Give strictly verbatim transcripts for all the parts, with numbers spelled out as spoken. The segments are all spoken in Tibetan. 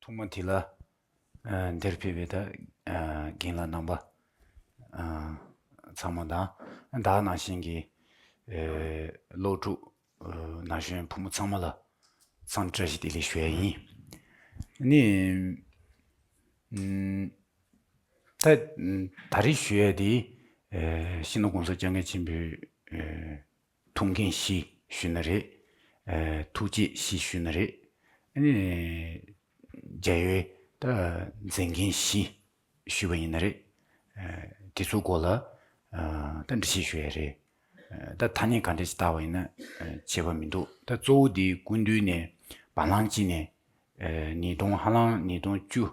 ཐོག་མ་དེ་ལ་ཨ་འདིར་ཕེབས་པའི་ད་ཨ་རྒན་ལགས་རྣམ་པ་ཨ་ཚང་མ་དང་ད་ག་ནང་བཞིན་གྱི་ཨ་སློབ་ཕྲུག་ཨ་ན་གཞོན་ཕོ་མོ་ཚང་མ་ལ་འཚམས་འདྲི་བཀྲ་ཤིས་བདེ་ལེགས་ཞུ་ཡ་ཡིན། ནི་ཨམ་ད་ད་རེས་ཞུ་ཡ་དེ་ཨ་སྤྱི་ནོར་༸གོང་ས་༸སྐྱབས་མགོན་ཆེན་པོའི་ཨ་ཐུགས་འགན་བཞི་ཞུས་ན་རེད། ཨ་ཐུགས་བསྐྱེད་བཞི་ཞུས་ན་རེད། ཨ་ནི་རྒྱལ་བའི་ད་མཛད་འགན་བཞི་ཞུས་པ་ཡིན་ན་རེད། ཨ་དེ་ཚོའི་སྐོར་ལ་ཨ་ད་འགྲེལ་བཤད་ཞུ་ཡ་རེད། ཨ་ད་ཐ་སྙད་ག་འདྲ་ཞིག་བཏགས་པ་ཡིན་ན་ཨ་བྱས་པ་མི་འདུག་ད་གཙོ་བོ་དེ་སྐུ་མདུན་ནས་བར་ལམ་གཅིག་ནས་ཨ་ཉིས་སྟོང་ཧ་ལམ་ཉིས་སྟོང་བཅུ་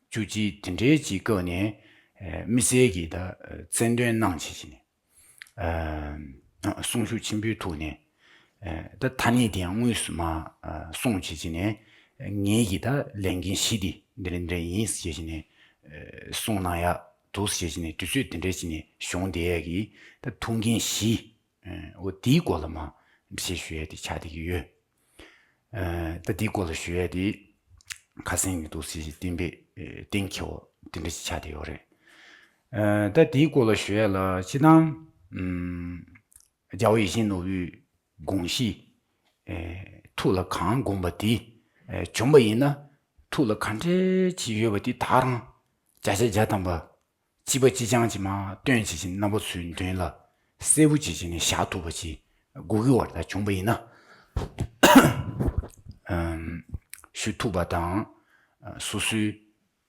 བཅུ་གཅིག་དེ་འདྲའི་གཅིག་སྐབས་ནས་ཨ་དམིགས་བསལ་གྱི་ད་ཨ་རྩལ་འདོན་གནང་བྱས་བྱས་ནས། ཨ་གསུང་ཤུགས་ཆེན་པོའི་ཐོག་ནས་ཨ་ད་ཐ་སྙད་དེ་ཡང་དངོས་སུ་མ་ཨ་གསུངས་བྱས་བྱས་ནས་ངེད་ཀྱི་ད་ལས་འགན་བཞི་དེ་འདི་འདྲ་འདི་འདྲ་ཡིན་ཟེར་བྱས་བྱས་ནས་ཨ་གསུངས་གནང་ཡག་འདུག་ཟེར་བྱས་བྱས་ནས་དུས་ཚོད་དེ་འདྲ་བྱས་ནས་བྱུང་བསྡད་ཡག་གི་ད་ཐུགས་འགན་བཞི་ཨ་འོ་དེའི་སྐོར་ལ་མ་འགྲེལ་བཤད་ཞུ་ཡ་དེ་ཆགས་བསྡད་ཀྱི་ཡོད། ཨ་ད་དེའི་སྐོར་ལ་ཞུ་ཡ་དེ་ཁ་སེང་གི་འདུག་ཟེར་བྱས་གཏན་འབེབས་ཨ་གཏན་འཁེལ་བ་དེ་འདྲ་ཞིག་ཆགས་བསྡད་ཡོད་རེད། ཨ་ད་དེའི་སྐོར་ལ་ཞུ་ཡ་ལ་སྤྱིར་བཏང་ཨམ་རྒྱལ་བ་ཡིད་བཞིན་ནོར་བུའི་དགོངས་གཞི་ཨེ་ཐུགས་ལ་གང་བསྒོམས་པ་དེ་ཨེ་བྱུང་བ་ཡིན་ན་ཐུགས་ལ་ག་འདྲས་ཅིག་ཡོད་པ་དེ་ད་རང་བརྒྱ་ཆ་བརྒྱ་ཐམ་པ་གཅིག་པ་གཅིག་རྐྱང་ཅིག་མར་སྟོན་བྱེད་ཀྱི་རྣམ་པ་ཚོའི་མདུན་ལ་གསལ་པོ་བྱེད་ཀྱི་ནས་བཞག་ཐུབ་པ་ཅིག་དགོས་ཀྱི་བར་ད་བྱུང་བ་ཡིན་ན་ཨམ་ཞུ་ཐུབ་པ་དང་སོ་སོའི་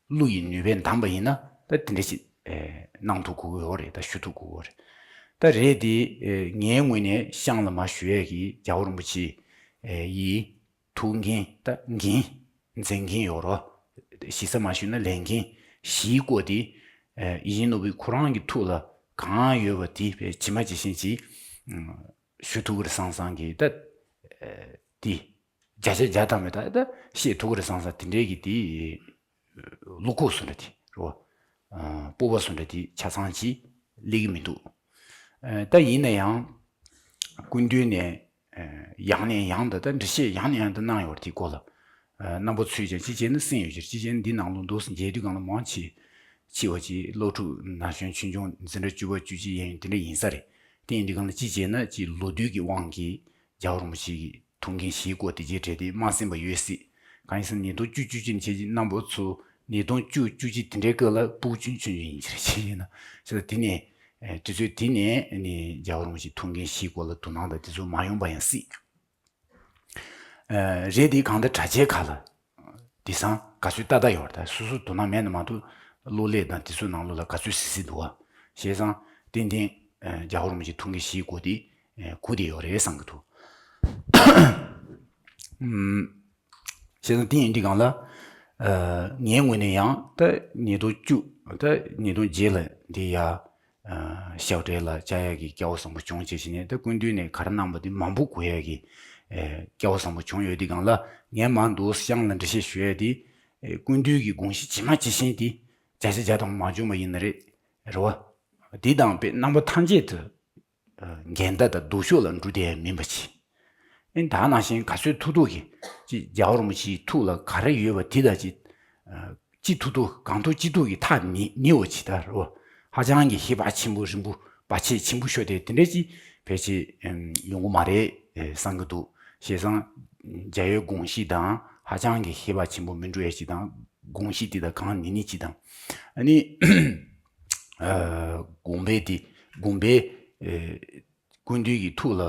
གླུ་ཡི་ནུས་པས་འདམས་པ་ཡིན་ན་ད་དེ་འདྲ་ཞིག་ཨེ་གནང་ཐུབ་དགོས་ཀྱི་ཡོད་རེད། ད་ཞུ་ཐུབ་དགོས་ཀྱི་ཡོད་རེད། ད་རེད་དེ་ཨེ་ངའི་ངོས་ནས་ཤངས་ལ་མར་ཞུ་ཡས་ཀྱི་རྒྱལ་བ་རིན་པོ་ཆེ་ཨེ་ཡི་ཐུགས་འགན་ད་འགན་མཛད་འགན་ཡོད་རོ། གཞི་རྩ་མ་ཞུས་ན་ལས་འགན་བཞིའི་སྐོར་དེ་ཨེ་ཡིད་བཞིན་ནོར་བུའི་ཁོ་རང་གི་ཐུགས་ལ་གང་ཡོད་པ་དེ་ཇི་མ་ཇི་བཞིན་ཅིག་ཨ་ཞུ་ཐུབ་ཀྱི་རེད་བསམ་བསམ་གྱི་ད་ཨེ་དེ། བརྒྱ་ཆ་བརྒྱ་ཐམ་པ་ད་ད་བཤད་ཐུབ་ཀྱི་རེད་བསམ་བསམ་དེ་འདྲའི་གི་དེ་བློ་ཁོག་བཟོ་འདྲ་དེ་རོ། ཨ་སྤོབས་པ་བཟོ་འདྲ་དེ་ཆ་ཚང་ཅིག་སླེབས་ཀྱི་མི་འདུག་ཨ་ད་ཡིན་ན་ཡང་སྐུ་མདུན་ནས་ཨ་ཡང་ནས་ཡང་དུ་ད་འགྲེལ་བཤད་ཡང་ནས་ཡང་དུ་གནང་ཡོད་རེད། དེའི་སྐོར་ལ་ཨ་རྣམ་པ་ཚོས་ཀྱང་ཅི་བྱས་ན་གསན་ཡོད་ཀྱི་རེད། ཅི་བྱས་ན་འདི་ནང་ལོགས་འདུག་སེ་མཇལ་དུས་སྒང་ལ་མང་ཆེ་ཆེ་བ་ཅིག་སློབ་ཕྲུག་ན་གཞོན་ཆུང་ཆུང་འཛིན་གྲྭ་བཅུ་པ་བཅུ་གཅིག་ཡན་ཡོད་དེ་འདྲ་ཡིན་ས་རེད། དེ་ཡིན་དུས་སྒང་ལ་ཅི་བྱས་ན་ཅིག་ལོ་དུས་ཀྱི་དབང་གིས་རྒྱལ་བ་རིན་པོ་ཆེ་གི་ཐུགས་འགན་བཞེས་སྐོར་དེ་རྗེས་འབྲེལ་དེ་མ་གསན་པ་ཡོད་སྲིད། གང་ཡིན་ཟེར་ན་ཉིས་སྟོང་བཅུ་བཅུ་གཅིག་ནས་བྱས་ཀྱི་རྣམ་པ་ཚོ་ཉིས་སྟོང་བཅུ་བཅུ་གཅིག་དེ་འདྲའི་སྐབས་ལ་སྤུ་གུ་ཆུང་ཆུང་ཡིན་གྱི་རེད། བྱས་ཡིན་ན་བྱས་ཙང་དེ་ནས་ཨེ་དུས་ཚོད་དེ་ནས་ནི་རྒྱལ་བ་རིན་པོ་ཆེའི་ཐུགས་འགན་བཞེས་སྐོར་ལ་དོ་སྣང་དང་དེ་ཚོ་མ་ཡོང་པ་ཡང་སྲིད། ཨེ་རེད་དེ་གང་ལྟར་དྲ་རྒྱའི་ཁ་ལ་དེང་སང་ག་ཚོད་ལྟ་ལྟ་ཡོད་རེད། ད་སོ་སོ་དོ་སྣང་མེད་ན་མ་གཏོགས་གློག་ཀླད་དང་དེ་ཚོའི་ནང་ལོགས་ལ་ག་ཚོད་གཟིགས་གཟིགས་འདུག་བ། བྱས་ཙང་ཏན་ཏན་ཨེ་རྒྱལ་བ་རིན་པོ་ཆེའི་ཐུགས་འགན་བཞེས་སྐོར་དེ་ཨེ་གོ་བསྡད་ཡོད་རེད་བསམ་གྱི་འདུག་ཨམ། བྱས་ཙང་དེ་ཡིན་དུས་སྒང་ལ་ཨ་ངའི་ངོས་ནས་ཡང་ད་ཉིས་སྟོང་བཅུ་ད་ཉིས་སྟོང་བརྒྱད་ལ་འདི་ཡ་ཨ་ཞབས་གྲལ་ལ་བཅར་ཡག་གི་སྐལ་བ་བཟང་པོ་བྱུང་བྱས་བྱས་ནས་ད་སྐུ་མདུན་ནས་ག་རེ་གནང་པ་དེ་མང་པོ་གོ་ཡག་གི་ཨེ་སྐལ་བ་བཟང་པོ་བྱུང་ཡོད་དུས་སྒང་ལ་ངས་མར་འདུག་ཤངས་ལ་འགྲེལ་བཤད་ཞུ་ཡག་དེ་ཨེ་སྐུ་མདུན་གྱི་དགོངས་གཞི་ཇི་མ་ཇི་བཞིན་དེ་བརྒྱ་ཆ་བརྒྱ་དང་མ་བྱུང་བ་ཡིན་ན་རེད། རེད་བ། འདི་དང་དཔེ་རྣམ་པ་ཐམས་ཅད་དུ་འགལ་ཟླ་དང་སྡུག་ཤོས་ལ་འགྲོ་བསྡད་ཡ་མིན་པ་ཅིག་ཨེ་ད་ནང་བཞིན་ག་ཚོད་ཐུབ་ཐུབ་ཀྱིས་ཅིག་རྒྱལ་བ་རིན་པོ་ཆེའི་ཐུགས་ལ་ག་རེ་ཡོད་པ་དེ་དང་ཅིག་ཅི་ཐུབ་ཐུབ་གང་ཐུབ་ཅི་ཐུབ་ཀྱིས་ཐག་ཉེ་ཉེ་བ་ཅིག་ད་རོ། ཧ་ཅང་གི་ཤེས་པ་ཆེན་པོ་རིང་པོ་བར་ཆད་ཆེན་པོ་ཤོར་ཏེ་དེ་འདྲ་ཅིག་ཕལ་ཆེར་ཡོང་གི་མ་རེད་བསམ་གྱི་འདུག་བྱས་ཙང་རྒྱལ་བའི་དགོངས་གཞི་དང་ཧ་ཅང་གི་ཤེས་པ་ཆེན་པོ་མི་འགྲོ་ཡ་ཅིག་དང་དགོངས་གཞི་དེ་དང་གང་ཉེ་ཉེ་ཅིག་དང་ཨ་ནི་དགོངས་པའི་དེ་དགོངས་པའི་སྐུ་མདུན་གྱི་ཐུགས་ལ་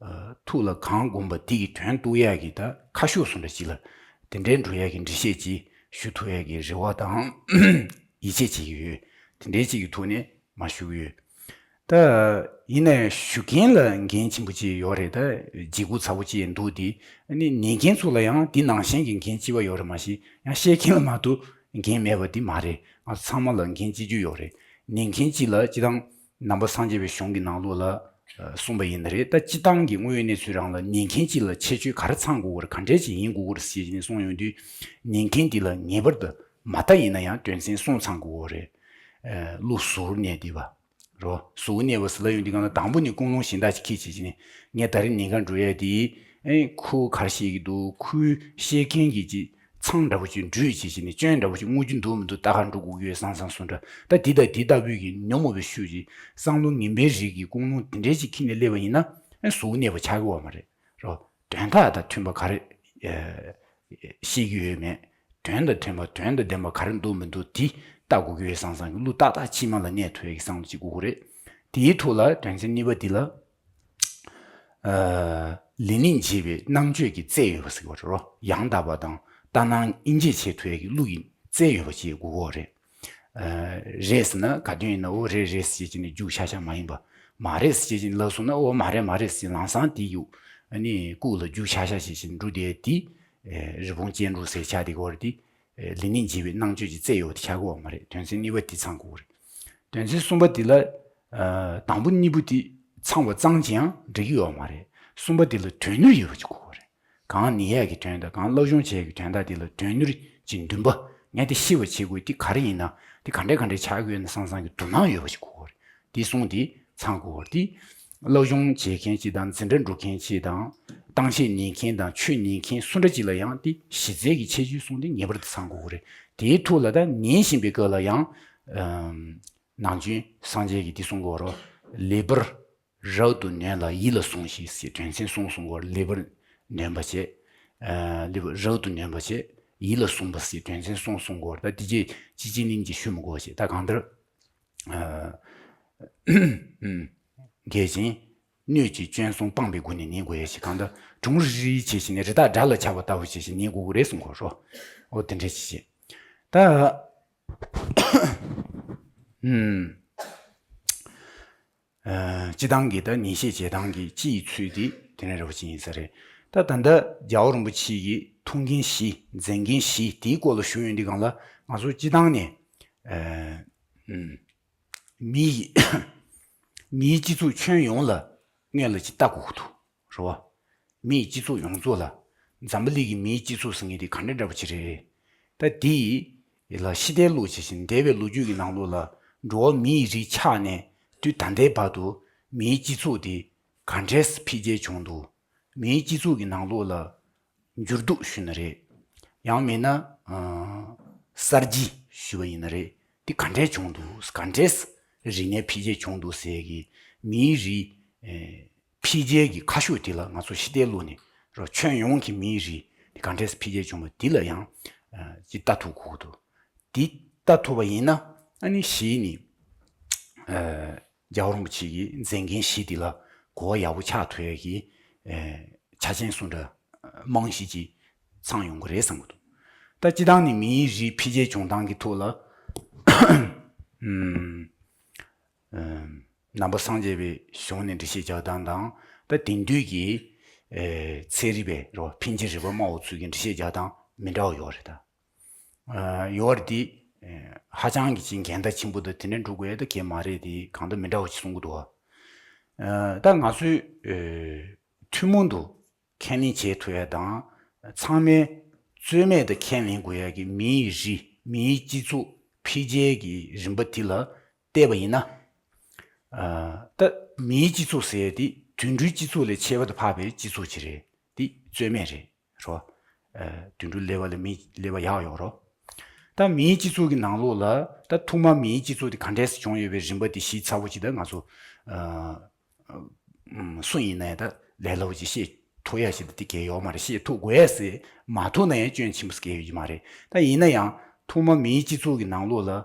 ཨ་ཐུགས་ལ་གང་བསྒོམས་པ་དེ་གི་དོན་རྟོགས་ཡག་གི་ད་ཁ་ཕྱོགས་སུ་འདྲ་ཅིག་ལ་དེ་འདྲའི་འགྲོ་ཡག་གི་འགྲེལ་བཤད་ཅིག་ཞུ་ཐུབ་ཡག་གི་རེ་བ་དང་ཡིད་ཆེས་བྱེད་ཀྱི་ཡོད། དེ་འདྲའི་ཅིག་གི་ཐོག་ནས་མར་ཞུ་གི་ཡོད། ད་ཡིན་ནའི་ཞུ་མཁན་ལ་འགན་ཆེན་པོ་ཅིག་ཡོད་རེད། ད་ལྗིད་ཁོག་ཚ་པོ་ཅིག་འདུག་དེ་ཨ་ནི་ཉན་མཁན་ཚོ་ལ་ཡང་དེ་ནང་བཞིན་གྱི་འགན་ལྕི་བ་ཡོད་རེད། མ་གཞི་ཡང་བཤད་མཁན་ལ་མ་གཏོགས་འགན་མེད་པ་དེ་མ་རེད། ང་ཚོ་ཚང་མ་ལ་འགན་ལྕི་རྒྱུ་ཡོད་རེད། ཉན་མཁན་གཅིག་ལ་སྤྱིར་བཏང་ནང་པ་སངས་རྒྱས་པའི་གཞུང་གི་ནང་ལོགས་ལ་ཨ་གསུངས་པ་ཡིན་ན་རེད། ད་སྤྱིར་བཏང་གི་དངོས་ཡོད་གནས་ཚུལ་རང་ལ་ཉན་མཁན་གཅིག་ལ་ཁྱད་ཆོས་ག་རེ་ཚང་དགོས་ཀྱི་རེད། ག་འདྲས་ཅིག་ཡིན་དགོས་ཀྱི་རེད་ཟེར་ནས་གསུངས་ཡོང་དུས་ཉན་མཁན་དེ་ལ་ངེས་པར་དུ་མ་མཐའ་ཡིན་ན་ཡང་དོན་ཚན་གསུམ་ཚང་དགོས་ཀྱི་རེད། ཨ་བློ་གཟུ་བོར་གནས་བསྡད་པ་རོ། གཟུ་བོར་གནས་པ་ཟེར་ལབ་ཡོང་དུས་སྒང་ལ་དང་པོ་ནས་ཀུན་སློང་གཞན་དག་ཅིག་འཁྱེར་བྱས་ནས་ངས་ད་རེས་ཉན་གར་འགྲོ་ཡ་དེ་ཨེ་ཁོ་ག་རེ་བཤད་ཀྱི་འདུག་ཁོའི་བཤད་མཁན་གྱི་ཅིག་ ཚང་འདྲ་བོ་ཅིག་འབྲུས་བྱས་བྱས་ནས་སྐྱོན་འདྲ་བོ་ཅིག་བསྔོ་རྒྱུ་འདུག་མི་འདུག་ལྟ་ག་འགྲོ་དགོས་ཀྱི་ཡོད་བསམ་བསམ་སོང་འདྲ། ད་འདི་དང་འདི་ལྟ་བུའི་གི་ཉོན་མོངས་པའི་ཤུགས་ཀྱིས་བསམ་བློ་ངན་པའི་རིགས་ཀྱི་ཀུན་སློང་དེ་འདྲས་ཅིག་འཁྱེར་ནས་སླེབས་པ་ཡིན་ན། ཨ་གཟུགས་གནས་པ་ཆགས་ཀྱི་ཡོད་མ་རེད། རོ། དོན་དག་དང་མཐུན་པ་ག་རེ་ཨ་ཤེས་ཀྱི་ཡོད་མེད། དོན་དང་མཐུན་པ་དོན་དང་ལྡན་པ་ག་རེ་འདུག་མི་འདུག་དེ་ལྟ་དགོས་ཀྱི་ཡོད་བསམ་བསམ་གྱི་བློ་ཏག་ཏག་ཕྱི་མ་ལ་གནས་ཐུབ་ཡག་གི་བསམ་བློ་ཅིག་དགོས་ཀྱི་རེད། དེའི་ཐོག་ལ་དོན་ཚན་གཉིས་པ་འདི་ལ། ཨ་ལས་ནི་འབྱེད་པའི་རྣམ་དཔྱོད་ཀྱི་རྩལ་ཡོད་པ་ཟེར་གྱི་ཡོད་རེད་རོ། ཡང་དག་པ་དང་ལྟར་སྣང་དབྱེ་འབྱེད་བྱེད་ཐུབ་ཡག་གི་བློ་ཡི་རྩལ་ཡོད་པ་ཅིག་དགོས་ཀྱི་ཡོད་རེད། ཨ་རེད་ཟེར་ན་ག་དུས་ཡིན་ན་འོ་རེད་རེད་ཟེར་བྱས་ནས་རྒྱུགས་ཤག་ཤག་མ་ཡིན་པ། མ་རེད་ཟེར་བྱས་ནས་ལབ་སོང་ན་འོ་མ་རེད་མ་རེད་ཟེར་ལམ་སང་དེ་ཡུག་ཨ་ནི་ལྐུགས་ལ་རྒྱུགས་ཤག་ཤག་བྱས་བྱས་ནས་འགྲོ་བསྡད་དེ། ཨེ་རི་བོང་ཅན་འགྲོ་ཟེར་ཆགས་བསྡད་ཀྱི་ཡོད་རེད་དེ། ཨེ་ལས་ནི་འབྱེད་པའི་རྣམ་དཔྱོད་ཀྱི་རྩལ་ཡོད་པ་དེ་ཆགས་ཀྱི་ཡོད་མ་རེད། དོན་ཚན་གཉིས་པ་དེ་ཚང་དགོས་རེད། དོན་ཚན་གསུམ་པ་དེ་ལ། ཨ་དང་པོ་གཉིས་པོ་དེ་ཚང་བ་ཙམ་གྱིས་ཡང་འགྲིག་གི་ཡོད་མ་རེད། གསུམ་པ་དེ་ལ་དོན་ནུས་ཡོད་པ་ཅིག་དགོས་ཀྱི་རེད། གང་ནི་ཡས་ཀྱི་དོན་དང་གང་སློབ་སྦྱོང་བྱས་ཀྱི་དོན་དག་དེ་ལ་དོན་ནུས་ཀྱི་འདུན་པ་ངས་དེ་ཤེས་པ་བྱེད་དགོས་དེ་ག་རེ་ཡིན་ན་དེ་ག་འདྲས་ག་འདྲས་ཆགས་ཀྱི་ཡོད་ན་བསམ་བསམ་གྱི་དོ་སྣང་ཡོད་པ་ཅིག་དགོས་ཀྱི་རེད། དེ་གསུམ་དེ་ཚང་དགོས་ཀྱི་རེད། དེ་སློབ་སྦྱོང་བྱེད་མཁན་གཅིག་དང་འཛིན་གྲྭ་འགྲོ་མཁན་གཅིག་དང་གཏམ་བཤད་ཉན་མཁན་དང་ཆོས་ཉན་མཁན་སུ་འདྲ་ཅིག་ལ་ཡང་དེ་གཞི་རྩའི་གི་ཁྱད་ཆོས་གསུམ་དེ་ངེས་པར་དུ་ཚང་དགོས་ཀྱི་རེད། དེའི་ཐོག་ལ་ད་ཉན་བཞིན་པའི་སྐབས་ལ་ཡང་། ནམ་རྒྱུན་སངས་རྒྱས་ཀྱིས་འདི་གསུང་གི་ཡོད་རེད། ལེགས་པར་རབ་ཏུ་ཉོན་ལ་ཡིད་ལ་ཟུངས་ཤིག་ཟེར་དོན་ཚན་གསུམ་གསུང་གི་ཡོད་རེད། ལེགས་པར་ཉོན་པ་བྱས། ཨ་ལེགས་པར་རབ་ཏུ་ཉོན་པ་བྱས། ཡིད་ལ་ཟུངས་པ་ཟེར་དོན་ཚན་གསུམ་གསུང་གི་ཡོད་རེད། ད་འདི་རྗེས་ཅི་ཅི་ནིང་ཅིག་ཞུ་མི་དགོས་བྱས། ད་གང་ལྟར། ཨ་ཨུམ། འགལ་ཞིང་། སྣོད་ཀྱི་སྐྱོན་གསུམ་སྤངས་པའི་སྒོ་ནས་ཉན་དགོས་ཡ་ཞིག་གང་ལྟར་གྲུང་རིག་བྱས་ཤིང་ནས་རི་དྭགས་དགྲ་ལ་ཆགས་པ་ལྟ་བུ་བྱས་ཤིང་ཉན་དགོས་ཀྱི་རེད་གསུང་གི་ཡོད་རེད། འོ་དེ་འདྲ་ཅིག་བྱས། ད་ཨུམ། ཨ་སྤྱི་བཏང་གི་ད་ཉན་བཤད་བྱེད་སྟངས་ཀྱི་སྤྱི་ཡི་ཚུལ་དེ་དེ་འདྲ་རེད་པ་ཅིག་ཡིན་ས་རེད། ད་ད་ལྟ་རྒྱལ་བ་རིན་པོ་ཆེ་གི་ཐུགས་འགན་བཞི་མཛད་འགན་བཞི་དེའི་སྐོར་ལ་ཞུ་ཡོང་དུས་སྒང་ལ་ང་ཚོ་སྤྱི་བཏང་ནས་ཨ་ཨུམ། མིའི་མིའི་སྤྱི་ཚོགས་ཁྱོན་ཡོངས་ལ་སྔོན་ལ་ཅིག་ལྟ་དགོས་ཀྱི་འདུག་རེད་བ། མིའི་སྤྱི་ཚོགས་ཡོངས་རྫོགས་ལ། འཛམ་བུ་གླིང་གི་མིའི་སྤྱི་ཚོགས་ཟེར་མཁན་དེ་ག་འདྲ་འདྲ་པོ་ཅིག་རེད། ད་དེ་ཡི་ལ་ཕྱི་བལྟས་ལོག་བྱས་ཤིང་འདས་པའི་ལོ་རྒྱུས་ཀྱི་ནང་ལོགས་ལ་འགྲོ་བ་མིའི་རིགས་ཆགས་ནས་དུས་ད་ལྟའི་བར་དུ་མིའི་སྤྱི་ཚོགས་དེ་ག་འདྲས་འཕེལ་རྒྱས་བྱུང་འདུག་མིའི་སྤྱི་ཚོགས་ཀྱི་ནང་ལོགས་ལ་འགྱུར་ལྡོག་ཞུས་ན་རེད། ཡང་མིན་ན་ཨ་གསར་བརྗེ་ཞུས་པ་ཡིན་ན་རེད། འདི་ག་འདྲས་བྱུང་འདུག་ག་འདྲས་རིག་གནས་འཕེལ་རྒྱས་བྱུང་འདུག་ཟེར་གི་མིའི་རིགས་ཨེ་འཕེལ་རྒྱས་ཀྱི་ཁ་ཕྱོགས་དེ་ལ་ང་ཚོ་ཕྱི་བལྟས་ལོག་ནས་རོ་ཁྱོན་ཡོངས་ཀྱི་མིའི་རིགས་འདི་ག་འདྲས་འཕེལ་རྒྱས་བྱུང་བ་འདི་ལ་ཡང་ཨ་ཅིག་ལྟ་ཐུབ་དགོས་ཀྱི་འདུག་འདི་ལྟ་ཐུབ་པ་ཡིན་ན་ཨ་ནི་གཞི་ནས་ཨ་རྒྱལ་བ་རིན་པོ་ཆེ་གི་མཛད་འགན་བཞི་འདི་ལ་གོ་བ་ཡག་པོ་ཆགས་ཐུབ་ཡ་གི་ཨ་ཆ་རྐྱེན་སུ་འདྲ་རྨང་གཞི་ཅིག་ཚང་ཡོང་གི་རེད་བསམ་གྱི་འདུག་ད་སྤྱི་བཏང་ནས་མིའི་རིགས་འཕེལ་རྒྱས་བྱུང་སྟངས་ཀྱི་ཐོག་ལ་ཨམ་ཨམ་ནང་པ་སངས་རྒྱས་པའི་གཞུང་ནས་འགྲེལ་བཤད་རྒྱག་སྟངས་དང་ད་དེང་དུས་ཀྱི་ཨེ་ཚན་རིག་པའི་རོ་འཕེལ་འགྱུར་རིག་པ་སྨྲ་བ་ཚོས་ཀྱི་འགྲེལ་བཤད་རྒྱག་སྟངས་མི་འདྲ་བ་ཡོད་རེད་ད། ཨ་ཡོད་རེད་དེ། ཨེ་ཧ་ཅང་གི་ཅིག་འགལ་ཟླ་ཆེན་པོ་དང་དེ་འདྲ་འགྲོ་དགོས་ཡ་ད་གལ་མ་རེད་དེ་གང་ལྟར་མི་འདྲ་བ་ཅིག་གསུང་གི་འདུག་བ། ཨ་ད་ང་ཚོས་ཨེ་ཐུན་མོང་དུ་ཁས་ལེན་བྱེད་ཐུབ་ཡ་དང་ཚང་མས་རྩོད་མེད་དུ་ཁས་ལེན་དགོས་ཡ་གི་མིའི་རིགས་མིའི་སྤྱི་ཚོགས་འཕེལ་རྒྱས་ཀྱི་རིམ་པ་དེ་ལ་བལྟས་པ་ཡིན་ན། ཨ་ད་མིའི་སྤྱི་ཚོགས་ཟེར་ཡ་དེ་དུད་འགྲོའི་སྤྱི་ཚོགས་ལས་ཁྱད་པར་དུ་འཕགས་པའི་སྤྱི་ཚོགས་ཅིག་རེད་དེ་རྩོད་མེད་རེད། རོ། ཨ་དུད་འགྲོ་ཀླད་པ་ལས་མིའི་ཀླད་པ་ཡག་ཡོད་རོ། ད་མིའི་སྤྱི་ཚོགས་ཀྱི་ནང་ལོགས་ལ་ད་ཐོག་མ་མིའི་སྤྱི་ཚོགས་དེ་ག་འདྲས་སུ་བྱུང་ཡོད་པའི་རིམ་པ་དེ་ཞིབ་ཚགས་པོ་ཅིག་ད་ང་ཚོ་ཨ་ཨ་སུ་ཡིན་ན་ཡང་ད་ལས་སླ་པོ་ཅིག་ཤེས་ཐུབ་ཡ་ཞིག་ད་དེ་གལ་ཡོད་མ་རེད། ཤེས་ཐུབ་དགོས་ཡ་ཟེར་མ་ཐུབ་ན་ཡང་སྐྱོན་ཆེན་པོ་ཟེར་གལ་ཡོད་ཀྱི་མ་རེད། ད་ཡིན་ན་ཡང་ཐོག་མ་མིའི་སྤྱི་ཚོགས་ཀྱི་ནང་ལོགས་ལ་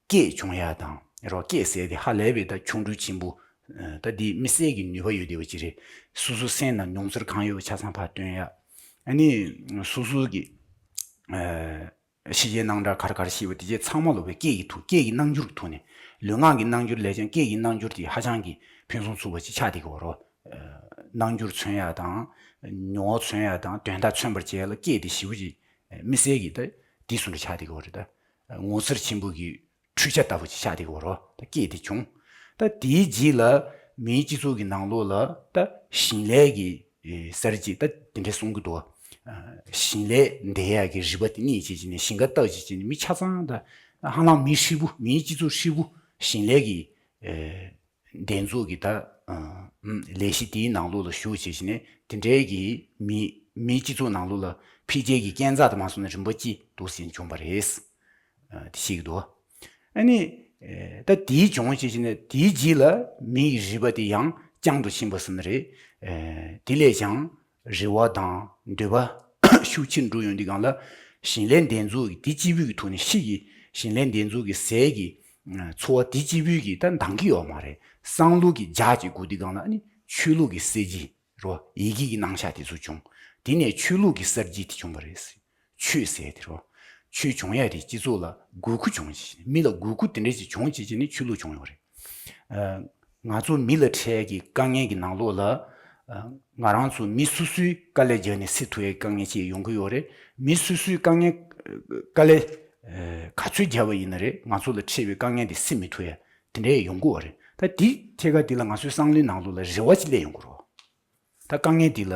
སྐད་བྱུང་ཡ་དང་རོ། སྐད་ཟེར་དེ་ཧ་ལས་པའི་ད་ཆུང་འབྲིང་ཆེན་པོ་ཨ་ད་འདི་དམིགས་བསལ་གྱི་ནུས་པ་ཡོད་བསྡད་པ་ཅིག་རེད། སོ་སོ་སེམས་ནང་མྱོང་ཚོར་གང་ཡོད་པ་ཆ་ཚང་ཕར་སྟོན་ཡ། ཨ་ནི་སོ་སོ་གི་ཨ་ཤེས་བྱའི་རྣམ་གྲངས་ག་རེ་ག་རེ་ཤེས་པ་དེ་ཚོ་ཚང་མ་ལོ་བའི་སྐད་ཀྱི་ཐོག་སྐད་ཀྱི་རྣམ་འགྱུར་གྱི་ཐོག་ནས་ལུས་ངག་གི་རྣམ་འགྱུར་ལས་ཀྱང་སྐད་ཀྱི་རྣམ་འགྱུར་དེ་ཧ་ཅང་གི་ཕུན་སུམ་ཚོགས་པ་ཅིག་ཆགས་བསྡད་ཀྱི་ཡོད་རོ། ཨ་རྣམ་འགྱུར་མཚོན་ཡ་དང་མྱོང་བ་མཚོན་ཡ་དང་དོན་དག་མཚོན་པར་བྱེད་ཡ་ལ་སྐད་དེ་ཞེ་པོ་ཅིག་དམིགས་བསལ་གྱི་ད་དེ་སུ་འདྲ་ཆགས་བསྡད་ཀྱི་ཡོད་རེད་ད། ངོ་མཚར་ཆེན་པོ་གི་འཕྲུལ་ཆ་ལྟ་བུ་ཅིག་ཆགས་བསྡད་ཀྱི་ཡོད་རོ། ད་སྐད་དེ་བྱུང་། ད་དེའི་རྗེས་ལ་མིའི་སྤྱི་ཚོགས་ཀྱི་ནང་ལོགས་ལ་ད་ཞིང་ལས་ཀྱི་ཨེ་གསར་བརྗེ་ད་དེ་འདྲ་གསུང་གི་འདུག་ཨ་ཞིང་ལས་འདེབས་ཡག་གི་རིག་པ་དེ་རྙེད་བྱས་བྱས་ནས་ཞིང་ཁ་བཏབ་བྱས་བྱས་ནས་མི་ཆ་ཚང་ད་ཧ་ལམ་མི་ཧྲིལ་པོ་མིའི་སྤྱི་ཚོགས་ཧྲིལ་པོ་ཞིང་ལས་ཀྱི་ཨེ་འདེབས་འཛུགས་ཀྱི་ད་ཨ་ཨམ་ལས་གཞི་དེའི་ནང་ལོགས་ལ་ཞུགས་བྱས་བྱས་ནས་དེ་འདྲའི་གི་མི་ མིའི་སྤྱི་ཚོགས་ནང་ལོགས་ལ་འཕེལ་རྒྱས་ཀྱི་རྐྱེན་རྩ་དུ་མ་སོང་ན་རིམ་པ་གཅིག་འདུག་ཟེར་བྱུང་བ་རེད། ཨ། དེ་ཤེས་ཀྱི་འདུག་ཨ་ནི། ཨེ། ད་དེའི་བྱུང་བྱས་ཕྱིན་ནས་དེའི་རྗེས་ལ་མིའི་རིག་པ་དེ་ཡང་རྐྱང་དུ་ཕྱིན་པ་ཟེར་ན་རེད། ཨེ། དེ་ལས་ཀྱང་རེ་བ་དང་འདོད་པ་ཤུགས་ཆེར་འགྲོ་ཡོང་དུས་སྒང་ལ་ཞིང་ལས་འདེབས་འཛུགས་ཀྱི་དེ་གཅིག་པུའི་གི་ཐོག་ནས་ཕྱི་གི་ཞིང་ལས་འདེབས་འཛུགས་ཀྱི་ཟས་ཀྱི་འཚོ་བ་དེ་གཅིག་པུའི་གི་ད་འདང་གི་ཡོད་མ་རེད། བསམ་བློ་གི་རྒྱ་གཅིག་དགོས་དུས་སྒང་ལ་ཨ་ནི་ཆོས་ལུགས་ཀྱི་གསར་བརྗེ་རོ། ཡི་གེ་གི་རྣམ་གཞག་དེ་ཚོ་བྱུང་། དེ་ནས་ཆོས་ལུགས་ཀྱི་གསར་བརྗེ་དེ་བྱུང་བ་རེད། ཆོས་ཟེར་དེ་རོ། ཆོས་བྱུང་ཡ་དེ་སྤྱི་ཚོགས་ལ་དགོས་མཁོ་བྱུང་བྱས། མི་ལ་དགོས་མཁོ་དེ་འདྲ་ཞིག་བྱུང་བྱས་བྱས་ནས་ཆོས་ལུགས་བྱུང་ཡོད་རེད། ཨ། ང་ཚོ་མི་ལ་འཕྲད་ཀྱི་དཀའ་ངལ་གྱི་ནང་ལོགས་ལ། ཨ། ང་རང་ཚོ་མི་སོ་སོའི་དཀའ་ལས་རྒྱག་ནས་སེལ་ཐུབ་ཡའི་དཀའ་ངལ་ཅིག་ཡོང་གི་ཡོད་རེད། མི་སོ་སོའི་དཀའ་ངལ། དཀའ་ལས། ཨ། ག་ཚོད་རྒྱབ་པ་ཡིན་ན་རེད། ང་ཚོ་ལ་འཕྲད་པའི་དཀའ་ངལ་དེ་སེལ་མི་ཐུབ་ཡ་དེ་འདྲ་ཡོང་གི་ཡོད་རེད། ད་དེ་ཐད་ཀ་དེ་ལ་ང་ཚོའི་བསམ་བློའི་ནང་ལོགས་ལ་རེ་བ་ཅིག་སླེབས་ཡོང་གི་རེད། ད་དཀའ་ངལ་འདི་ལ།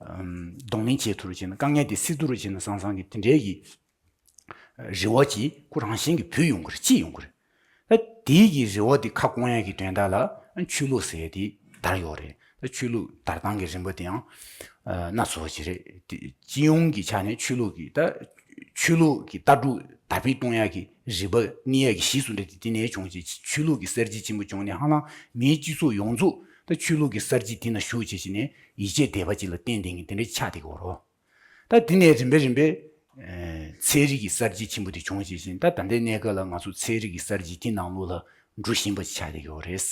ཨམ། གདོང་ལེན་བྱེད་ཐུབ་རུ་བྱས་ན། དཀའ་ངལ་འདི་སེལ་ཐུབ་རུ་བྱས་ན་བསམ་བསམ་གྱི་དེ་འདྲའི་གི་རེ་བ་ཅིག་ཁོ་རང་བཞིན་གྱིས་བུད་ཡོང་གི་རེད། སྐྱེས་ཡོང་གི་རེད། ད་དེའི་གི་རེ་བ་འདི་ཁ་སྐོང་ཡ་གི་དོན་དག་ལ་ཆོས་ལུགས་ཟེར་ཡ་དེ་དར་ཡོད་རེད། ད་ཆོས་ལུགས་དར་སྟངས་ཀྱི་རིམ་པ་དེ་ཡང་སྣ་ཚོགས་པ་ཞིག་རེད། དེ་སྤྱི་ཡོངས་ཀྱི་ཆ་ནས་ཆོས་ལུགས་ཀྱི་ད་ཆོས་ལུགས་ཀྱི་ལྟ་གྲུབ་དར་སྤེལ་གཏོང་ཡ་གི་རིག་པ་གནས་ཡ་གི་གཞི་བཟོ་འདྲ་དེ་དེ་ནས་བྱུང་བྱས། ཆོས་ལུགས་ཀྱི་གསར་བརྗེ་ཆེན་པོ་བྱུང་ནས་ཧ་ལམ་མིའི་སྤྱི་ཚོགས་ཡོངས་རྫོགས་ད་ཆོས་ལུགས་ཀྱི་གསར་བརྗེ་དེ་ན་ཞུགས་བྱས་བྱས་ནས་ཡིད་ཆེས་དད་པ་ཅིག་ལ་བརྟེན་བསྡད་མཁན་དེ་འདྲ་ཆགས་བསྡད་ཀྱི་ཡོད་རེད། ད་དེ་ནས་རིམ་པས་རིམ་པས། ཨེ། ཚན་རིག་གི་གསར་བརྗེ་ཆེན་པོ་དེ་བྱུང་བྱས་བྱས་ད་ད་ལྟའི་གནས་སྐབས་ལ་ང་ཚོ་ཚན་རིག་གི་གསར་བརྗེ་དེ་ནང་ལོགས་ལ་འགྲོ་བཞིན་པ་ཅིག་ཆགས་བསྡད་ཀྱི་ཡོད་རེད།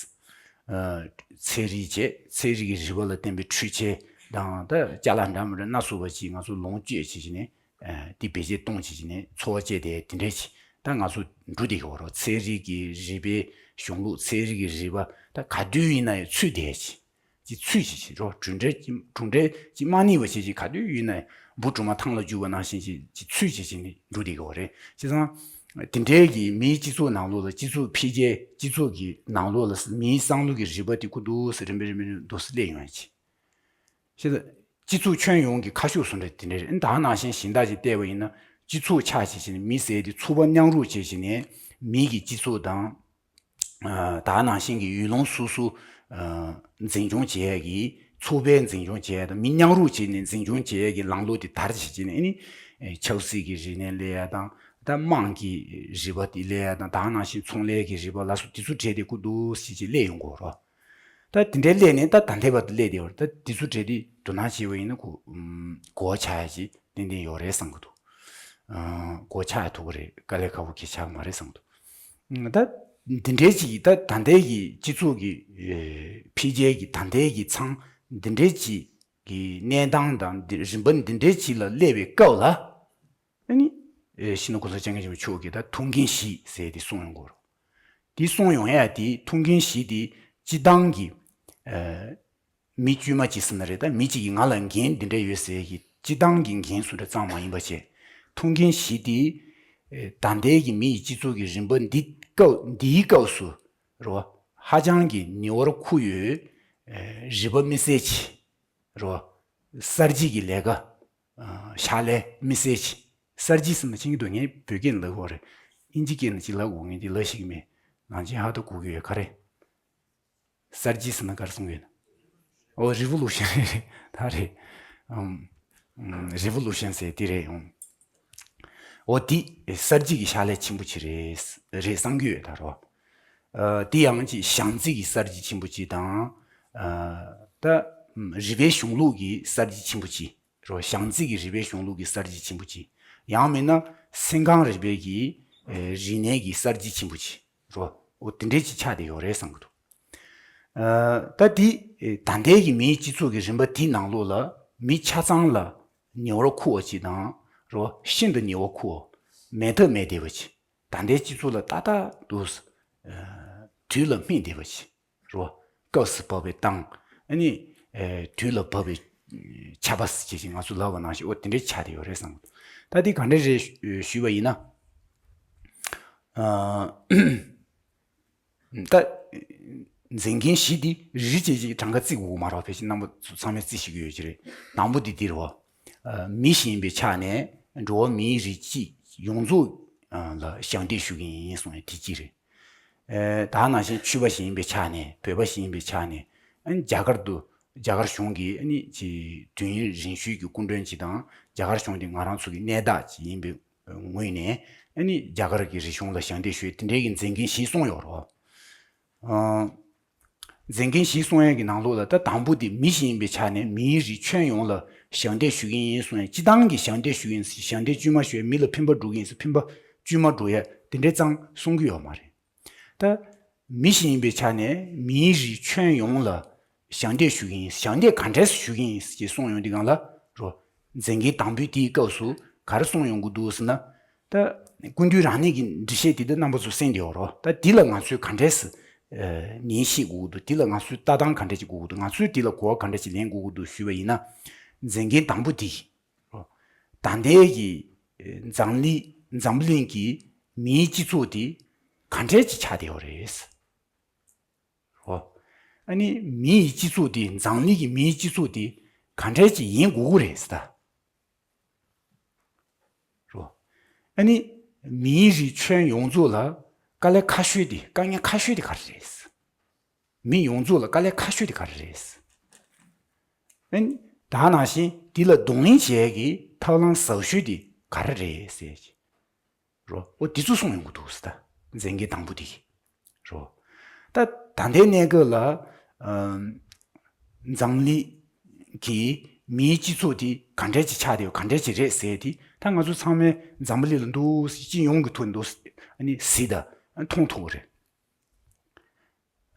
ཨ། ཚན་རིག་བྱས། ཚན་རིག་གི་རིག་པ་ལ་བརྟེན་པའི་འཕྲུལ་ཆས་དང་ད་ཅ་ལག་འདྲ་མི་འདྲ་སྣ་ཚོགས་པ་ཅིག་ང་ཚོ་ལོངས་སྤྱོད་བྱས་བྱས་ནས། ཨ། དེ་བེད་སྤྱོད་གཏོང་བྱས་བྱས་ནས་འཚོ་བ་སྐྱེལ་བསྡད་དེ་འདྲ་ཅིག་ད་ང་ཚོ་འགྲོ་བསྡད་ཀྱི་ཡོད་རེད། ཚན་རིག་གི་རིག་པའི་གཞུང་ལུགས། ཚན་རིག་གི་རིག་པ་ད་ག་དུས་ཡིན་ན་ཡང་ཚུད་བསྡད་ཅིག་ཅིག་ཚུད་ཅིག་ཅིག་རོ། གྲུབ་འབྲས་ཅིག་གྲུབ་འབྲས་ཅིག་མ་རྙེད་པ་ཅིག་ཅིག་ག་དུས་ཡིན་ན་འབུ་གྲུབ་མ་ཐང་ལ་རྒྱུག་པ་ནང་བཞིན་ཅིག་ཅིག་ཚུད་ཅིག་ཅིག་ནི་འགྲོ་བསྡད་ཀྱི་ཡོད་རེད། བྱས་ཙང་དེ་འདྲའི་གི་མིའི་སྤྱི་ཚོགས་ནང་ལོགས་ལ། སྤྱི་ཚོགས་འཕེལ་རྒྱས། སྤྱི་ཚོགས་ཀྱི་ནང་ལོགས་ལ་མིའི་བསམ་བློ་གི་རིག་པ་དེ་ཁུ་འདུག་སེ་རིམ་པས་རིམ་པས་འདུག་སེ་སླེབས་ཡོང་ཡ་ཅིག་བྱས་ཙང་སྤྱི་ཚོགས་ཁྱོན་ཡོངས་ཀྱི་ཁ་ཕྱོགས་བཟོ་འདྲ་དེ་འདྲ་རེད། ད་ནང་བཞིན་གཞན་དག་ཅིག་བལྟས་པ་ཡིན་ན། སྤྱི་ཚོགས་ཆགས་བྱས་བྱས་ནས་མི་ཟེར་དེ་ཚོགས་པ་མཉམ་རུབ་བྱས་བྱས་ནས་མི་གི་སྤྱི་ཚོགས་དང་། ཨ། ད་ནང་བཞིན་གྱི་ཡུལ་ལུང་སོ་སོ། ཨ། འཛིན་སྐྱོང་བྱེད་ཡས་ཀྱི་ཚོགས་པའི་འཛིན་སྐྱོང་བྱེད་ཡས་དང་། མི་མཉམ་རུབ་བྱས་ནས་འཛིན་སྐྱོང་བྱེད་ཡས་ཀྱི་ལམ་ལུགས་དེ་དར་བྱས་བྱས་ནས། ཨ་ནི་ཆབ་སྲིད་ཀྱི་རིག་གནས་སླེབས་ཡས་དང་། ད་དམངས་ཀྱི་རིག་པ་དེ་སླེབས་ཡས་དང་། ད་ནང་བཞིན་ཚོང་ལས་ཀྱི་རིག་པ་ལ་སོགས་དེ་ཚོ་གྲས་དེ་ཁུ་འདུག་སེ་ཅིག་སླེབས་ཡོང་གི་ཡོད་རེད། ད་དེ་འདྲའི་སླེབས་ནས་ད་ད་ལྟའི་བར་དུ་སླེབས་བསྡད་ཡོད་རེད། ད་དེ་ཚོ་གྲས་དེ་དོ་སྣང་བྱས་པ་ཡིན་ན་ཁོ། ཨམ། གོ་བ་ཆགས་ཡ་ཅིག་ཏན་ཏན་ཡོད་རེད་བསམ་གྱི་འདུག་ཨ། གོ་བ་ཆགས་ཡ་ཐུབ་ཀྱི་རེད། དཀའ་ལས་ཁག་པོ་གང་ཡང་ཆགས་ཀྱི་མ་རེད་བསམ་གྱི་འདུག་ཨ། ད་འདི་འདྲའི་ཅིག་ད་ད་ལྟའི་གི་སྤྱི་ཚོགས་ཀྱི། ཨེ། འཕེལ་རྒྱས་ཀྱི་ད་ལྟའི་གི་མཚམས་འདི་འདྲའི་ཅིག་གི་གནས་སྟངས་དང་འདི་རིམ་པ་འདི་འདྲའི་ཅིག་ལ་སླེབས་པའི་སྐབས་ལ། ཨ་ནི། ཨེ། སྤྱི་ནོར་གོང་ས་སྐྱབས་མགོན་ཆེན་པོ་མཆོག་གིས་ད་ཐུགས་འགན་བཞེས་ཟེར་དེ་གསུངས་ཡོང་གི་ཡོད་རེད། དེ་གསུངས་ཡོང་ཡ་དེ་ཐུགས་འགན་བཞེས་དེ་སྤྱིར་བཏང་གི། ཨ། མི་དཀྱུས་མ་གཅིག་ཟེར་ན་རེད། ད་མི་གཅིག་གིས་ང་ལ་འགན་འདི་འདྲ་ཡོད་ཟེར་གྱི་སྤྱིར་བཏང་གི་འགན་སུ་འདྲ་ཙམ་མ་ཡིན་པ་བྱས། ཐུགས་འགན་བཞེས་དེ། ཨེ། ད་ལྟའི་གི་མི་ཡི་སྤྱི་ཚོགས་ཀྱི་རིམ་པ་འདི་སྐབས་འདིའི་སྐབས་སུ་རོ། ཧ་ཅང་གི་ཉེ་བར་འཁུར་ཡོད། ཨེ། རིག་པ་དམིགས་བསལ་གྱི་རོ། གསར་བརྗེ་གི་ལས་ཀ། ཨ། ཕྱག་ལས་དམིགས་བསལ་གྱི། གསར་བརྗེ་ཟེར་ན་ཆིངས་ཀྱི་དོན་ངས་བོད་སྐད་ལབ་དགོས་རེད། ཨིན་ཇི་སྐད་ནང་ཅིག་ལབ་དགོས་ངས་ཅིག་ལབ་ཤེས་ཀྱི་མེད། ནང་ཆེན་ཧ་ད་གོ་གི་ཡོད་ག་རེ། གསར་བརྗེ་ཟེར་ན་ག་རེ་གསུང་གི་ཡོད་ན། ཨོ། རི་ཝོ་ལུ་ཤན་རེད། ད་རེད། ཨམ། ཨམ། རི་ཝོ་ལུ་ཤན་ཟེར་དེ་རེད། ཨམ། ཨོ། དེ་གསར་བརྗེ་གི་ཕྱག་ལས་ཆེན་པོ་ཅིག་རེད། རེད་བསམ་གྱི་ཡོད་ད་རོ། ཨ། དེ་ཡང་ཅིག་བྱམས་བརྩེ་གི་གསར་བརྗེ་ཆེན་པོ་ཅིག་དང་། ཨ། ད་རིག་པའི་གཞུང་ལུགས་ཀྱི་གསར་བརྗེ་ཆེན་པོ་ཅིག་རོ། བྱམས་བརྩེ་གི་རིག་པའི་གཞུང་ལུགས་ཀྱི་གསར་བརྗེ་ཆེན་པོ་ཅིག་ཡང་མིན་ན་སེམས་ཁམས་རིག་པའི་གི། ཨེ། རིག་གནས་ཀྱི་གསར་བརྗེ་ཆེན་པོ་ཅིག་རོ། འོ་དེ་འདྲའི་ཅིག་ཆགས་བསྡད་ཡོད་རེད་བསམ་གྱི་འདུག་ཨ། ད་དེ་ད་ལྟའི་གི་མིའི་སྤྱི་ཚོགས་ཀྱི་རིམ་པ་དེའི་ནང་ལོགས་ལ་མི་ཆ་ཚང་ལ་ཉེ་བར་འཁུར་བ་ཅིག་དང་རོ། ཤིན་ཏུ་ཉེ་བར་འཁུར་བ། མེད་ཐབས་མེད་བསྡད་པ་ཅིག་ད་ལྟའི་སྤྱི་ཚོགས་ལ་ཏག་ཏག་ཏུ། ཨ། དུས་ལ་སྨིན་བསྡད་པ་ཅིག་རོ། སྐབས་སུ་བབས་པའི་གཏམ། ཨ་ནི། ཨེ། དུས་ལ་བབས་པའི་ཆར་པ་ཞེས་ང་ཚོ་ལབ་པ་ནང་བཞིན་འོ་དེ་འདྲའི་ཆགས་བསྡད་ཡོད་རེད་བསམ་གྱི་འདུག་ད་དེ་ག་འདྲ་རེད་ཞུས་པ་ཡིན་ན། ཨ། ད་མཛད་འགན་བཞི་འདི་རེ་རེ་བྱས་བྱས་གྲངས་ཀ་བརྩི་དགོས་ཀྱི་མ་རེད་བ། ཕལ་ཆེར་རྣམ་པ་ཚོ་ཚང་མས་བརྩི་ཤེས་ཀྱི་ཡོད་ཀྱི་རེད། དང་པོ་འདི་འདི་རེད་བ། ཨ། མི་ཞིག་ཡིན་པའི་ཆ་ནས་འགྲོ་བ་མིའི་རིགས་སྤྱི་ཡོངས་རྫོགས་ལ་ཞབས་འདེགས་ཞུ་གི་ཡིན་གསུངས་ཡ་དེ་གཅིག་རེད། ཨ། ད་ནང་བཞིན་ཆོས་པ་ཞིག་ཡིན་པའི་ཆ་ནས། བོད་པ་ཞིག་ཡིན་པའི་ཆ་ནས། ཨ། རྒྱ་གར་དུ་ རྒྱ་གར་གཞུང་གི་ཨ་ནི་ཅིག་དུས་ཡུན་རིང་ཤོས་ཀྱི་སྐུ་མགྲོན་ཅིག་དང་། རྒྱ་གར་གཞུང་དེ་ང་རང་ཚོ་གི་གནས་བདག་ཅིག་ཡིན་པའི་ངོས་ནས། ཨ་ནི་རྒྱ་གར་གྱི་རིག་གཞུང་ལ་ཞབས་འདེགས་ཞུ་ཡས་དེ་འདྲའི་གི་མཛད་འགན་བཞེས་སོང་ཡོད་རེད། ཨ། མཛད་འགན་བཞེས་སོང་ཡས་ཀྱི་ནང་ལོགས་ལ། ད་དང་པོ་དེ་མི་ཞིག་ཡིན་པའི་ཆ་ནས་མིའི་རིགས་ཁྱོན་ཡོངས་ལ་ཞབས་འདེགས་ཞུ་གི་ཡིན་གསུངས་ཡས། སྤྱིར་བཏང་གི་ཞབས་འདེགས་ཞུ་གི་ཡིན། ཞབས་འདེགས་དཀྱུས་མ་ཞུ་ཡས། མི་ལ་ཕན་པ་སྒྲུབ་ཀྱི་ཡིན་ཟེར། ཕན་པ་དཀྱུས་མ་སྒྲུབ་ཡས་དེ་འདྲའི་ཙང་གསུང་གི་ཡོད་མ་རེད། ད་མི་ཞིག་ཡིན་པའི་ཆ་ནས་མིའི་རིགས་ཁྱོན་ཡོངས་ལ་ཞབས་འདེགས་ཞུ་གི་ཡིན། ཞབས་འདེགས་ག་འདྲས་སེ་ཞུ་གི་ཡིན་ཞེས་གསུངས་ཡོང་དུས་སྒང་ལ་རོ། མཛད་འགན་དང་པོའི་དེའི་སྐབས་སུ་ག་རེ་གསུངས་ཡོང་གི་འདུག་ཟེར་ན། ད་སྐུ་མདུན་རང་ཉིད་ཀྱི་འགྲེལ་བཤད་དེ་ད་རྣམ་པ་ཚོ་གསན་བསྡད་ཡོད་རོ། ད་འདི་ལ་ང་ཚོས་ག་འདྲས་སེ་ཨ་ཉན་ཤེས་དགོས་ཀྱི་འདུག་འདི་ལ་ང་ཚོས་ལྟ་སྟངས་ག་འདྲས་ཅིག་དགོས་ཀྱི་འདུག་ང་ཚོས་འདི་ལ་གོ་བ་ག་འདྲས་ཅིག་ལེན་དགོས་ཀྱི་འདུག་ཞུས་པ་ཡིན་ན། མཛད་འགན་དང་པོ་འདི་རོ། ད་ལྟའི་གི་ཨ་འཛམ་གླིང་འཛམ་བུ་གླིང་གི་མིའི་སྤྱི་ཚོགས་དེ་ག་འདྲས་ཅིག་ཆགས་བསྡད་ཡོད་རེད། རོ། ཨ་ནི་མིའི་སྤྱི་ཚོགས་དེ། འཛམ་གླིང་གི་མིའི་སྤྱི་ཚོགས་དེ་ག་འདྲས་ཅིག་ཡིན་དགོས་ཀྱི་རེད་ཟེར་ད། རོ། ཨ་ནི་མིའི་རིགས་ཁྱོན་ཡོངས་རྫོགས་ལ་དཀའ་ལས་ཁག་ཤོས་དེ། དཀའ་ངལ་ཁག་ཤོས་དེ་ག་རེ་རེད། མི་ཡོངས་རྫོགས་ལ་དཀའ་ལས་ཁག་ཤོས་དེ་ག་རེ་རེད། ཨ་ནི་ད་ནང་བཞིན་དེ་ལ་གདོང་ལེན་བྱེད་ཡས་ཀྱི་ཐབས་ལམ་ཟབ་ཤོས་དེ་ག་རེ་རེད་ཟེར་གྱི། རོ། འོ་དེ་ཚོ་གསུངས་ཡོང་གི་འདུག་ཟེར་ད། མཛད་འགན་དང་པོ་དེ་གི། རོ། ད་ད་ལྟའི་གནས་སྐབས་ལ་ཨམ་འཛམ་གླིང་གི་མིའི་སྤྱི་ཚོགས་དེ་ག་འདྲས་ཅིག་ཆགས་བསྡད་ཡོད། ག་འདྲས་ཅིག་རེད་ཟེར་དེ་ད་ང་ཚོ་ཚང་མས་འཛམ་བུ་གླིང་ལ་འདུག་སྤྱི་ཡོངས་ཀྱི་ཐོག་འདུག་ཨ་ནི་གཟིགས་དང་མཐོང་ཐུབ་ཀྱི་རེད།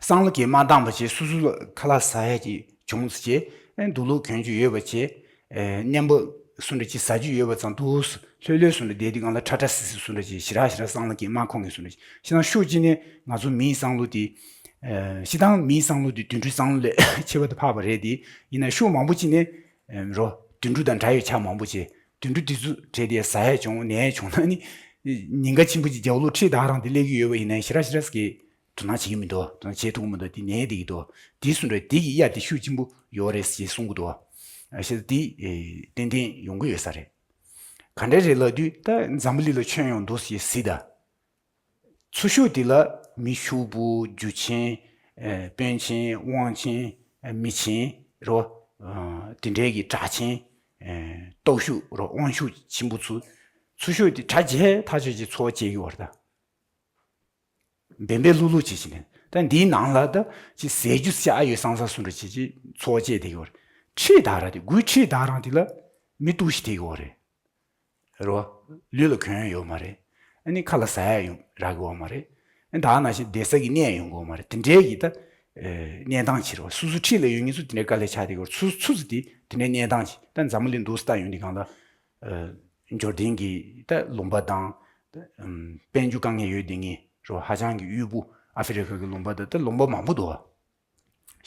བསམ་བློ་གིས་མ་འདང་བ་བྱས། སོ་སོ་ལ་ཁ་ལག་ཟ་ཡས་ཀྱི་བྱུང་ཚེ་བྱས། ཨེ་འདུག་ལུགས་གྱོན་རྒྱུ་ཡོད་པ་བྱས། ཨེ་མཉམ་པོ་སུ་འདྲ་ཅིག་ཟ་རྒྱུ་ཡོད་པ་ཙང་འདུག་ལྷོད་ལྷོད་སུ་འདྲ་བསྡད་དུས་སྒང་ལ་ཁྲ་ཁྲ་སི་སི་སུ་འདྲ་ཅིག་ཞེ་དྲག་ཞེ་དྲག་བསམ་བློ་གིས་མ་འཁོར་མཁན་སུ་འདྲ་ཅིག་ཤི་ན་ཤོག་ཅིག་ནས་ང་ཚོ་མིའི་བསམ་བློ་དེ། ཨེ་སྤྱིར་བཏང་མིའི་བསམ་བློ་དེ་དུད་འགྲོའི་བསམ་བློ་ལས་ཁྱད་པར་དུ་འཕགས་པ་རེད་དེ། ཡིན་ན་ཤོག་མང་པོ་ཅིག་ནས་ཨེ་རོ། དུད་འགྲོ་དང་འདྲ་བའི་ཆ་མང་པོ་བྱས། དུད་འགྲོ་དེ་ཚོ་བྲེལ་ཏེ་ཟ་ཡས་བྱུང་། ནད་བྱུང་ན་ནི་ཉེན་ཁ་ཆེན་པོ་ཅིག་རྒྱབ་ལོགས་ཁྲིད་བདའ་རང་དེ་སླེབས་ཀྱི་ཡོད་པ་ཡིན་ན་ཞེ་དྲག་ཞེ་དྲག་གི་དོ་སྣང་བྱེད་ཀྱི་མི་འདུག་དོ་སྣང་བྱེད་ཐུབ་ཀྱི་མི་འདུག་དེ་ནད་དེ་གི་འདུག་དེ་སུ་འདྲ་དེ་གི་ཡ་དེ་ཤུགས་ཆེན་པོ་ཡོད་རེད་ཅེས་གསུང་གི་འདུག་ཨ་ཤེས་དེ་ཨེ་ཏན་ཏན་ཡོང་གི་ཡོད་ས་རེད། ག་འདྲ་རེད་ལབ་དུས་ད་འཛམ་བུ་གླིང་ལ་ཁྱོན་ཡོངས་འདུག་ཅེས་གཟིགས་དང་། ཚུར་ཤོག་དེ་ལ་མི་ཕྱུག་པོ་རྒྱུ་ཆེན་ཨེ་དཔོན་ཆེན་དབང་ཆེན་ཨེ་མི་ཆེན་རོ། ཨ་དེ་འདྲའི་གི་གྲགས་ཆེན་ཨེ་སྟོབས་ཤུགས་རོ། དབང་ཤུགས་ཆེན་པོ་ཚོ་ཚུར་ཤོག་དེ་གྲ་རྒྱས་ཐག་ཆོད་ཀྱི་འཚོ་བ་སྐྱེལ་གི་ཡོད་རེད་ད། འབེན་པས་ལྷུག་ལྷུག་བྱེད་ཀྱི་ནས། ད་འདིའི་ནང་ལ་ད་ཅི་ཟས་རྒྱུ་ཟ་ཡོད་སང་ས་སུ་འདྲ་བྱེད་ཀྱི་འཚོ་བ་སྐྱེལ་བསྡད་ཀྱི་ཡོད་རེད། ཁྲིད་བདའ་རང་དེ། སྒོ་ཁྲིད་བདའ་རང་དེ་ལ་མི་གཏུག་ཤི་བསྡད་ཀྱི་ཡོད་རེད། རེད་བ། ལུས་ལ་གྱོན་ཡ་ཡོད་མ་རེད། ཨ་ནི་ཁ་ལག་ཟ་ཡ་ཡོང་རག་གི་ཡོད་མ་རེད། ཨ་ད་ནང་བཞིན་བསྡད་ས་གི་གནས་ཡོང་གི་ཡོད་མ་རེད། དེ་འདྲའི་གི་ད་ཨེ་གནས་སྟངས་ཅིག་རེད་བ། སོ་སོ་འཁྲིས་ལ་ཡོད་མཁན་ཚོ་དེ་འདྲའི་དཀའ་ལས་ཆགས་བསྡད་ཀྱི་ཡོད་རེད། ཚུར་ཚུར་ཚུར་དེ་དེ་འདྲའི་གནས་སྟངས་ཅིག་ད་འཛམ་བུ་གླིང་འདུག་སེ་ལྟ་ཡོང་དུས་སྒང་ལ། ཨེ་འབྱོར་ལྡན་གྱི་ད་ལུང་པ་དང་། ད་ཨམ་དཔལ་འབྱོར་དཀའ་ངལ་ཡོད་བསྡད་མཁན་རེད་བ། ཧ་ཅང་གི་དབུལ་པོ། ཨ་ཧྥེ་རི་ཁ་གི་ལུང་པ་དང་ད་ལུང་པ་མང་པོ་འདུག་བ།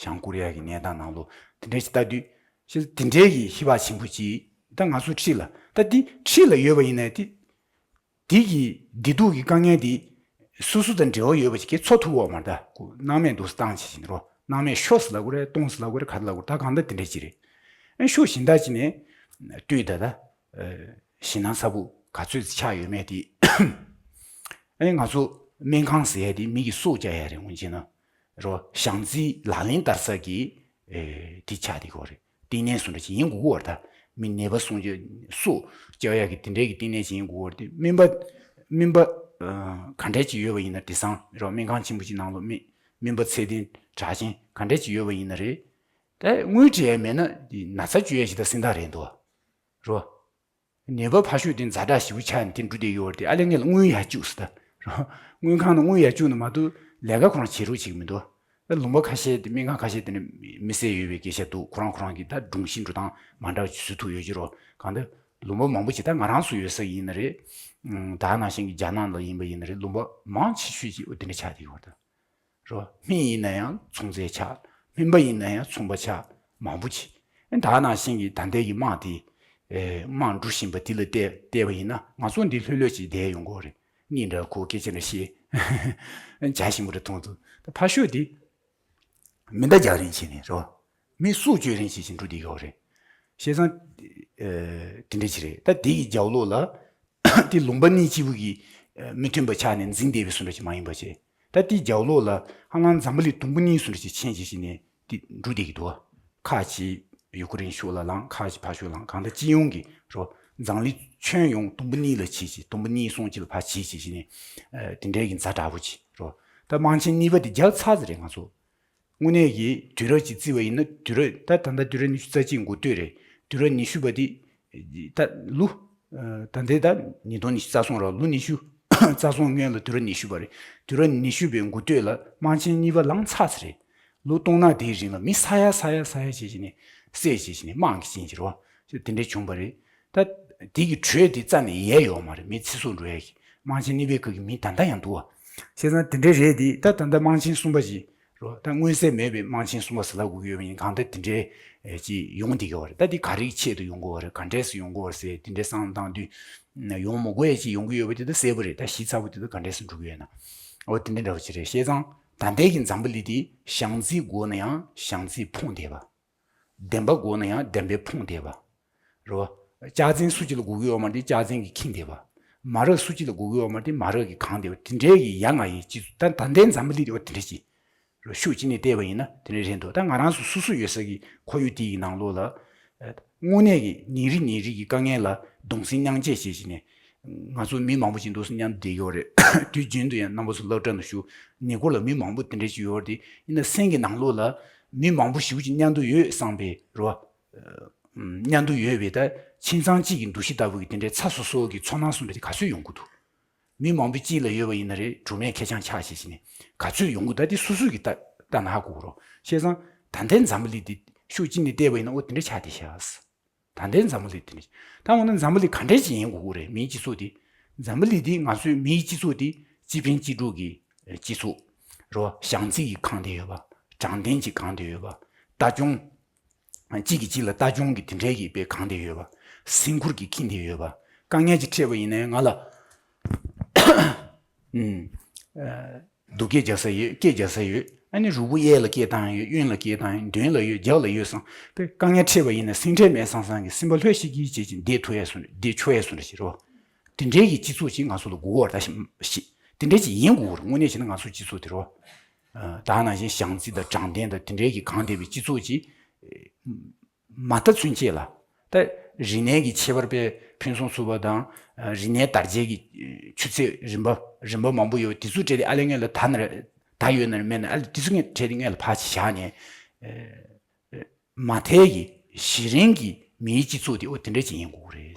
བྱང་ཀོ་རི་ཡ་གི་གནས་སྟངས་ནང་ལོགས་དེ་འདྲའི་ཞིག་ལྟ་དུས། ཞེས་དེ་འདྲའི་གི་ཤེས་པ་ཆེན་པོ་ཅིག་ད་ང་ཚོ་འཁྲིས་ལ། ད་འདི་འཁྲིས་ལ་ཡོད་པ་ཡིན་ན་དེ། དེ་གི་བདེ་སྡུག་གི་དཀའ་ངལ་དེ་སོ་སོ་དང་འབྲེལ་བ་ཡོད་པ་ཞིག་གིས་ཚོར་ཐུབ་ཀྱི་ཡོད་མ་རེད་ད། ཁོ་སྣང་མེད་འདུག་སེ་བཏང་བྱས་བཞིན་རོ། སྣང་མེད་ཤོར་ཟེར་ལབ་དགོས་རེད། སྟོང་ཟེར་ལབ་དགོས་རེད། ག་རེ་ལབ་དགོས་རེད། ད་གང་ལྟར་དེ་འདྲ་ཅིག་རེད། ཨ་ཤུགས་གཞན་དག་ཅིག་ནས་ལྟོས་ད་ད། ཨ་ཞེད་སྣང་ཚ་པོ་ག་ཚོད་ཅིག་ཆགས་ཡོད་མེད་དེ། ཨ་ང་ཚོ་སྨན་ཁང་ཟེར་ཡ་དེ་མི་གི་སྲོག་བསྐྱབ་ཡ་རེད། འོན་ཀྱང་ན། རོ། བྱམས་བརྩེའི་ལག་ལེན་བསྟར་ས་གི་ཨེ་དེ་ཆགས་བསྡད་ཀྱི་ཡོད་རེད། བསྟི་གནས་སུ་འདྲ་ཅིག་ཡིན་དགོས་ཀྱི་ཡོད་རེད་ད། མི་ནད་པ་སྲུང་སྐྱོབ་སྲོག་སྐྱོབ་ཡ་གི་དེ་འདྲའི་གི་བསྟི་གནས་ཅིག་ཡིན་དགོས་ཀྱི་ཡོད་རེད་དེ། སྨན་པ་སྨན་པ་ཨ་ག་འདྲས་ཅིག་ཡོད་པ་ཡིན་ན། དེང་སང་རོ། སྨན་ཁང་ཆེན་པོ་ཅིག་ནང་ལོགས་སྨན་སྨན་པ་ཚད་ལྡན་གྲགས་ཅན་ག་འདྲས་ཅིག་ཡོད་པ་ཡིན་ན་རེད། ད་དངུལ་སྤྲད་ཡ་མེད་ན་དེ་ན་ཚ་བཅོས་ཡ་ཞིག་ད་སེམས་ཐག་རེད་འདུག་རོ། ནད་པ་ཕར་ཞོག་དེ་ཛ་དྲག་ཞེ་པོ་ཆགས་ནས་དེ་འགྲོ་བསྡད་ཡོད་རེད་དེ། ཨ་ལས་ངས་ལ་དངུལ་ཡར་བཅུག་ཟེར་ད། དངུལ་ཁང་ནང་དངུལ་ཡར་བཅུག་ནས་མ་གཏོགས་ལས་ཀ་ཁོ་རང་བྱེད་རོགས་བྱེད་ཀྱི་མི་འདུག་ད་ལུང་པ་ཁ་ཤས་དེ། སྨན་ཁང་ཁ་ཤས་དེ་ནས་མི་སེར་ཡོད་པའི་སྐད་ཆ་འདུག་ཁོ་རང་ཁོ་རང་གི་ད་སྒྲུང་བཞིན་འགྲོ་སྟངས་མ་འདྲ་བ་ཅིག་བཟོ་ཐུབ་ཡོད་ཀྱི་རོ། གང་ལྟར་ལུང་པ་མང་པོ་ཅིག་ད་ང་རང་ཚོ་ཡོད་ས་ཡིན་ན་རེད། ད་ནང་བཞིན་གྱི་རྒྱ་ནག་ལ་ཡིན་པ་ཡིན་ན་རེད། ལུང་པ་མང་ཆེ་ཤོས་ཅིག་འོ་དེ་འདྲ་ཆགས་བསྡད་ཡོད་རེད་ད། རོ། སྨན་ཡིན་ན་ཡང་ཚོང་རྫས་ཆགས། སྨན་པ་ཡིན་ན་ཡང་ཚོང་པ་ཆགས། མང་པོ་ཅིག་ཨེ་ད་ནང་བཞིན་གྱི་ད་ལྟའི་གི་དམག་དེ། ཨེ་དམག་འགྲོ་བཞིན་པ་དེ་ལ་བལྟས་བལྟས་པ་ཡིན་ན་ང་ཚོ་འདི་ལྷོད་ལྷོད་ཅིག་བསྡད་ཡོང་གི་ཡོད་རེད། གཉིད་འདྲ་ཁུག་སྐད་ཆ་འདྲ་བཤད། ཨེ་བྱ་ཞིམ་པོ་འདྲ་མཐོང་ཚུལ། ད་ཕར་ཞོག་དེ་མེ་མདའ་རྒྱག་རིན་བྱས་ནས་རོ། མི་སྲོག་གཅོད་རིན་བྱས་བཞིན་འགྲོ་བསྡད་ཡོད་རེད། བྱས་ཙང་ཨེ་དེ་འདྲ་ཅིག་རེད། ད་དེ་གི་རྒྱབ་ལོགས་ལ། དེ་ལུང་པ་གཉིས་གཅིག་པུ་གི་ཨ་མི་མཐུན་པ་ཆགས་ནས་འཛིང་བསྡད་པའི་བཟོ་འདྲ་ཅིག་མ་ཡིན་པ་བྱས། ད་དེའི་རྒྱབ་ལོགས་ལ་ཧ་ལམ་འཛམ་བུ་གླིང་དུམ་བུ་གཉིས་བཟོ་འདྲ་ཅིག་ཕྱིན་བྱས་བྱས་ནས་དེ་འགྲོ་བསྡད་ཀྱི་འདུག་ཁ་ཅིག་ཡུ་ཀེ་རེན་ཕྱོགས་ལ་ལངས། ཁ་ཅིག་ཕར་ཕྱོགས་ལངས། གང་ལྟར་སྤྱི་ཡོངས་ཀྱི་རོ་འཛམ་གླིང་ཁྱོན་ཡོངས་དུམ་བུ་གཉིས་ལ་ཕྱེ་བྱས། དུམ་བུ་གཉིས་གསུམ་ཅིག་ལ་ཕར་ཕྱེ་བྱས་བྱས་ནས་དེ་འདྲའི་གི་ཛ་དྲག་པོ་ཅིག་རོ། ད་དམག་ཆེན་གཉིས་པ་དེ་རྒྱལ་ཚར་ཟེར་རེད། ང་ཚོ་དངོས་གནས་ཀྱི་དུས་རབས་ཅིག་བརྩིས་པ་ཡིན་ན། དུས་རབས་ད་ད་ལྟ་དུས་རབས་ཉི་ཤུ་རྩ་གཅིག་འགོ་སྟོད་རེད། དུས་རབས་ཉི་ཤུ་པ་དེ་ད་ལོ། ད་ལྟའི་ད་ཉིས་སྟོང་ཉི་ཤུ་རྩ་གསུམ་རེད། ལོ་ཉི་ཤུ་རྩ་གསུམ་སྔོན་ལ་དུས་རབས་ཉི་ཤུ་པ་རེད། དུས་རབས་ཉི་ཤུ་པའི་འགོ་སྟོད་ལ་དམག་ཆེན་གཉིས་པ་ལངས་ཚར་ཟེར་རེད། ལོ་སྟོང་ཕྲག་དེའི་རིང་ལ་མི་ས་ཡ་ས་ཡ་ས་ཡ་བྱས་བྱས་ནས་བསད་བྱས་བྱས་ནས་དམག་གི་ཆེན་གྱི་རོ། དེ་འདྲ་བྱུང་བ་རེད། ད་དེ་གི་དྲོད་དེ་རྩ་ནས་ཡལ་ཡོད་མ་རེད། མི་ཚེ་སྲོག་འགྲོ་ཡ་གི། དམག་ཆེན་གཉིས་པའི་སྐབས་ཀྱི་མི་ད་ལྟ་ཡང་འདུག་བ། བྱས་ཙང་དེ་འདྲ་རེད་དེ། ད་ད་ལྟ་དམག་ཆེན་གསུམ་པ་ཞིག་རོ། ད་མངོན་གསལ་མེད་པའི་དམག་ཆེན་གསུམ་པ་ཟེར་ལབ་དགོས་ཀྱི་ཡོད་པ་ཡིན། གང་ལྟར་དེ་འདྲའི་ཅིག་ཡོང་བསྡད་ཀྱི་ཡོད་རེད། ད་དེ་ག་རེའི་ཆེད་དུ་ཡོང་གི་ཡོད་རེད། ག་འདྲས་སུ་ཡོང་གི་ཡོད་རེད་ཟེར་དེ་འདྲའི་བསམ་བློ་བཏང་དུས་ཡོང་མི་དགོས་ཡ་ཅིག་ཡོང་གི་ཡོད་པ་དེ་ད་གསལ་པོ་རེད། ད་ཞིབ་ཚགས་པོ་དེ་ད་ག་འདྲས་སུ་འགྲོ་གི་ཡོད་ན། འོ་དེ་འདྲ་འདྲ་བོ་ཅིག་རེད། བྱས་ཙང་ད་ལྟའི་གི་འཛམ་བུ་གླིང་དེ་བྱང་རྩེའི་མགོ་ན་ཡང་བྱང་རྩེས་ཕོངས་བསྡད་པ། བདེན་པ་མགོ་ན་ཡང་བདེན་པས་ཕོངས་བསྡད་པ། རེད་བ། ལྕགས་ཚན་སུ་གཅིག་ལ་དགོས་ཀྱི་ཡོད་མ་རེད། ལྕགས་ཚན་གྱིས་ཁེངས་བསྡད་པ། མ་རག་སུ་གཅིག་ལ་དགོས་ཀྱི་ཡོད་མ་རེད། མ་རག་གིས་གང་བསྡད་པ། དེ་འདྲའི་གི་ཡ་ང་ཡི་སྤྱི་ཚོགས། ད་ད་ལྟའི་འཛམ་བུ་གླིང་དེ་བ་དེ་འདྲ་ཅིག་རེད། ཤུགས་གཅིག་ནས་བལྟས་པ་ཡིན་ན་དེ་འདྲ་རེད་འདུག། ད་ང་རང་ཚོ་སོ་སོ་ཡོད་ས་གི་ཁོར་ཡུག་དེ་ཡི་ནང་ལོགས་ལ། དངོས་གནས་ཀྱི་ཉིན་རེ་ཉིན་རེ་གི་དཀའ་ངལ་ལ་གདུང་སེམས་མཉམ་སྐྱེད་བྱེད་བྱས་ནས། ང་ཚོ་མི་མང་པོ་ཅིག་འདུག་སེ་མཉམ་དུ་བསྡད་ཡོད་རེད། དུས་རྒྱུན་དུ་ཡང་རྣམ་པ་ཚོ་སློབ་གྲྭ་ནང་བཞུགས། ཉེ་འཁོར་ལ་མི་མང་པོ་དེ་འདྲ་ཅིག་ཡོད་རེད། དེ་ཡིན་ན་སེམས་ཀྱི་ནང་ལོགས་ལ་མི་མང་པོ་ཞེ་པོ་ཅིག་མཉམ་དུ་ཡོད་བསམ་པའི་རེད་བ། མཉམ་དུ་ཡོད་པའི་ད་ཁྱིམ་ཚང་གཅིག་གི་འདུ་ཤེས་ལྟ་བུ་གི་དེ་འདྲའི་ཚ་སོ་སོ་གི་ཚོར་སྣང་བཟོ་འདྲ་དེ་ག་ཚོད་ཡོང་གི་འདུག། མི་མང་པོ་གཅིག་ལ་ཡོད་པ་ཡིན་ན་རེད། གྲོགས་མེད་ཁེར་རྐྱང་ཆགས་བྱས་བྱས་ནས་ག་ཚོད་ཡོང་གི། ད་དེ་སོ་སོ་གི་ལྟ་ལྟ་ན་ཧ་གོ་གི་རེད། བྱས་ཙང་ད་ལྟའི་འཛམ་བུ་གླིང་འདི་ཤུགས་གཅིག་ནས་བལྟས་པ་ཡིན་ན་འོ་དེ་འདྲ་ཆགས་བསྡད་ཤག། ད་ལྟའི་འཛམ་བུ་གླིང་དེ་འདྲ། ད་འོ་ན་འཛམ་བུ་གླིང་ག་འདྲ་ཅིག་ཡིན་དགོས་ཀྱི་རེད། མིའི་སྤྱི་ཚོགས་འདི། འཛམ་བུ་གླིང་འདི་ང་ཚོའི་མིའི་སྤྱི་ཚོགས་འདི་སྤྱི་ཕན་སྤྱི་སྒྲུབ་ཀྱི་སྤྱི་ཚོགས་རེད་བ། བྱམས་བརྩེ་གིས་གང་བསྡད་ཡོད་པ། དྲང་བདེན་གྱིས་གང་བསྡད་ཡོད་པ། ལྟ་སྐྱོང་། གཅིག་གིས་གཅིག་ལ་ལྟ་སྐྱོང་གི་དེ་འདྲའི་གི་དཔེ་གང་བསྡད་ཡོད་པ། སེམས་ཁུར་གྱིས་ཁེངས་བསྡད་ཡོད་པ། དཀའ་ངལ་ཅིག་འཕྲད་པ་ཡིན་ནའི་ང་ལ། ཨུམ། ཨ། སྡུག་སྐད་རྒྱག་ས་ཡོད། སྐད་རྒྱག་ས་ཡོད། ཨ་ནི་རུས་པ་གཡས་ལ་སྐད་བཏང་ཡོད། གཡོན་ལ་སྐད་བཏང་ཡོད། མདུན་ལ་ཡོད། རྒྱབ་ལ་ཡོད་བསམ་པའི་དཀའ་ངལ་འཕྲད་པ་ཡིན་ན་སེམས་ཁྲལ་མེད་སང་སང་གི་སེམས་པ་ལྷོད་ཤིག་གིས་བྱེད་ཅིང་བསྡད་ཐུབ་ཡས་སུ་བསྡད་ཆོག་ཡས་སུ་འདྲ་ཞིག་རེད་བ། དེ་འདྲའི་གི་སྤྱི་ཚོགས་ཅིག་ང་ཚོ་ལ་དགོས་པ་རེད། ད་ཤི་ཤི་དེ་འདྲའི་ཅིག་ཡིན་དགོས་པ་རེད། དངོས་གནས་བྱས་ན་ང་ཚོ་སྤྱི་ཚོགས་དེ་རེད་བ། ཨ། ད་ནང་བཞིན་བྱམས་བརྩེ་དང་དྲང་བདེན་དང་དེ་འདྲའི་གི་གང་བསྡད་པའི་སྤྱི་ཚོགས་ཅིག་མ་མཐའ་ཚུན་ཆད་ལ། ད་རིག་གནས་ཀྱི་ཁྱད་པར་དཔེ་ཕུན་སུམ་ཚོགས་པ་དང་། རིག་གནས་དར་རྒྱས་ཀྱི་ཆུ་ཚད་རིམ་པ་རིམ་པ་མང་པོ་ཡོད། དེ་ཚོ་གྲས་དེ་ཨ་ལས་སྔོན་ལ་ད་ན་རེ་ད་ཡོད་ན་རེ་མེད་ན་ཨ་ལས་དེ་ཚོ་གྲས་དེ་སྔོན་ལ་ཕར་ཅིག་བཞག་ནས། མ་མཐའི་གི་གཞི་རིམ་གྱི་མིའི་སྤྱི་ཚོགས་དེ་འོ་དེ་འདྲ་ཅིག་ཡིན་དགོས་རེད།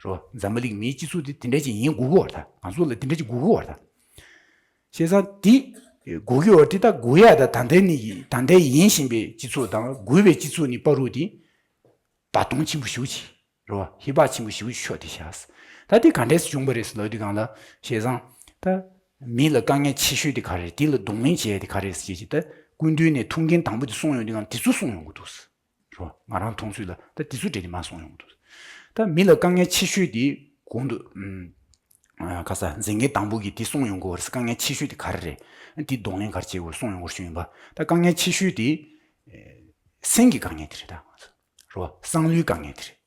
རོ། འཛམ་བུ་གླིང་མིའི་སྤྱི་ཚོགས་དེ་དེ་འདྲ་ཅིག་ཡིན་དགོས་ཀྱི་ཡོད་རེད། ད་ང་ཚོ་ལ་དེ་འདྲ་ཅིག་དགོས་ཀྱི་ཡོད་རེད། ད། བྱས་ཙང་དེ་དགོས་ཀྱི་ཡོད་རེད། ད་དགོས་ཡ་ད་ད་ལྟའི་ནི་ད་ལྟའི་ཡིན་བཞིན་པའི་སྤྱི་ཚོགས་དང་དགོས་པའི་སྤྱི་ཚོགས་ནི་བར་དུ་དེ་བར་སྟོང་ཆེན་པོ་ཞེ་པོ་ཅིག་རེད་བ། ཧེ་བག་ཆེན་པོ་ཞེ་པོ་ཅིག་ཤོར་བསྡད་ཤག། ད་དེ་ག་འདྲས་སེ་བྱུང་བ་རེད་ཟེར་ལབ་དུས་སྒང་ལ། བྱས་ཙང་ད་མི་ལ་དཀའ་ངལ་ཆེ་ཤོས་དེ་ག་རེ་རེད། དེ་ལ་གདོང་ལེན་བྱེད་ཡ་དེ་ག་རེ་རེད་ཟེར་བྱས་ད་སྐུ་མདུན་ནས་ཐུགས་འགན་དང་པོ་དེ་གསུངས་ཡོང་དུས་སྒང་དེ་ཚོ་གསུངས་ཡོང་གི་འདུག། རོ། ང་རང་མཐོང་ཚུལ་ལ་ད་དེ་ཚོ་འདྲ་དེ་མ་སོང་ཡོང་གི་འདུག། ད་མི་ལ་དཀའ་ངལ་ཆེ་ཤོས་དེ་གོང་དུ་ཨམ། ཨ། ཁ་ས་མཛད་འགན་དང་པོ་གི་དེ་གསུངས་ཡོང་གི་ཡོད་རེད། དཀའ་ངལ་ཆེ་ཤོས་དེ་ག་རེ་རེད། དེ་གདོང་ལེན་ག་རེ་བྱེད་དགོས་གསུངས་ཡོང་གི་ཡོད་པ། ད་དཀའ་ངལ་ཆེ་ཤོས་དེ་ཨེ། སེམས་ཀྱི་དཀའ་ངལ་དེ་རེད། ད་ང་ཚོ་རོ། བསམ་བློའི་དཀའ་ངལ་དེ་རེད།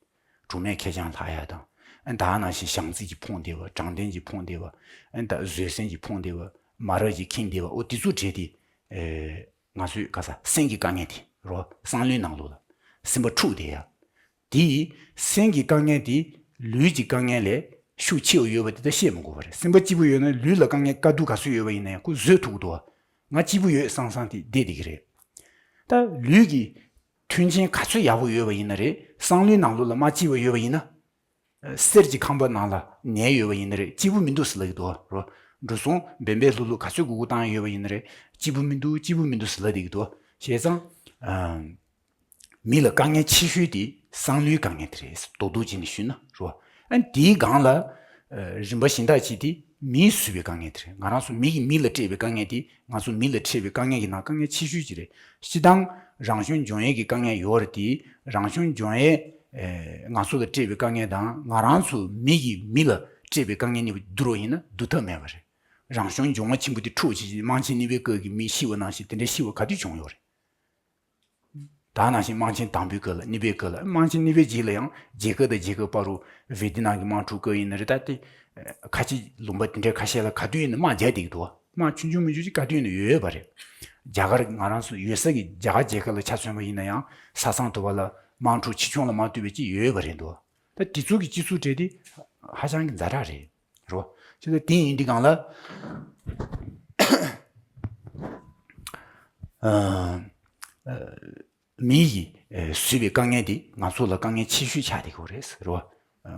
གྲོགས་མེད་ཁེར་རྐྱང་ལྷག་ཡ་དང་། ཨ། ད་ནང་བཞིན་བྱམས་བརྩེ་གིས་ཕོངས་བསྡད་པ། དྲང་བདེན་གྱིས་ཕོངས་བསྡད་པ། ཨ། ད་བཟོད་བསྲན་གྱིས་ཕོངས་བསྡད་པ། མ་རག་གིས་ཁེངས་བསྡད་པ། འོ་དེ་ཚོ་གྲས་དེ། ཨེ། ང་ཚོའི་ག་ས་སེམས་ཀྱི་དཀའ་ངལ་དེ་རོ། བསམ་བློའི་ནང་ལོགས་ལ་སེམས་པ་འཁྲུགས་བསྡད་ཡ། དེ་ཡིས་སེམས་ཀྱི་དཀའ་ངལ་དེ་ལུས་ཀྱི་དཀའ་ངལ་ལས་ཤུགས་ཆེ་བ་ཡོད་པ་དེ་ད་བཤད་མི་དགོས་པ་རེད། སེམས་པ་སྐྱིད་པོ་ཡོད་ན་ལུས་ལ་དཀའ་ངལ་དཀའ་སྡུག་ག་ཚོད་ཡོད་པ་ཡིན་ན་ཡང་ཁོ་བཟོད་ཐུབ་ཀྱི་འདུག་བ། ང་སྐྱིད་པོ་ཡོད་བསམ་བསམ་དེ་བསྡད་བསྡད་ཀྱི་རེད། ད་ལུས་ཀྱི་མཐུན་རྐྱེན་ག་ཚོད་ཡག་པོ་ཡོད་པ་ཡིན་ན་རེད། བསམ་བློའི་ནང་ལོགས་ལ་མ་སྐྱིད་པ་ཡོད་པ་ཡིན་ན། གསེར་གྱི་ཁང་པ་ནང་ལ་ཉལ་ཡོད་པ་ཡིན་ན་རེད། སྐྱིད་པོ་མི་འདུག་ཟེར་ལབ་ཀྱི་འདུག་རོ། འགྲོ་སོང་འབེན་པས་ལྷུག་ལྷུག་ག་ཚོད་དགོས་དགོས་བཏང་ཡོད་པ་ཡིན་ན་རེད། སྐྱིད་པོ་མི་འདུག། སྐྱིད་པོ་མི་འདུག་ཟེར་ལབ་བསྡད་ཀྱི་འདུག། བྱས་ཙང་། ཨམ། མི་ལ་དཀའ་ངལ་ཆེ་ཤོས་དེ་བསམ་བློའི་དཀའ་ངལ་དེ་རེད། རྡོག་རྡོག་བྱས་ནས་ཞུས་ན་རོ། ཨ། དེའི་སྒང་ལ། ཨ། རིམ་པ་གཞན་དག་ཅིག་དེ་མིས་བཟོས་པའི་དཀའ་ངལ་དེ་རེད། ང་རང་ཚོ་མི་གིས་མི་ལ་སྤྲད་པའི་དཀའ་ངལ་དེ་ང་ཚོ་མི་ལ་འཕྲད་པའི་དཀའ་ངལ་གྱི་ནང་དཀའ་ངལ་ཆེ་ཤོས་ཅིག་རེད། སྤྱིར་བཏང་རང་བྱུང་འབྱུང་ཡས་ཀྱི་དཀའ་ངལ་ཡོད་རེད་དེ། རང་བྱུང་འབྱུང་ཡས། ཨེ། ང་ཚོ་ལ་སྤྲད་པའི་དཀའ་ངལ་དང་ང་རང་ཚོ་མི་གིས་མི་ལ་སྤྲད་པའི་དཀའ་ངལ་གཉིས་པོ་བསྡུར་བ་ཡིན་ན་བསྡུར་ཐབས་མེད་པ་རེད། རང་བྱུང་འབྱུང་བ་ཆེན་པོ་དེ་འཁྲུག་བྱས་བྱས་དམག་ཆེན་གཉིས་པའི་སྐབས་ཀྱི་མི་ཤི་བ་ནང་བཞིན་དེ་འདྲའི་ཤི་བ་ག་དུས་བྱུང་ཡོད་རེད། ད་ནང་བཞིན་དམག་ཆེན་དང་པོའི་སྐབས་ལ་གཉིས་པའི་སྐབས་ལ། དམག་ཆེན་གཉིས་པའི་རྗེས་ལ་ཡང་རྒྱལ་ཁབ་དང་རྒྱལ་ཁབ་བར་དུ་ཝེ་ཏི་ནམ་གྱི་དམག་འཁྲུག་སྐབས་ཡིན་ན་རེད། ད་དེ་ཁ་ཆེ་ལུང་པ་དེ་འདྲའི་ཁ་ཤས་ལ་ག་དུས་ཡིན་ན་དམག་རྒྱག་བསྡད་ཀྱི་འདུག་བ། དམག་ཆུང་ཆུང་མི་ཆུང་ཅིག་ག་དུས་ཡིན་ན་ཡོད་ཡོད་པ་རེད། རྒྱ་གར་ང་རང་ཚོ་ཡོད་ས་གི་རྒྱ་གར་རྒྱལ་ཁབ་ལ་ཆ་མཚོན་པ་ཡིན་ན་ཡང་ས་མཚམས་དུ་བ་ལ་དམག་འཁྲུག་ཆེ་ཆུང་ལ་མ་ལྟོས་པའི་ཅིག་ཡོད་ཡོད་པ་རེད་འདུག་ད་དེ་ཚོ་གི་སྤྱི་ཚོགས་གྲས་དེ་ཧ་ཅང་གི་ཛ་དྲག་རེད། རོ། ཅི་ལ་དེ་ཡིན་དུས་སྒང་ལ། ཨ། མི་ཡིས་ཨེ་བཟོས་པའི་དཀའ་ངལ་དེ་ང་ཚོ་ལ་དཀའ་ངལ་ཆེ་ཤོས་ཆགས་བསྡད་ཀྱི་ཡོད་རེད་ཟེར་བ།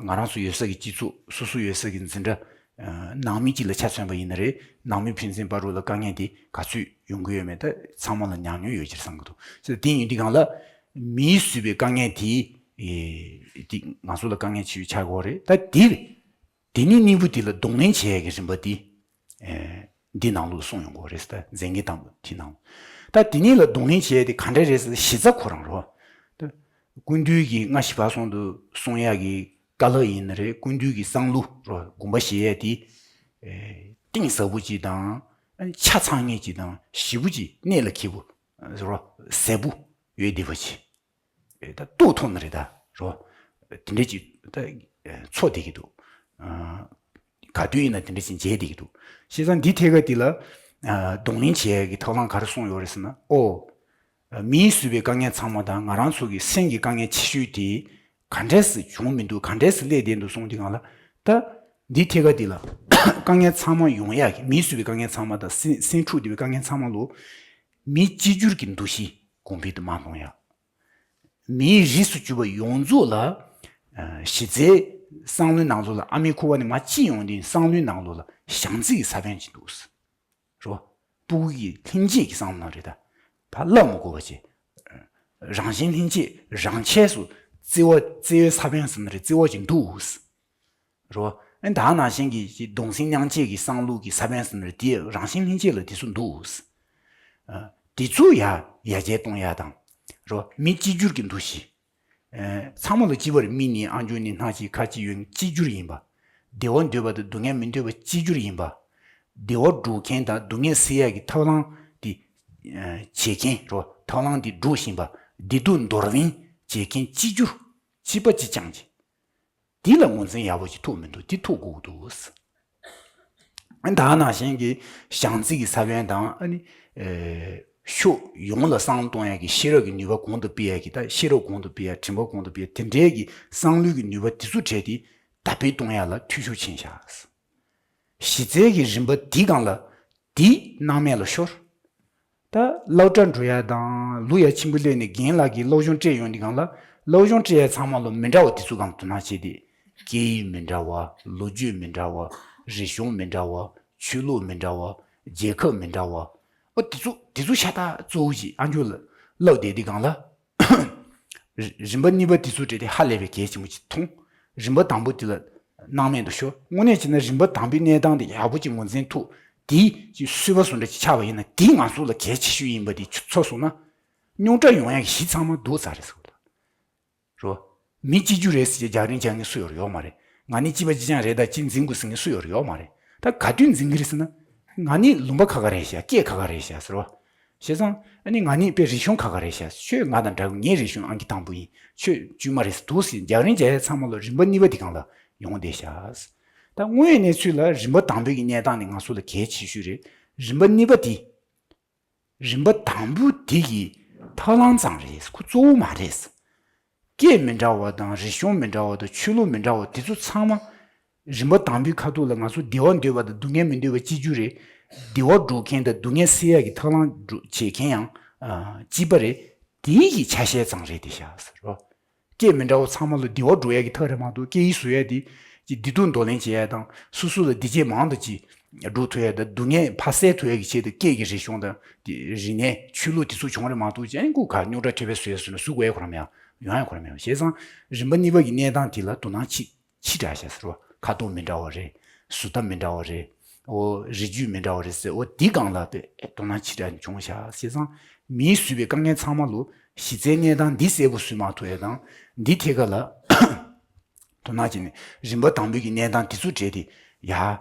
ང་རང་ཚོ་ཡོད་ས་གི་སྤྱི་ཚོགས་སོ་སོ་ཡོད་ས་གི་འཛིན་གྲྭ། ཨ། ནང་མི་གཅིག་ལ་ཆ་མཚོན་པ་ཡིན་ན་རེད། ནང་མི་ཕན་ཚུན་བར་དུ་ལ་དཀའ་ངལ་དེ་ག་ཚོད་ཡོང་གི་ཡོད་མེད་ད་ཚང་མ་ལ་ཉམས་མྱོང་ཡོད་ཅེས་བསམ་གི་འདུག་ཟེར་དེ་ཡིན་དུས་སྒང་ལ་མིས་བཟོས་པའི་དཀའ་ངལ་དེ་ཨེ་དེ་ང་ཚོ་ལ་དཀའ་ངལ་ཆེ་ཤོས་ཆགས་ཀྱི་ཡོད་རེད། ད་དེ་དེ་ནས་གཉིས་པོ་དེ་ལ་གདོང་ལེན་བྱེད་ཡས་ཀྱི་རིམ་པ་དེ། ཨེ། འདི་ནང་ལོགས་གསུངས་ཡོང་གི་རེད་ཟེར། མཛད་འགན་དང་པོ་དེ་ནང་ལོགས། ད་དེ་གཉིས་ལ་གདོང་ལེན་བྱས་ཏེ་ག་འདྲ་རེད་ཟེར་གཞི་རྩ་ཁོ་རང་རོ། ད་སྐུ་མདུན་གྱིས་སྔ་ཕྱི་བར་གསུམ་དུ་གསུང་ཡག་གི་བཀའ་སློབ་ཡིན་ན་རེད། སྐུ་མདུན་གྱི་བསམ་བློ་རོ། དགོངས་པ་བཞེས་ཡས་དེ། ཨེ། གཏིང་ཟབ་པོ་ཅིག་དང་། ཨ་ནི་ཆ་ཚང་ངེས་ཅིག་དང་ཞིབ་པོ་ཅིག་གནད་ལ་འཁེལ་པོ་རོ། གསལ་པོ་ཡོད་བསྡད་པ་ཅིག་ད་རྟོགས་ཐུབ་ན་རེད་ད་རོ། དེ་འདྲ་ཅིག་ད་ཚོར་བསྡད་ཀྱི་འདུག་ག་དུས་ཡིན་ན་དེ་འདྲ་ཅིག་མཇལ་བསྡད་ཀྱི་འདུག་བྱས་ཙང་འདི་ཐད་ཀ་འདི་ལ་གདོང་ལེན་བྱེད་ཡག་གི་ཐབས་ལམ་ག་རེ་གསུངས་ཡོད་རེད་ཟེར་ན། ཨོ། མིས་བཟོས་པའི་དཀའ་ངལ་ཚང་མ་དང་ང་རང་ཚོ་གི་སེམས་ཀྱི་དཀའ་ངལ་ཆེ་ཤོས་དེ་ག་འདྲས་སེ་བྱུང་མི་འདུག་ག་འདྲས་སེ་སླེབས་བསྡད་འདུག་གསུངས་དུས་སྒང་ལ། ད་འདི་ཐད་ཀ་འདི་ལ་དཀའ་ངལ་ཚང་མ་ཡོང་ཡག་གི་མིས་བཟོས་པའི་དཀའ་ངལ་ཚང་མ་དང་སེམས་སེམས་འཁྲུག་བསྡད་པའི་དཀའ་ངལ་ཚང་མ་ལོ། མི་གཅིག་གྱུར་གྱི་འདུ་ཤེས་གོང་འཕེལ་དུ་མ་གཏོང་ཡག་མིའི་རིགས་སུ་གྱུར་པ་ཡོངས་རྫོགས་ལ་ཨ་གཞི་རྩའི་བསམ་བློའི་ནང་ལོགས་ལ་ཨ་མའི་ཁུ་བ་ནས་མར་སྐྱེས་ཡོང་དུས་བསམ་བློའི་ནང་ལོགས་ལ་བྱམས་བརྩེ་གི་ས་བོན་ཅིག་འདུག་ཟེར། རོ། སྤུ་གུ་གི་ལྷན་སྐྱེས་ཀྱི་བསམ་བློ་རེད་ད། ཕར་བསླབ་མི་དགོས་པ་བྱས། རང་བཞིན་ལྷན་སྐྱེས་རང་ཆས་སུ་བརྩེ་བ་བརྩེ་བའི་ས་བོན་ཟེར་ན་རེད། བརྩེ་བ་ཅིག་འདུག་ཟེར། རོ། ཨ་ནི་ད་ནང་བཞིན་གྱི་གདུང་སེམས་མཉམ་སྐྱེད་ཀྱི་བསམ་བློ་གི་ས་བོན་ཟེར་ན་རེད། དེ་རང་བཞིན་ལྷན་སྐྱེས་ལ་དེ་ཚོ་འདུག་ཟེར། ཨ། དེ་ཚོ་ཡར་ཡར་རྒྱས་གཏོང་ཡག་དང་། རོ། མི་གཅིག་གྱུར་གྱི་འདུ་ཤེས། ཨ། ཚང་མ་ལ་གཅིག་པ་རེད། མི་ནི་ཨ་འགྱུར་ནི་སྣ་གཅིག་ཁ་གཅིག་ཡོད། གཅིག་གྱུར་ཡིན་པ། བདེ་བ་འདོད་པ་དང་སྡུག་བསྔལ་མི་འདོད་པ་གཅིག་གྱུར་ཡིན་པ། བདེ་བ་སྒྲུབ་མཁན་དང་སྡུག་བསྔལ་སེལ་ཡག་གི་ཐབས་ལམ་དེ་ཨ་བྱེད་མཁན། རོ། ཐབས་ལམ་དེ་སྒྲུབ་བཞིན་པ། བདེ་སྡུག་འདོར་ལེན་བྱེད་མཁན་གཅིག་གྱུར། གཅིག་པ་གཅིག་རྐྱང་གཅིག་འདི་ལ་ངོས་འཛིན་ཡག་པོ་ཅིག་ཐུབ་མི་འདུག་འདི་ཐུབ་དགོས་ཀྱི་འདུག་ད་ནང་བཞིན་གྱི་བྱམས་བརྩེ་གི་ས་བོན་དང་། ཨ་ནི་ཨེ་ཕྱོགས་ཡོངས་ལ་བསམ་བློ་གཏོང་ཡག་གི་ཤེས་རབ་ཀྱི་ནུས་པ་གོང་དུ་སྤེལ་ཡག་གི། ད་ཤེས་རབ་གོང་དུ་སྤེལ་ཡག་དྲན་པ་གོང་དུ་སྤེལ་ཡག་དེ་འདྲའི་གི་བསམ་བློའི་གི་ནུས་པ་དེ་ཚོ་བྲལ་ཏེ་དར་སྤེལ་གཏོང་ཡག་ལ་འཐུས་ཤོར་ཕྱིན་ཤག་གཞི་རྩའི་གི་རིམ་པ་འདི་སྒང་ལ་འདི་སྣང་མེད་ལ་ཤོར། ད་སློབ་གྲྭ་འགྲོ་ཡ་དང་ལུས་ཡ་ཆེན་པོ་སླེབས་ནས་རྒན་ལགས་ཀྱིས་སློབ་སྦྱོང་སྤྲད་ཡོང་དུས་སྒང་ལ། སློབ་སྦྱོང་སྤྲད་ཡ་ཚང་མ་ལོ་མི་འདྲ་བ་དེ་ཚོ་སྒང་དུ་སྣང་བྱས་ཏེ། སྐད་ཡིག་མི་འདྲ་བ། ལོ་རྒྱུས་མི་འདྲ་བ། རིག་གཞུང་མི་འདྲ་བ། ཆོས་ལུགས་མི་འདྲ་བ། རྒྱལ་ཁབ་མི་འདྲ་བ། ཨོ་དེ་ཚོ་དེ་ཚོ་ཤ་སྟག་གཙོ་བོ་ཞིག་ཨ་མཆོག་ལ་བསླབ་བསྡད་དུས་སྒང་ལ། རི་རིམ་པ་གཉིས་པ་དེ་ཚོ་སྤྲད་དེ་ཧ་ལས་པའི་གལ་ཆེན་པོ་ཅིག་མཐོང་། རིམ་པ་དང་པོ་དེ་ལ་སྣང་མེད་དུ་ཤོར། དངོས་གནས་བྱས་ན་རིམ་པ་དང་པོའི་གནས་སྟངས་དེ་ཡག་པོ་ཅིག་ངོས་འཛིན་ཐུབ། དེ་ཅིག་གསོལ་བ་བཟོ་འདྲ་ཅིག་ཆགས་པ་ཡིན་ན་དེ་ང་ཚོ་ལ་གལ་ཆེ་ཤོས་ཡིན་པ་དེ་ཚོར་སོང་ན། རྙོག་དྲ་ཡོང་ཡག་གི་གཞི་ཚང་མ་རྡོ་ཚ་རེད་ཟེར་བ་དང་། རོ། མི་གཅིག་གྱུར་རེད་ཟེར་རྒྱག་རིན་རྒྱག་མཁན་སུ་ཡོད་རེད། ཡོད་མ་རེད། ང་ནི་གཅིག་པ་གཅིག་རྐྱང་རེད། ད་གཅིག་འཛིན་དགོས་ཟེར་མཁན་སུ་ཡོད་རེད། ཡོད་མ་རེད། ད་ག་དུས་འཛིན་གི་རེད་ཟེར་ན། ང་ནི་ལུང་པ་ཁ་ཁ་རེད་ཤག་སྐད་ཁ་ཁ་རེད་ཤག་ཟེར་བ། བྱས་ཙང་ཨ་ནི་ང་ནི་དཔེ་རིག་གཞུང་ཁ་ཁ་རེད་ཤག་ཁྱོད་ང་དང་འདྲ་གི། ངའི་རིག་གཞུང་ཨང་ཀི་དང་པོ་ཡིན། ཁྱོད་དཀྱུས་མ་རེད་ཟེར་འདུག་ཟེར་རྒྱག་རིན་རྒྱག་ཡ་ཚང་མ་ལོ་རིམ་པ་གཉིས་པ་དེ་སྒང་ལ་ཡོང་བསྡད་ཤག་ད་དངོས་ཡོད་གནས་ཚུལ་ལ་རིམ་པ་དང་པོའི་གི་གནས་སྟངས་ནི་ང་ཚོ་ལ་གལ་ཆེ་ཤོས་རེད། རིམ་པ་གཉིས་པ་དེ། རིམ་པ་དང་པོ་དེ་གི་ཐབས་ལམ་ཙམ་རེད། ཁོ་གཙོ་བོ་མ་རེད། སྐད་མི་འདྲ་བ་དང་རིག་གཞུང་མི་འདྲ་བ་དང་ཆོས་ལུགས་མི་འདྲ་བ་དེ་ཚོ་ཚང་མ། རིམ་པ་དང་པོའི་ཁ་ཐུག་ལ་ང་ཚོ་བདེ་བ་འདོད་པ་དང་སྡུག་བསྔལ་མི་འདོད་པ་གཅིག་གྱུར་རེད། བདེ་བ་སྒྲུབ་མཁན་དང་སྡུག་བསྔལ་སེལ་ཡག་གི་ཐབས་ལམ་སྒྲུབ་བྱེད་མཁན་ཡང་ཨ་གཅིག་པ་རེད། དེའི་གི་ཆ་ཤས་ཙམ་རེད་དེ་ཤག་ཟེར་རོ། སྐད་མི་འདྲ་བ་ཚང་མ་ལ་བདེ་བ་སྒྲུབ་ཡག་གི་ཐབས་རེད་མ་གཏོགས། སྐད་ཡིག་བཟོ་ཡག་དེ་ཅིག་བདེ་སྡུག་འདོར་ལེན་བྱེད་ཡག་དང་། སོ་སོ་ལ་བདེ་སྐྱིད་མང་དུ་ཅིག་སྒྲུབ་ཐུབ་ཡག་དང་། སྡུག་བསྔལ་ཕར་སེལ་ཐུབ་ཡག་གི་ཆེད་དུ་སྐད་ཀྱི་རིག་གཞུང་དང་དེ་རིག་གནས་ཆོས་ལུགས་དེ་ཚོ་བྱུང་རེད་མ་གཏོགས། ཅང་ཀུན་ག་རྙོག་དྲ་འཕྲད་པའི་བཟོས་སོང་ན་བཟོ་དགོས་ཡག་ཁོ་རང་མེད། ཡོང་ཡག་ཁོ་རང་མེད། བྱས་ཙང་རིམ་པ་གཉིས་པ་གི་གནས་སྟངས་དེ་ལ་དོ་སྣང་ཆེ་ཆེ་དྲགས་ཤག་ཟེར་བ། ཁ་དོག་མི་འདྲ་བ་རེད། བཟོ་ལྟ་མི་འདྲ་བ་རེད། འོ་རིགས་རྒྱུད་མི་འདྲ་བ་རེད་ཟེར། འོ་འདི་སྒང་ལ་དཔེ་དོ་སྣང་ཆེ་དྲགས་བྱུང་ཤག་བྱས་ཙང་མིས་བཟོས་པའི་དཀའ་ངལ་ཚང་མ་ལོ་གཞི་རྩའི་གནས་སྟངས་འདི་གསལ་པོ་བཟོས་མ་ཐུབ་ཡག་དང་། འདི་ཐད་ཀ་ལ་དོ་སྣང་བྱས་ནས་རིམ་པ་དང་པོའི་གི་གནས་སྟངས་འདི་ཚོ་བྲལ་ཏེ་ཡ་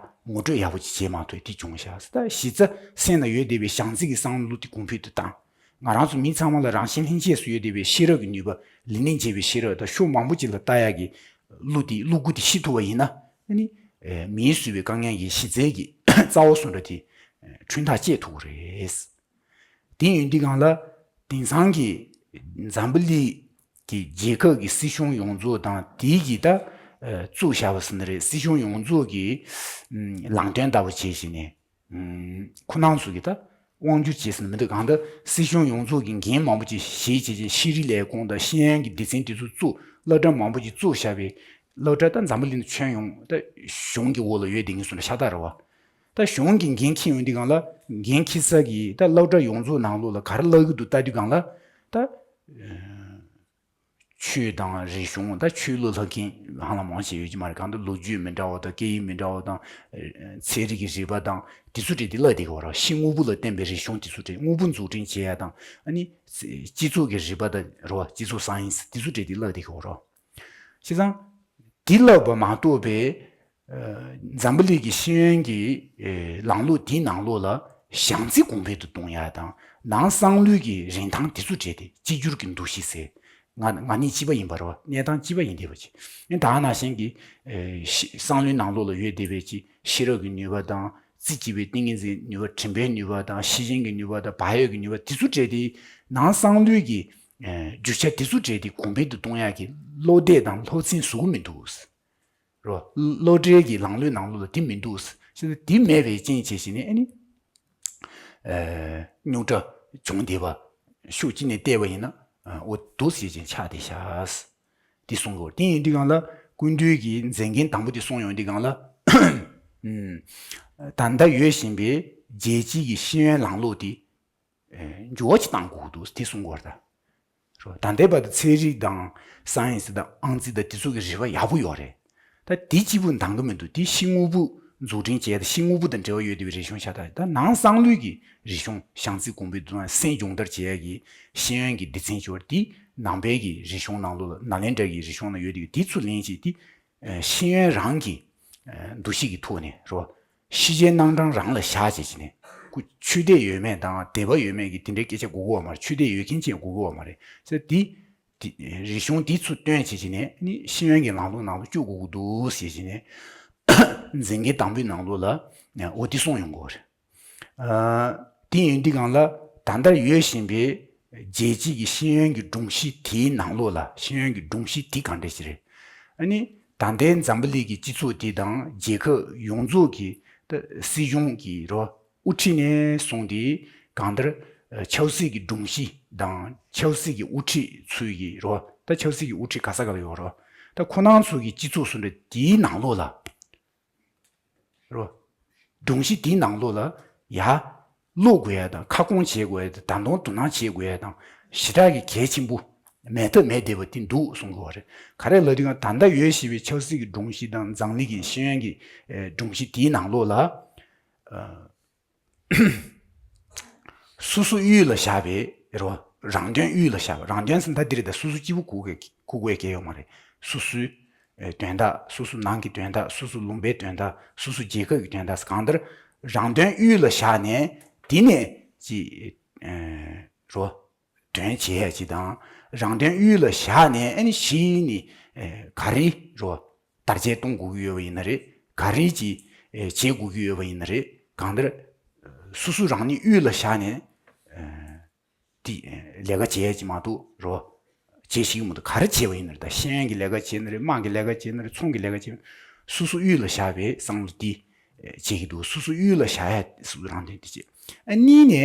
ངོ་སྤྲོད་ཡག་པོ་ཅིག་བྱས་མ་ཐུབ་ཡག་འདི་བྱུང་ཤག་ད་གཞི་རྩ་སེམས་ལ་ཡོད་བསྡད་པའི་བྱམས་བརྩེ་གི་བསམ་བློ་འདི་གོང་འཕེལ་དུ་བཏང་། ང་རང་ཚོ་མི་ཚང་མ་ལ་རང་བཞིན་ལྷན་སྐྱེས་སུ་ཡོད་བསྡད་པའི་ཤེས་རབ་ཀྱི་ནུས་པ། ལས་གནས་འབྱེད་པའི་ཤེས་རབ་དང་ཕྱོགས་མང་པོ་ཅིག་ལ་ལྟ་ཡག་གི་བློ་དེ་བློ་སྒོ་དེ་ཕྱེ་ཐུབ་པ་ཡིན་ན། ཨ་ནི་ཨེ་མིས་བཟོས་པའི་དཀའ་ངལ་གྱི་གཞི་རྩའི་གི་རྩ་བ་སུ་འདྲ་དེ་ ཁྲིམས་ཐག་བཅད་ཐུབ་ཀྱི་རེད། དེ་ཡིན་དུས་སྒང་ལ་དེང་སང་གི་འཛམ་བུ་གླིང་གི་རྒྱལ་ཁབ་ཀྱི་སྲིད་གཞུང་ཡོངས་རྫོགས་དང་དེའི་གི་ད་གཙོ་བཞག་པ་ཟེར་ན་རེད། སྲིད་གཞུང་ཡོངས་རྫོགས་ཀྱི་ལམ་སྟོན་ལྟ་བུ་བྱས་བྱས་ནས། ཁོ་རང་ཚོ་གི་ད་དབང་སྒྱུར་བྱས་ཟིན་མི་འདུག་གང་ལྟར་སྲིད་གཞུང་ཡོངས་རྫོགས་ཀྱི་འགན་མང་པོ་ཅིག་བཞེས་བྱས་ཀྱི་ཤེས་རིག་ལས་ཁུངས་དང་ཤེས་ཡོན་གྱི་སྡེ་ཚན་དེ་ཚོ་བཙུགས། སློབ་གྲྭ་མང་པོ་ཅིག་བཙུགས་བཞག་པའི་སློབ་གྲྭ་ད་འཛམ་བུ་གླིང་དུ་ཁྱོན་ཡོངས་ད་གཞུང་གི་འོག་ལ་ཡོད་བསྡད་མཁན་སོང་ན་ཤ་སྟག་རེད་བ། ད་གཞུང་གི་འགན་འཁྱེར་ཡོང་དུས་སྒང་ལ་འགན་འཁྱེར་ས་གི་ད་སློབ་གྲྭ་ཡོངས་རྫོགས་ནང་ལོགས་ལ་ག་རེ་བསླབ་ཀྱི་འདུག་ལྟ་དུས་སྒང་ལ་ད། ཆོས་དང་རིག་གཞུང་། ད་ཆོས་ལུགས་ལྷག་མཁན་ཧ་ལམ་མང་ཆེ་ཡོད་ཀྱི་མ་རེད། གང་ལྟར་ལོ་རྒྱུས་མི་འདྲ་བ་དང་སྐད་ཡིག་མི་འདྲ་བ་དང་། ཚན་རིག་གི་རིག་པ་དང་དེ་ཚོ་འདྲ་དེ་བསླབ་བསྡད་ཀྱི་ཡོད་རེད། ཕྱི་དངོས་པོ་ལ་བརྟེན་པའི་རིག་གཞུང་དེ་ཚོ་འདྲ། དངོས་པོ་འཛུགས་སྐྲུན་བྱེད་ཡ་དང་། ཨ་ནི་སྤྱི་ཚོགས་ཀྱི་རིག་པ་དང་རེད་བ། སྤྱི་ཚོགས་སའེན་སི་དེ་ཚོ་འདྲ་དེ་བསླབ་བསྡད་ཀྱི་ཡོད་རེད། བྱས་ཙང་དེ་བསླབ་པ་མ་གཏོགས་པའི་འཛམ་བུ་གླིང་གི་ཤེས་ཡོན་གྱི་ལམ་ལུགས་དེའི་ནང་ལོགས་ལ་བྱང་རྩིས་གོང་འཕེལ་དུ་གཏོང་ཡ་དང་། ནང་གསང་ལུགས་ཀྱི་རིན་ཐང་དེ་ཚོ་འདྲ་དེ་གཅིག་གྱུར་གྱི་འདུ་ཤེས་ཟེར། ང་ང་གཉིས་གཅིག་པ་ཡིན་པ་རེད་བ། གནས་སྟངས་གཅིག་པ་ཡིན་བསྡད་པ་ཅིག་ཡིན། ད་ནང་བཞིན་གྱི་ཨེ་ཤི་གསང་ལུགས་ནང་ལོགས་ལ་ཡོད་བསྡད་པའི་ཅིག་ཤེས་རབ་ཀྱི་ནུས་པ་དང་། རྩིས་བྱེད་པའི་ཏིང་ངེ་འཛིན་ནུས་པ། དྲན་པའི་ནུས་པ་དང་། ཤེས་བཞིན་གྱི་ནུས་པ་དང་། བག་ཡོད་ཀྱི་ནུས་པ་དེ་ཚོ་འདྲ་དེ་ནང་གསང་ལུགས་ཀྱི་ཨེ་རྒྱུ་ཆ་དེ་ཚོ་འདྲ་དེ་གོང་འཕེལ་དུ་གཏོང་ཡག་གི་བློ་གཏད་དང་སློབ་ཚན་བཟོ་གི་མི་འདུག་རོ། སློབ་གྲྭའི་གི་ལམ་ལུགས་ནང་ལོགས་ལ་དེ་མི་འདུག་ཟེར་ན། དེ་མེད་པའི་རྐྱེན་བྱས་བྱས་ནས་ཨ་ནི། ཨ། རྙོག་དྲ་བྱུང་བསྡད་པ་ཕྱོགས་གཅིག་ནས་བལྟས་པ་ཡིན་ན། ཨ། འོ་འདུག་སེ་བྱས་བྱས་ཆགས་བསྡད་ཤག་དེ་གསུང་གི་ཡོད། དེ་ཡིན་དུས་སྒང་ལ་སྐུ་མདུན་གྱིས་མཛད་འགན་དང་པོ་དེ་གསུངས་ཡོང་དུས་སྒང་ལ། ཨ། ད་ལྟ་ཡོད་བཞིན་པའི་རྒྱལ་སྤྱིའི་གི་ཤེས་ཡོན་ལམ་ལུགས་དེ། ཨེ། འགྱུར་བ་ཅིག་གཏང་དགོས་འདུག་དེ་གསུང་གི་ཡོད་རེད་ད། རོ། ད་ལྟའི་བར་དུ་ཚན་རིག་དང་སའེན་སི་དང་ཨང་རྩིས་དང་དེ་ཚོ་གི་རིག་པ་ཡག་པོ་ཡོད་རེད། ད་དེ་གཅིག་པུ་འདང་གི་མི་འདུག་དེ་ཕྱི་དངོས་པོ་འཛུགས་སྐྲུན་བྱས། ད་ཕྱི་དངོས་པོ་དང་འབྲེལ་བ་ཡོད་བསྡད་པའི་རིག་གཞུང་ཤ་སྟག་ད་ནང་གསང་ལུགས་ཀྱི་རིག་གཞུང་བྱང་རྩིས་གོང་འཕེལ་དུ་གཏོང་། སེམས་སྦྱོང་བརྡར་བྱེད་ཡ་གི་ཤེས་ཡོན་གྱི་སྡེ་ཚན་ཅིག་ཡོད་རེད། དེ་ནང་པའི་གི་རིག་གཞུང་ནང་ལོགས་ལ། ནཱ་ལེནྡྲ་གི་རིག་གཞུང་ནང་ཡོད་བསྡད་པའི་དེ་ཚུར་ལེན་བྱས་ཏེ། ཨ། ཤེས་ཡོན་རང་གི་ཨ་འདུ་ཤེས་ཀྱི་ཐོག་ནས་རོ། ཤེས་བྱའི་སྣང་གྲངས་རང་ལ་བཞག་བྱས་བྱས་ནས། ཁོ་ཆོས་དད་ཡོད་མེད་དང་དད་པ་ཡོད་མེད་ཀྱི་དེ་འདྲའི་སྐད་ཆ་གོ་གི་ཡོད་མ་རེད། ཆོས་དད་ཡོད་མཁན་ཅིག་གོ་གི་ཡོད་མ་རེད་ཟེར། དེ་དེ་རིག་གཞུང་དེ་ཚུར་བཏོན་བྱས་བྱས་ནས་ནི་ཤེས་ཡོན་གྱི་ལམ་ལུགས་ནང་ལ་བཅུག་དགོས་ཀྱི་འདུག་ཟེར་བྱས་ནས། མཛད་འགན་དང་པོའི་ནང་ལོགས་ལ་འོ་དེ་གསུངས་ཡོང་གི་ཡོད་རེད། ཨ། དེ་ཡིན་དུས་སྒང་ལ་ད་ལྟ་ཡོད་བཞིན་པའི་རྒྱལ་སྤྱིའི་གི་ཤེས་ཡོན་གྱི་སྒྲོམ་གཞི་དེའི་ནང་ལོགས་ལ། ཤེས་ཡོན་གྱི་སྒྲོམ་གཞི་དེ་གང་འདྲ་ཞིག་རེད། ཨ་ནི་ད་ལྟའི་འཛམ་བུ་གླིང་གི་སྤྱི་ཚོགས་དེ་དང་རྒྱལ་ཁབ་ཡོངས་རྫོགས་ཀྱི་ད་སྲིད་གཞུང་གི་རོ། དབུ་ཁྲིད་ནས་བཟུང་སྟེ་གང་ལྟར་ཆབ་སྲིད་ཀྱི་སྒྲོམ་གཞི་དང་ཆབ་སྲིད་ཀྱི་དབུ་ཁྲིད་ཚོས་ཀྱི་རོ། ད་ཆབ་སྲིད་ཀྱི་དབུ་ཁྲིད་ག་ས་ག་ལ་ཡོད་རོ། ད་ཁོ་རང་ཚོ་གི་སྤྱི་ཚོགས་སུ་འདྲ་དེའི་ནང་ལོགས་ལ། རོ། སྒྲོམ་གཞི་དེའི་ནང་ལོགས་ལ་ཡ། བློ་དགོས་ཡ་དང་། ཁ་སྐོང་བྱེད་དགོས་ཡ་དང་། ད་དུང་དོ་སྣང་བྱེད་དགོས་ཡ་དང་། ཞེ་དྲག་གི་གལ་ཆེན་པོ་མེད་ཐབས་མེད་བསྡད་པ་དེ་འདུག་གསུང་གི་ཡོད་རེད། ག་རེ་ལབ་དུས་སྒང་ད་ལྟ་ཡོད་བཞིན་པའི་ཆབ་སྲིད་ཀྱི་སྒྲོམ་གཞི་དང་འཛམ་གླིང་གི་ཤེས་ཡོན་གྱི་ཨེ་སྒྲོམ་གཞི་དེའི་ནང་ལོགས་ལ། ཨ། སོ་སོ་དབུས་ལ་བཞག་པའི་རོ། རང་དོན་དབུས་ལ་བཞག་པ། རང་དོན་ཟེར་ན་ད་འདི་རེད། ད་སོ་སོ་གཅིག་པུ་གོ་དགོས་གོ་དགོས་གལ་ཡོད་མ་རེད། སོ་སོའི་ཨེ་དོན་དག་སོ་སོ་ནང་གི་དོན་དག་སོ་སོ་ལུང་པའི་དོན་དག་སོ་སོ་རྒྱལ་ཁབ་ཀྱི་དོན་དག་གང་ལྟར་རང་དོན་དབུས་ལ་བཞག་ནས། དེ་ནས་ཅི་ཨེ་རོ། དོན་བྱེད་ཡ་ཅིག་དང་། རང་དོན་དབུས་ལ་བཞག་ནས་ཨ་ནི་གཞི་ནི་ཨེ་ག་རེ་རོ། དར་རྒྱས་གཏོང་དགོས་ཀྱི་ཡོད་པ་ཡིན་ན་རེད། ག་རེ་ཅིག་ཨེ་བྱེད་དགོས་ཀྱི་ཡོད་པ་ཡིན་ན་རེད། གང་ལྟར་སོ་སོ་རང་ཉིད་དབུས་ལ་བཞག་ནས་ཨེ་དེ་ཨེ་ལས་ཀ་བྱེད་ཡ་ཅིག་མ་གཏོགས་རོ། བྱེད་ཤེས་ཀྱི་མི་འདུག་ག་རེ་བྱེད་པ་ཡིན་ན་རེད། ད་ཤེས་ཡོན་གྱི་ལས་ཀ་བྱེད་ན་རེད། དམངས་ཀྱི་ལས་ཀ་བྱེད་ན་རེད། ཚོང་གི་ལས་ཀ་བྱེད་ན། སོ་སོ་དབུས་ལ་བཞག་པའི་བསམ་བློ་དེ་ཨེ་བྱེད་ཀྱི་འདུག་སོ་སོ་དབུས་ལ་བཞག་ཡ་སོ་སོ་རང་དོན་དེ་བྱེད། ཨ་གཉིས་ནས།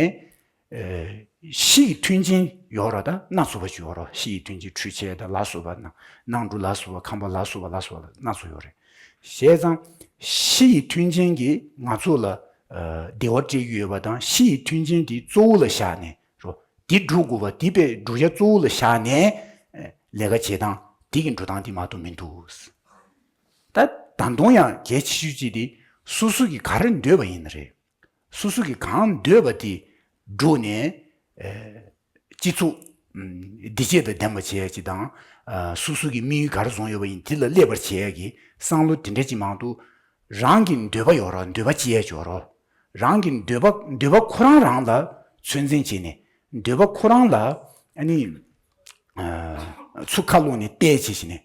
ཨེ་ཕྱི་ཡི་མཐུན་རྐྱེན་ཡོད་རེད། ད་སྣ་ཚོགས་པ་ཅིག་ཡོད་རེད། ཕྱི་ཡི་མཐུན་རྐྱེན་འཕྲུལ་ཆས་དང་ལ་སོགས་པ་དང་། ནང་འགྲོ་ལ་སོགས་པ། ཁང་པ་ལ་སོགས་པ་ལ་སོགས་པ་སྣ་ཚོགས་ཡོད་རེད། བྱས་ཙང་ཕྱི་ཡི་མཐུན་རྐྱེན་གྱིས་ང་ཚོ་ལ་ཨ་བདེ་བ་སྤྲད་ཀྱི་ཡོད་པ་དང་། ཕྱི་ཡི་མཐུན་རྐྱེན་དེ་གཙོ་བོ་ལ་བཞག་ནས་རོ། དེ་སྒྲུབ་དགོས་པ། དེ་དཔེ་སྒྲུབ་ཡ་གཙོ་བོ་ལ་བཞག་ནས་ཨ་ལས་ཀ་བྱེད་སྟངས་དེ་གི་འགྲོ་སྟངས་དེ་མ་གཏོགས་མི་འདུག་ད་ད་དུང་ཡང་གལ་ཆེ་ཤོས་གཅིག་དེ་སོ་སོ་གིས་ག་རེ་འདོད་པ་ཡིན་ན་རེད། སོ་སོ་གིས་གང་འདོད་པ་དེ་བསྒྲུབས་ནས། ཨེ་སྤྱི་ཚོགས་ཨམ་བདེ་སྐྱིད་དང་ལྡན་པ་བྱེད་ཡ་ཅིག་དང་། ཨ་སོ་སོ་གི་དམིགས་ཡུལ་ག་རེ་བཟུང་ཡོད་པ་ཡིན་དེ་ལ་སླེབས་པར་བྱེད་ཡ་གི་བསམ་བློ་དེ་འདྲ་ཅིག་མ་གཏོགས། རང་གི་འདོད་པ་ཡོད་རེད། འདོད་པ་ཅི་ཡ་ཅིག་ཡོད་རེད། རང་གི་འདོད་པ་འདོད་པ་ཁོ་རང་རང་ལ་ཚོད་འཛིན་བྱས་ནས། འདོད་པ་ཁོ་རང་ལ་ཨ་ནི་ཨ་ཚུར་ཁ་ལོག་ནས་བལྟས་བྱས་བྱས་ནས།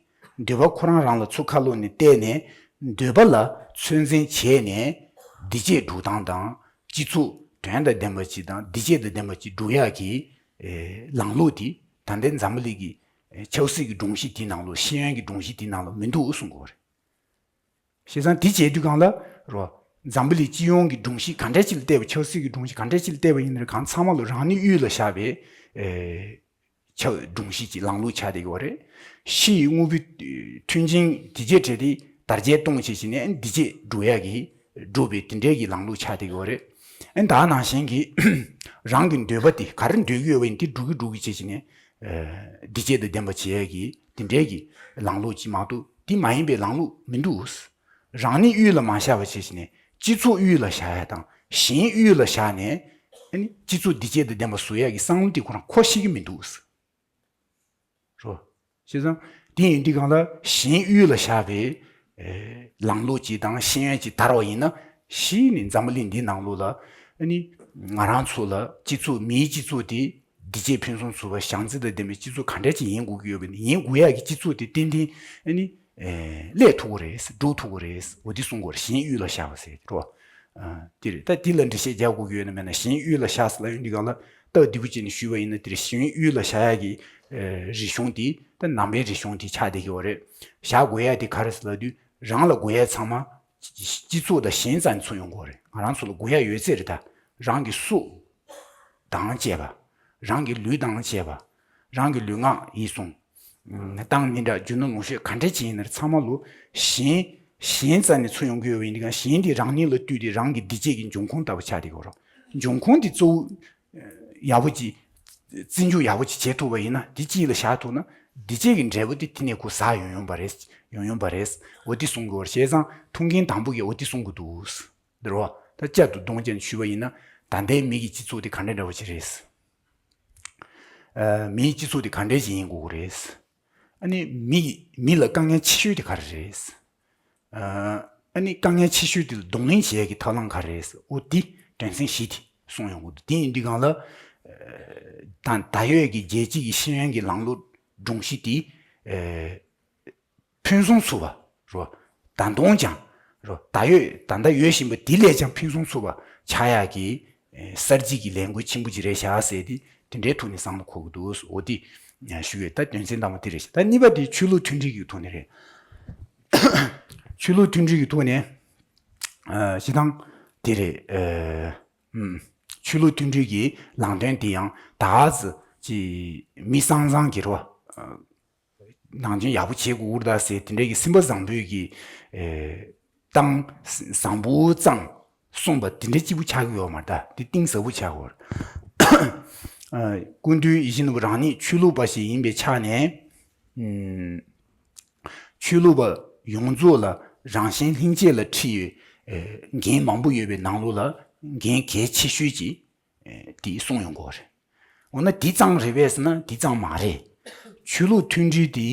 འདོད་པ་ཁོ་རང་རང་ལ་ཚུར་ཁ་ལོག་ནས་བལྟས་ནས། འདོད་པ་ལ་ཚོད་འཛིན་བྱས་ནས་བདེ་སྐྱིད་སྒྲུབ་སྟངས་དང་ སྤྱི་ཚོགས་དོན་དང་ལྡན་པ་ཅིག་དང་བདེ་སྐྱིད་དང་ལྡན་པ་ཅིག་སྒྲུབ་ཡག་གི་ཨེ་ལམ་ལུགས་དེ་ད་ལྟའི་འཛམ་བུ་གླིང་གི་ཨེ་ཆབ་སྲིད་ཀྱི་སྒྲོམ་གཞི་དེའི་ནང་ལོགས། ཤེས་ཡོན་གྱི་སྒྲོམ་གཞི་དེའི་ནང་ལོགས་མི་འདུག་གསུང་གི་ཡོད་རེད། བྱས་ཙང་དེ་བྱས་དུས་སྒང་ལ་རོ། འཛམ་བུ་གླིང་སྤྱི་ཡོངས་ཀྱི་སྒྲོམ་གཞི་ག་འདྲ་ཅིག་ལ་བལྟས་པ། ཆབ་སྲིད་ཀྱི་སྒྲོམ་གཞི་ག་འདྲ་ཅིག་ལ་བལྟས་པ་ཡིན་ན་རེད། གང་ཚང་མ་ལོ་རང་ཉིད་དབུས་ལ་བཞག་པའི་ཨེ་ཆབ་སྒྲོམ་གཞི་ཅིག་ལམ་ལུགས་ཆགས་བསྡད་ཀྱི་ཡོད་རེད། ཕྱི་ཡི་དངོས་པོའི་མཐུན་རྐྱེན་དེ་རྗེས་འབྲེལ་ཏེ་དར་རྒྱས་གཏོང་བྱེད་བྱས་ནས་བདེ་སྐྱིད་སྒྲུབ་ཡག་གི་སྒྲུབ་པའི་དེ་འདྲའི་གི་ལམ་ལུགས་ཆགས་བསྡད་ཀྱི་ཡོད་རེད། ཨེ་ད་ནང་བཞིན་གྱི་རང་གི་འདོད་པ་དེ་ག་རེ་འདོད་ཀྱི་ཡོད་པ་ཡིན་དེ་སྒྲུབ་ཀྱི་སྒྲུབ་ཀྱི་བྱེད་བྱས་ནས་ཨེ་བདེ་སྐྱིད་དང་ལྡན་པ་བྱེད་ཡག་གི་དེ་འདྲའི་གི་ལམ་ལུགས་ཅིག་མ་གཏོགས་དེ་མ་ཡིན་པའི་ལམ་ལུགས་མི་འདུག་རང་ཉིད་དབུས་ལ་མ་བཞག་པ་བྱས་བྱས་ནས་སྤྱི་ཚོགས་དབུས་ལ་བཞག་ཡ་དང་གཞན་དབུས་ལ་བཞག་ནས་ཨ་ནི་སྤྱི་ཚོགས་བདེ་སྐྱིད་དང་ལྡན་པ་བཟོ་ཡ་གི་བསམ་བློ་དེ་ཁོ་རང་འཁོར་ཤེས་ཀྱི་མི་འདུག་རོ། བྱས་ཙང་དེ་ཡིན་དུས་སྒང་ལ་གཞན་དབུས་ལ་བཞག་པའི་ཨེ་ལམ་ལུགས་ཅིག་དང་ཤེས་ཡོན་ཅིག་དར་བ་ཡིན་ན་གཞི་ནས་འཛམ་བུ་གླིང་འདིའི་ནང་ལོགས་ལ་ཨ་ནི་ང་རང་ཚོ་ལ་སྤྱི་ཚོགས་མིའི་སྤྱི་ཚོགས་དེ་བདེ་སྐྱིད་ཕུན་སུམ་ཚོགས་པ་བྱམས་བརྩེ་དང་ལྡན་པའི་སྤྱི་ཚོགས་ག་འདྲ་ཅིག་ཡིན་དགོས་ཀྱི་ཡོད་པ་ཡིན་དགོས་ཡ་གི་སྤྱི་ཚོགས་དེ་ཏན་ཏན་ཨ་ནི་ཨེ་སླེབས་ཐུབ་ཀྱི་རེད། འགྲོ་ཐུབ་ཀྱི་རེད། འོ་དེ་གསུང་དགོས་རེད། གཞན་དབུས་ལ་བཞག་པ་ཟེར་རོ། ཨ་དེ་རེད། ད་དེ་ལ་འགྲེལ་བཤད་རྒྱག་དགོས་ཀྱི་ཡོད་ན་མེད་ན་གཞན་དབུས་ལ་བཞག་ཟེར་ལབ་ཡོང་དུས་སྒང་ལ་སྟབས་བདེ་པོ་བྱས་ནས་ཞུས་པ་ཡིན་ན་དེ་རེད། གཞན་དབུས་ལ་བཞག་ཡ་གི་ཨེ་རིག་གཞུང་དེ་ད་ནང་པའི་རིག་གཞུང་དེ་ཆགས་བསྡད་ཀྱི་ཡོད་རེད། བཞག་དགོས་ཡ་དེ་ག་རེ་ཟེར་ལབ་དུས་རང་ལ་དགོས་ཡ་ཚང་མ་སྤྱི་ཚོགས་དང་གཞན་རྩ་ནས་ཚུར་ཡོང་དགོས་རེད། ང་རང་ཚོ་ལ་དགོས་ཡ་ཡོད་ཚད་རེད། ད་རང་གི་སྲོག་དང་བཅས་པ། རང་གི་ལུས་དང་བཅས་པ། རང་གི་ལུས་ངག་ཡིད་གསུམ། ཨ་གཏམ་སྙན་གྲགས་རྒྱུ་ནོར་ལོངས་སྤྱོད་ག་འདྲ་ཅིག་ཡིན་ན་རེད། ཚང་མ་ལོ་གཞན་གཞན་རྩ་ནས་ཚུར་ཡོང་གི་ཡོད་པ་ཡིན་དུས་སྒང་གཞན་དེ་རང་ཉིད་ལ་ལྟོས་ཏེ་རང་གི་བདེ་སྐྱིད་ཀྱི་འབྱུང་ཁུངས་ལྟ་བུ་ཆགས་བསྡད་ཀྱི་ཡོད་རེད། འབྱུང་ཁུངས་དེ་གཙོ་བོ་ཡག་པོ་ཅིག་བརྩི་འཇོག་ཡག་པོ་ཅིག་བྱེད་ཐུབ་པ་ཡིན་ན། དེ་དཀྱིལ་ལ་བཞག་ཐུབ་ན་བདེ་སྐྱིད་ཀྱི་འབྲས་བུ་དེ་དེ་ནས་ཁོ་ཟག་ཡོང་ཡོང་པ་རེད། ཡོང་ཡོང་པ་རེད། འོ་དེ་གསུང་གི་ཡོད་རེད། བྱས་ཙང་ཐུགས་འགན་དང་པོ་གི་འོ་དེ་གསུང་གི་འདུག་འདིར་བ་ད་བསྐྱར་དུ་གདོང་བསྐྱེད་ནས་ཞུས་པ་ཡིན་ན། ད་ལྟའི་མི་གི་སྤྱི་ཚོགས་དེ་ག་འདྲ་འདྲ་བོ་ཅིག་རེད། ཨ་མིའི་སྤྱི་ཚོགས་དེ་ག་འདྲ་ཅིག་ཡིན་དགོས་ཀྱི་རེད། ཨ་ནི་མི་མི་ལ་དཀའ་ངལ་ཆེ་ཤོས་དེ་ག་རེ་རེད། ཨ་ཨ་ནི་དཀའ་ངལ་ཆེ་ཤོས་དེ་ལ་གདོང་ལེན་བྱེད་ཡག་གི་ཐབས་ལམ་ག་རེ་རེད། འོ་དེ་དོན་ཚན་བཞི་དེ་གསུངས་ཡོང་གི་འདུག་དེ་ཡིན་དུས་སྒང་ལ་ཨ་ད་ད་ཡོད་ཀྱི་རྒྱལ་སྤྱི་གི་ཤེས་ཡོན་གྱི་ལམ་ལུགས་སྒྲོམ་གཞི་དེ་ཨ་ཕུན་སུམ་ཚོགས་པ་རོ། ད་དུང་ཀྱང་རོ། ད་ཡོད་ད་ལྟ་ཡོད་བཞིན་པ་དེ་ལས་ཀྱང་ཕུན་སུམ་ཚོགས་པ་ཆགས་ཡག་གི་ཨེ་གསར་བརྗེ་གི་ལས་འགུལ་ཆེན་པོ་ཅིག་རེད་ཤག་ཟེར་ཏེ་དེ་འདྲའི་ཐོག་ནས་བསམ་བློ་འཁོར་གྱི་འདུག་འོ་དེ་ཞུ་ཡོད། ད་དོན་ཚན་དང་པོ་དེ་རེད་ཤག་ད་གཉིས་པ་དེ་ཆོས་ལུགས་མཐུན་སྒྲིལ་གྱི་ཐོག་ནས་རེད། ཆོས་ལུགས་མཐུན་སྒྲིལ་གྱི་ཐོག་ནས་ཨ་སྤྱིར་བཏང་དེ་རེད། ཨ་ཨུམ། ཆོས་ལུགས་མཐུན་སྒྲིལ་གྱི་ལམ་སྟོན་དེ་ཡང་ད་ག་ཚོད་ཅིག་མི་བཟང་བཟང་གི་རོ། ཨ་ནང་ཆོས་ཡག་པོ་བྱེད་དགོས་ཀྱི་རེད་ད་ཟེར་དེ་འདྲའི་གི་སེམས་པ་བཟང་པོའི་གི་ཨེ་གཏམ་བཟང་པོ་ཙམ་གསུངས་པ་དེ་འདྲ་གཅིག་པུ་ཆགས་ཀྱི་ཡོད་མ་རེད་ད། དེ་གཏིང་ཟབ་པོ་ཆགས་དགོས་རེད། ཨ་སྐུ་མདུན་ཡིད་བཞིན་ནོར་བུ་རང་ཉིད་ཆོས་ལུགས་པ་ཞིག་ཡིན་པའི་ཆ་ནས་ཨུམ། ཆོས་ལུགས་པ་ཡོངས་རྫོགས་ལ་རང་གཞན་ལྷན་སྐྱེས་ལ་འཁྲི་ཡོད་ཨེ་འགན་མང་པོ་ཡོད་པའི་ནང་ལོགས་ལ་འགན་གལ་ཆེ་ཤོས་ཅིག་ཨེ་དེ་གསུངས་ཡོང་གི་ཡོད་རེད། འོ་ན་དེ་ཙམ་རེད་པས་ཟེར་ན་དེ་ཙམ་མ་རེད། ཆོས་ལུགས་མཐུན་སྒྲིལ་དེ་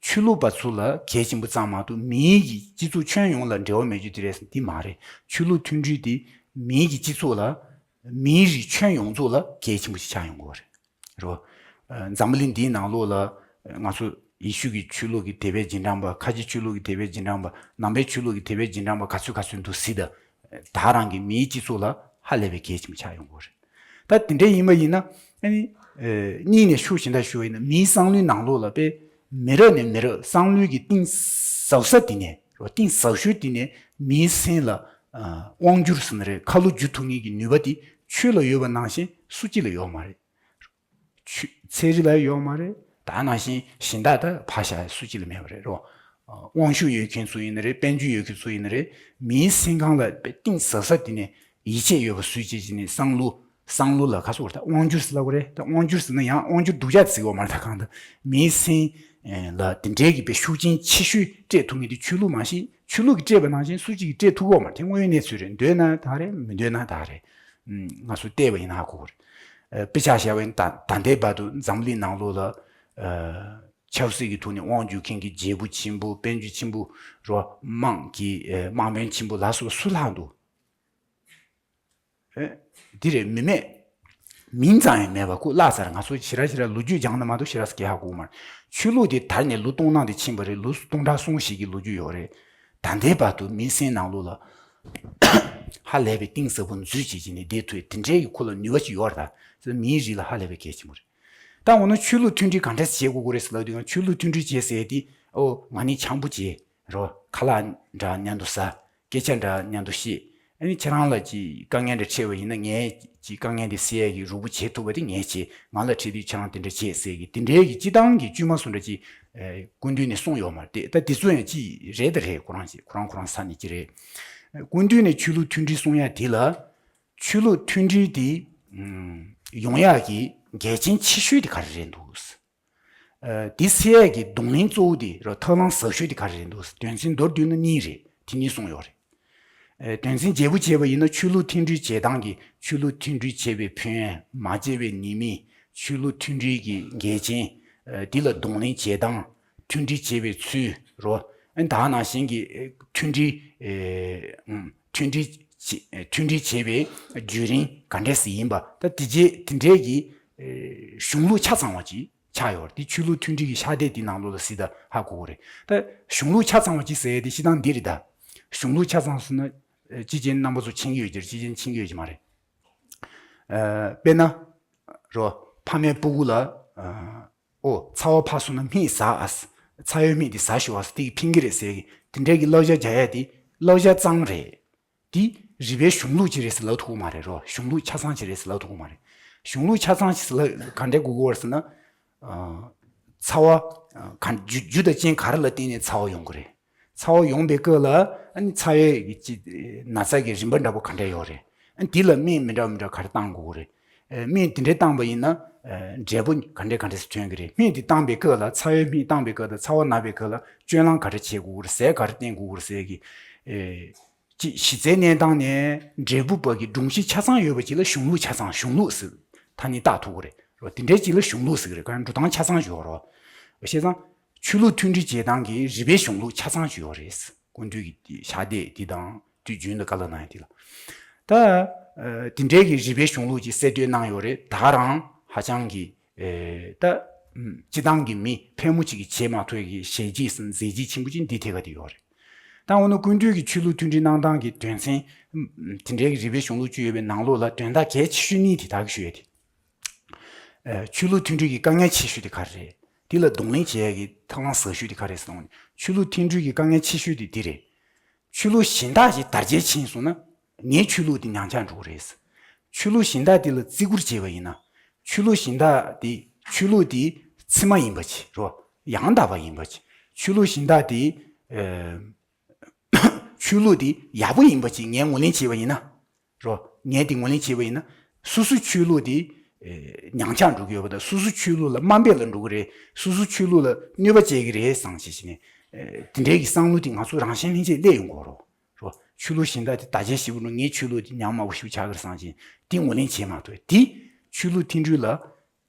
ཆོས་ལུགས་པ་ཚོ་ལ་གལ་ཆེན་པོ་ཙམ་མ་གཏོགས་མིའི་གི་སྤྱི་ཚོགས་ཁྱོན་ཡོངས་ལ་འབྲེལ་བ་མེད་རྒྱུ་དེ་རེད་ཟེར་ན་དེ་མ་རེད། ཆོས་ལུགས་མཐུན་སྒྲིལ་དེ་མིའི་གི་སྤྱི་ཚོགས་ལ་མིའི་རིགས་ཁྱོན་ཡོངས་རྫོགས་ལ་གལ་ཆེན་པོ་ཞིག་ཆགས་ཡོང་གི་ཡོད་རེད། རོ། ཨ་འཛམ་བུ་གླིང་འདིའི་ནང་ལོགས་ལ་ང་ཚོ་ཡེ་ཤུ་གི་ཆོས་ལུགས་ཀྱི་དད་པའི་རྗེས་འབྲང་པ། ཁ་ཆེ་ཆོས་ལུགས་ཀྱི་དད་པའི་རྗེས་འབྲང་པ། ནང་པའི་ཆོས་ལུགས་ཀྱི་དད་པའི་རྗེས་འབྲང་པ་ག་ཚོད་ག་ཚོད་འདུག་ཟེར་ད། ད་རང་གི་མིའི་སྤྱི་ཚོགས་ལ་ཧ་ལས་པའི་གལ་ཆེན་པོ་ཆགས་ཡོང་གི་རེད། ད་དེ་འདྲ་ཡིན་པ་ཡིན་ན་ཨ་ནི་ཨེ་གཉིས་ནས་ཤུགས་གཞན་དག་ཞུ་བ་ཡིན་ན་མིའི་བསམ་བློའི་ནང་ལོགས་ལ་དཔེ་མི་རབས་ནས་མི་རབས་བསམ་བློའི་གི་གཏིང་ཟབ་ས་དེ་ནས་རོ། གཏིང་ཟབ་ཤོས་དེ་ནས་མིའི་སེམས་ལ་ཨ་དབང་བསྒྱུར་ཟེར་ན་རེད། ཁ་ལོ་བསྒྱུར་ཐུབ་མཁན་གྱི་ནུས་པ་དེ་ཆོས་ལ་ཡོད་པ་ནང་བཞིན་སུ་གཅིག་ལ་ཡོད་མ་རེད། ཆོས་ཚན་རིག་ལ་ཡོད་མ་རེད། ད་ནང་བཞིན་གཞན་དག་ད་ཕར་བཞག་སུ་གཅིག་ལ་མེད་པ་རེད་རོ། དབང་ཤུགས་ཡོད་མཁན་ཚོ་ཡིན་ན་རེད། དཔལ་འབྱོར་ཡོད་མཁན་ཚོ་ཡིན་ན་རེད། མིའི་སེམས་ཁམས་ལ་དཔེ་གཏིང་ཟབ་ས་དེ་ནས་ཡིད་ཆེས་ཡོད་པ་བཟོས་བྱས་ཀྱི་ནས་བསམ་བློ་བསམ་བློ་ལ་ག་ཚོད་རེད། ད་དབང་བསྒྱུར་ཟེར་ལབ་དགོས་རེད། ད་དབང་བསྒྱུར་ཟེར་ན་ཡང་དབང་བསྒྱུར་སྡུག་ཅག་ཟེར་གྱི་ཡོད་མ་རེད། ད་གང་ལྟར་མིའི་སེམས་ལ་དེ་འདྲའི་གི་དཔེ་ཤུགས་རྐྱེན་ཆེ་ཤོས་སྤྲད་ཐུབ་མཁན་དེ་ཆོས་ལུགས་མ་གཞི་ཆོས་ལུགས་ཀྱིས་སྤྲད་པ་ནང་བཞིན་སུ་གཅིག་གིས་སྤྲད་ཐུབ་ཀྱི་ཡོད་མ་རེད། དེ་དངོས་ཡོད་གནས་ཚུལ་རེད། འདོད་ན་ད་རེད། མི་འདོད་ན་ད་རེད། ང་ཚོ་བལྟས་པ་ཡིན་ན་ཧ་གོ་གི་རེད། ཨ་དཔེ་ཆ་བཞག་པ་ཡིན་ན་ད་ད་ལྟའི་བར་དུ་འཛམ་གླིང་ནང་ལོགས་ལ་ཨ་ཆབ་སྲིད་ཀྱི་ཐོག་ནས་དབང་སྒྱུར་མཁན་གྱི་རྒྱལ་པོ་ཆེན་པོ་དཔལ་འབྱོར་ཆེན་པོ་རོ། དམངས་ཀྱི་ཨ་དམག་དཔོན་ཆེན་པོ་ལ་སོགས་པ་སུ་ལྷག་འདུག་ཨེ་འདི་རེད། མི་མེད། མིང་ཙམ་ཡང་མེད་པ་ཁོ་བརླག་ཚར། ང་ཚོ་ཞེ་དྲག་ཞེ་དྲག་ལོ་རྒྱུས་སྦྱངས་ན་མ་གཏོགས་ཞེ་དྲག་ཙམ་གྱིས་ཧ་གོ་གི་མ་རེད། ཆོས་ལུགས་དེ་དར་ནས་ལོ་སྟོང་ནང་དེ་ཕྱིན་པ་རེད། ལོ་སྟོང་ཕྲག་གསུམ་ཞིག་གི་ལོ་རྒྱུས་ཡོད་རེད། ད་ལྟའི་བར་དུ་མིའི་སེམས་ནང་ལོགས་ལ་ ཧ་ལས་པའི་གཏིང་ཟབ་པོ་འཛུལ་བྱེད་ཀྱི་ནི་བསྡད་ཐུབ་དེ་འདྲའི་གི་ཁོ་ལ་ནུས་པ་ཅིག་ཡོད་རེད་ད། མིའི་རིགས་ལ་ཧ་ལས་པའི་གལ་ཆེན་པོ་རེད། ད་འོ་ན་ཆོས་ལུགས་མཐུན་སྒྲིལ་ག་འདྲས་བྱེད་དགོས་ཀྱི་རེད་ཟེར་ལབ་དུས་ཀྱང་ཆོས་ལུགས་མཐུན་སྒྲིལ་བྱེད་ཟེར་དེ་ཨོ་ང་ནི་འཆམ་པོ་བྱེད་རོ། ཁ་ལག་འདྲ་མཉམ་དུ་ཟ། སྐད་ཆ་འདྲ་མཉམ་དུ་བཤད། ཨ་ནི་ཁྱེད་རང་ལ་ཅིག་དཀའ་ངལ་འདྲ་འཕྲད་པ་ཡིན་ན་ངས་ཅིག་དཀའ་ངལ་འདི་སེལ་ཡས་ཀྱི་རོགས་པ་བྱེད་ཐུབ་པ་དེ་ངས་བྱེད། ང་ལ་འཕྲད་དུས་ཁྱེད་རང་དེ་འདྲ་བྱེད་ཟེར་གི་དེ་འདྲའི་གི་སྤྱི་བཏང་གི་དཀྱུས་མ་བཟོ་འདྲ་ཅིག་སྐུ་མདུན་ནས་གསུངས་ཡོད་མ་རེད་དེ། ད་དེ་ཚོ་ཡང་ཅིག་རེད་ད་རེད། ཁོ་རང་ཅིག་ཁོ་རང་ཁོ་རང་ས་ནས་ཅི་རེད། སྐུ་མདུན་ནས་ཆོས་ལུགས་མཐུན་སྒྲིལ་གསུང་ཡ་དེ་ལ་ཆོས་ལུགས་མཐུན་སྒྲིལ་དེ་ཡོང་ཡག་གི་འགལ་རྐྱེན་ཆེ་ཤོས་དེ་ག་རེ་རེད་འདུག་འདི་སེལ་ཡས་ཀྱི་གདོང་ལེན་གཙོ་བོ་དེ་རོ་ཐབས་ལམ་ཟབ་ཤོས་དེ་ག་རེ་རེད་འདུག་དོན་ཚན་མདོར་བསྡུས་ན་གཉིས་རེད། དེ་གཉིས་གསུངས་ཡོད་རེད། དོན་ཚན་བརྗེ་པོ་བྱས་པ་ཡིན་ན་ཆོས་ལུགས་མཐུན་སྒྲིལ་བྱེད་སྟངས་ཀྱི་ཆོས་ལུགས་མཐུན་སྒྲིལ་བྱེད་པའི་ཕན་ཡོན། མ་བརྗེ་བའི་ཉེས་དམིགས། ཆོས་ལུགས་མཐུན་སྒྲིལ་གྱི་འགལ་རྐྱེན། འདི་ལ་གདོང་ལེན་བྱེད་སྟངས། མཐུན་སྒྲིལ་བྱེད་པའི་ཚུལ་རོ། ད་ནང་བཞིན་གྱི་མཐུན་སྒྲིལ་མཐུན་སྒྲིལ་མཐུན་སྒྲིལ་བྱེད་པའི་བརྒྱུད་རིམ་ག་འདྲས་སེ་ཡིན་པ། ད་དེ་རྗེས་དེ་འདྲས་ཀྱི་གཞུང་ལུགས་ཆ་ཚང་བ་ཅིག་ཆགས་ཡོད་རེད། དེ་ཆོས་ལུགས་མཐུན་སྒྲིལ་གྱི་ཕྱག་དེབ་དེའི་ནང་ལོགས་ལ་གཟིགས་ད་ཧ་གོ་གི་རེད། ད་གཞུང་ལུགས་ཆ་ཚང་བ་ཅིག་ཟེར་ཡས་དེ་སྤྱིར་བཏང་འདི་རེད་ད། གཞུང་ལུགས་ཆ་ཚང་ཟེར་ན་ཅི་བྱས་རྣམ་པ་ཚོ་མཁྱེན་གྱི་ཡོད་ཀྱི་རེད། ཅི་བྱས་མཁྱེན་གྱི་ཡོད་ཀྱི་མ་རེད། དཔེར་ན་རོ་ཕ་མའི་སྤུ་གུ་ལ་ཨོ་ཚ་བ་ཕར་སོང་ན་སྨན་ཟ་ཨ། ཚ་བའི་སྨན་དེ་ཟ་ཤོག་ཨ། དེ་གིས་ཕན་གྱི་རེད་ཟེར་གི་དེ་འདྲའི་གི་བསླབ་བྱ་རྒྱག་ཡས་དེ་བསླབ་བྱ་ཙམ་རེད། འདི་རིག་པའི་གཞུང་ལུགས་ཅིག་རེད་ཟེར་ལབ་ཐུབ་ཀྱི་མ་རེད་རོ། གཞུང་ལུགས་ཆ་ཚང་ཅིག་རེད་ཟེར་ལབ་ཐུབ་ཀྱི་མ་རེད། གཞུང་ལུགས་ཆ་ཚང་ཅིག་ཟེར་ལབ་ག་འདྲའི་དགོས་ཀྱི་ཡོད་རེད་ཟེར་ན། ཚ་བ་ག་རྒྱུ་རྒྱུ་དང་རྐྱེན་ག་རེ་ལ་བརྟེན་ནས་ཚ་བ་ཡོང་གི་རེད། ཚ་བ་ཡོང་པའི་སྐབས་ལ་ཨ་ནི་ཚ་བའི་གི་ཅི་ན་ཚ་གི་རིམ་པ་འདྲ་པོ་ག་འདྲ་ཡོད་རེད། ཨ་ནི་དེ་ལ་སྨན་མི་འདྲ་མི་འདྲ་ག་རེ་བཏང་དགོས་ཀྱི་རེད། སྨན་དེ་འདྲའི་བཏང་པ་ཡིན་ན་འབྲས་བུ་ག་འདྲ་ག་འདྲ་ཞིག་ཐོན་གྱི་རེད། སྨན་དེ་བཏང་པའི་སྐབས་ལ་ཚ་བའི་སྨན་བཏང་པའི་སྐབས་དང་ཚ་བ་ན་བའི་སྐབས་ལ་སྤྱོད་ལམ་ག་འདྲ་བྱེད་དགོས་ཀྱི་རེད། ཟས་ག་རེ་བསྟེན་དགོས་ཀྱི་རེད་ཟེར་གི་ཅིག་གཞི་རྩའི་གནས་སྟངས་ནས་འབྲས་བུ་བར་གྱི་སྒྲོམ་གཞི་ཆ་ཚང་ཡོད་པ་ཅིག་ལ་གཞུང་ལུགས་ཆ་ཚང་གཞུང་ལུགས་ཟེར། ད་ནི་བཏགས་ཐུབ་ཀྱི་རེད་རོ། དེ་འདྲའི་ཅིག་ལ་གཞུང་ལུགས་ཟེར་གྱི་རེད། གང་འགྲོ་སྟངས་ཆ་ཚང་ཡོད་རོ། བྱས་ཙང་ཆོས་ལུགས་མཐུན་སྒྲིལ་བྱེད་སྟངས་ཀྱི་རིག་པའི་གཞུང་ལུགས་ཆ་ཚང་ཞིག་ཡོད་རེད། སྐུ་མདུན་གྱི་ཕྱག་དེབ་འདི་དང་དུས་རྒྱུན་དུ་བཀའ་སློབ་གནང་ཡ་འདི་ལ། ད་དེ་འདྲའི་གི་རིག་པའི་གཞུང་ལུགས་ཅིག་གསལ་སྟོན་གནང་ཡོད་རེད། ད་རང་ཧ་ཅང་གི་ད་སྤྱི་བཏང་གི་མི་ཕལ་མོ་ཅིག་གིས་བྱེད་མ་ཐུབ་ཀྱི་ཞལ་གྱིས་ཟིན་མཛད་རྗེས་ཆེན་པོ་ཅིག་འདི་ཐད་ཀ་དེ་ཡོད་རེད། ད་འོ་ན་སྐུ་མདུན་གྱི་ཆོས་ལུགས་མཐུན་སྒྲིལ་གནང་སྟངས་ཀྱི་དོན་ཚན་དེ་འདྲའི་གི་རིག་པའི་གཞུང་ལུགས་བཅུ་ཡོད་པའི་ནང་ལོགས་ལ་དོན་དག་གལ་ཆེ་ཤོས་གཉིས་དེ་དག་གི་ཞུ་ཡ་དེ། ཆོས་ལུགས་མཐུན་སྒྲིལ་གྱི་དཀའ་ངལ་ཆེ་ཤོས་དེ་ག་རེ་རེད། དེ་ལ་གདོང་ལེན་བྱེད་ཡ་གི་ཐབས་ལམ་ཟབ་ཤོས་དེ་ག་རེ་རེད་ཟེར་ན། ཆོས་ལུགས་མཐུན་སྒྲིལ་གྱི་དཀའ་ངལ་ཆེ་ཤོས་དེ་འདི་རེད། ཆོས་ལུགས་གཞན་དག་ཅིག་དར་རྒྱས་ཕྱིན་སོང་ན་ངའི་ཆོས་ལུགས་དེ་ཉམས་ཆག་འགྲོ་གི་རེད། ཆོས་ལུགས་གཞན་དག་དེ་ལ་བརྩི་བཀུར་བྱས་པ་ཡིན་ན། ཆོས་ལུགས་གཞན་དག་དེ་ཆོས་ལུགས་དེ་ཚད་མ་ཡིན་པ་ཅིག་རོ། ཡང་དག་པ་ཡིན་པ་ཅིག་ཆོས་ལུགས་གཞན་དག་དེ་ཆོས་ལུགས་དེ་ཡག་པོ་ཡིན་པ་ཅིག་ངས་ངོས་ལེན་བྱས་པ་ཡིན་ན། རོ། ངས་དེ་ངོས་ལེན་བྱས་པ་ཡིན་ན། སོ་སོའི་ཆོས་ལུགས་དེ་ཉམས་ཆག་འགྲོ་གི་ཡོད་པ་དང་སོ་སོའི་ཆོས་ལུགས་ལ་དམའ་འབེབས་ལ་འགྲོ་གི་རེད། སོ་སོའི་ཆོས་ལུགས་ལ་གནོད་པ་བྱེད་ཀྱི་རེད་བསམ་བྱས་བྱས་ནས། དེ་འདྲའི་གི་བསམ་བློ་དེ་ང་ཚོ་རང་བཞིན་ལྷན་སྐྱེས་སླེབས་ཡོང་གི་རེད། རོ། ཆོས་ལུགས་གཞན་དག་དེ་དར་རྒྱས་ཞེ་པོ་འགྲོ་ངའི་ཆོས་ལུགས་དེ་ཉམས་དམའ་པོ་ཞིག་ཆགས་ཀྱི་རེད་བསམ་བྱས་དེ་ངོས་ལེན་བྱས་མ་ཐུབ་དེ་ཆོས་ལུགས་མཐུན་སྒྲིལ་ལ་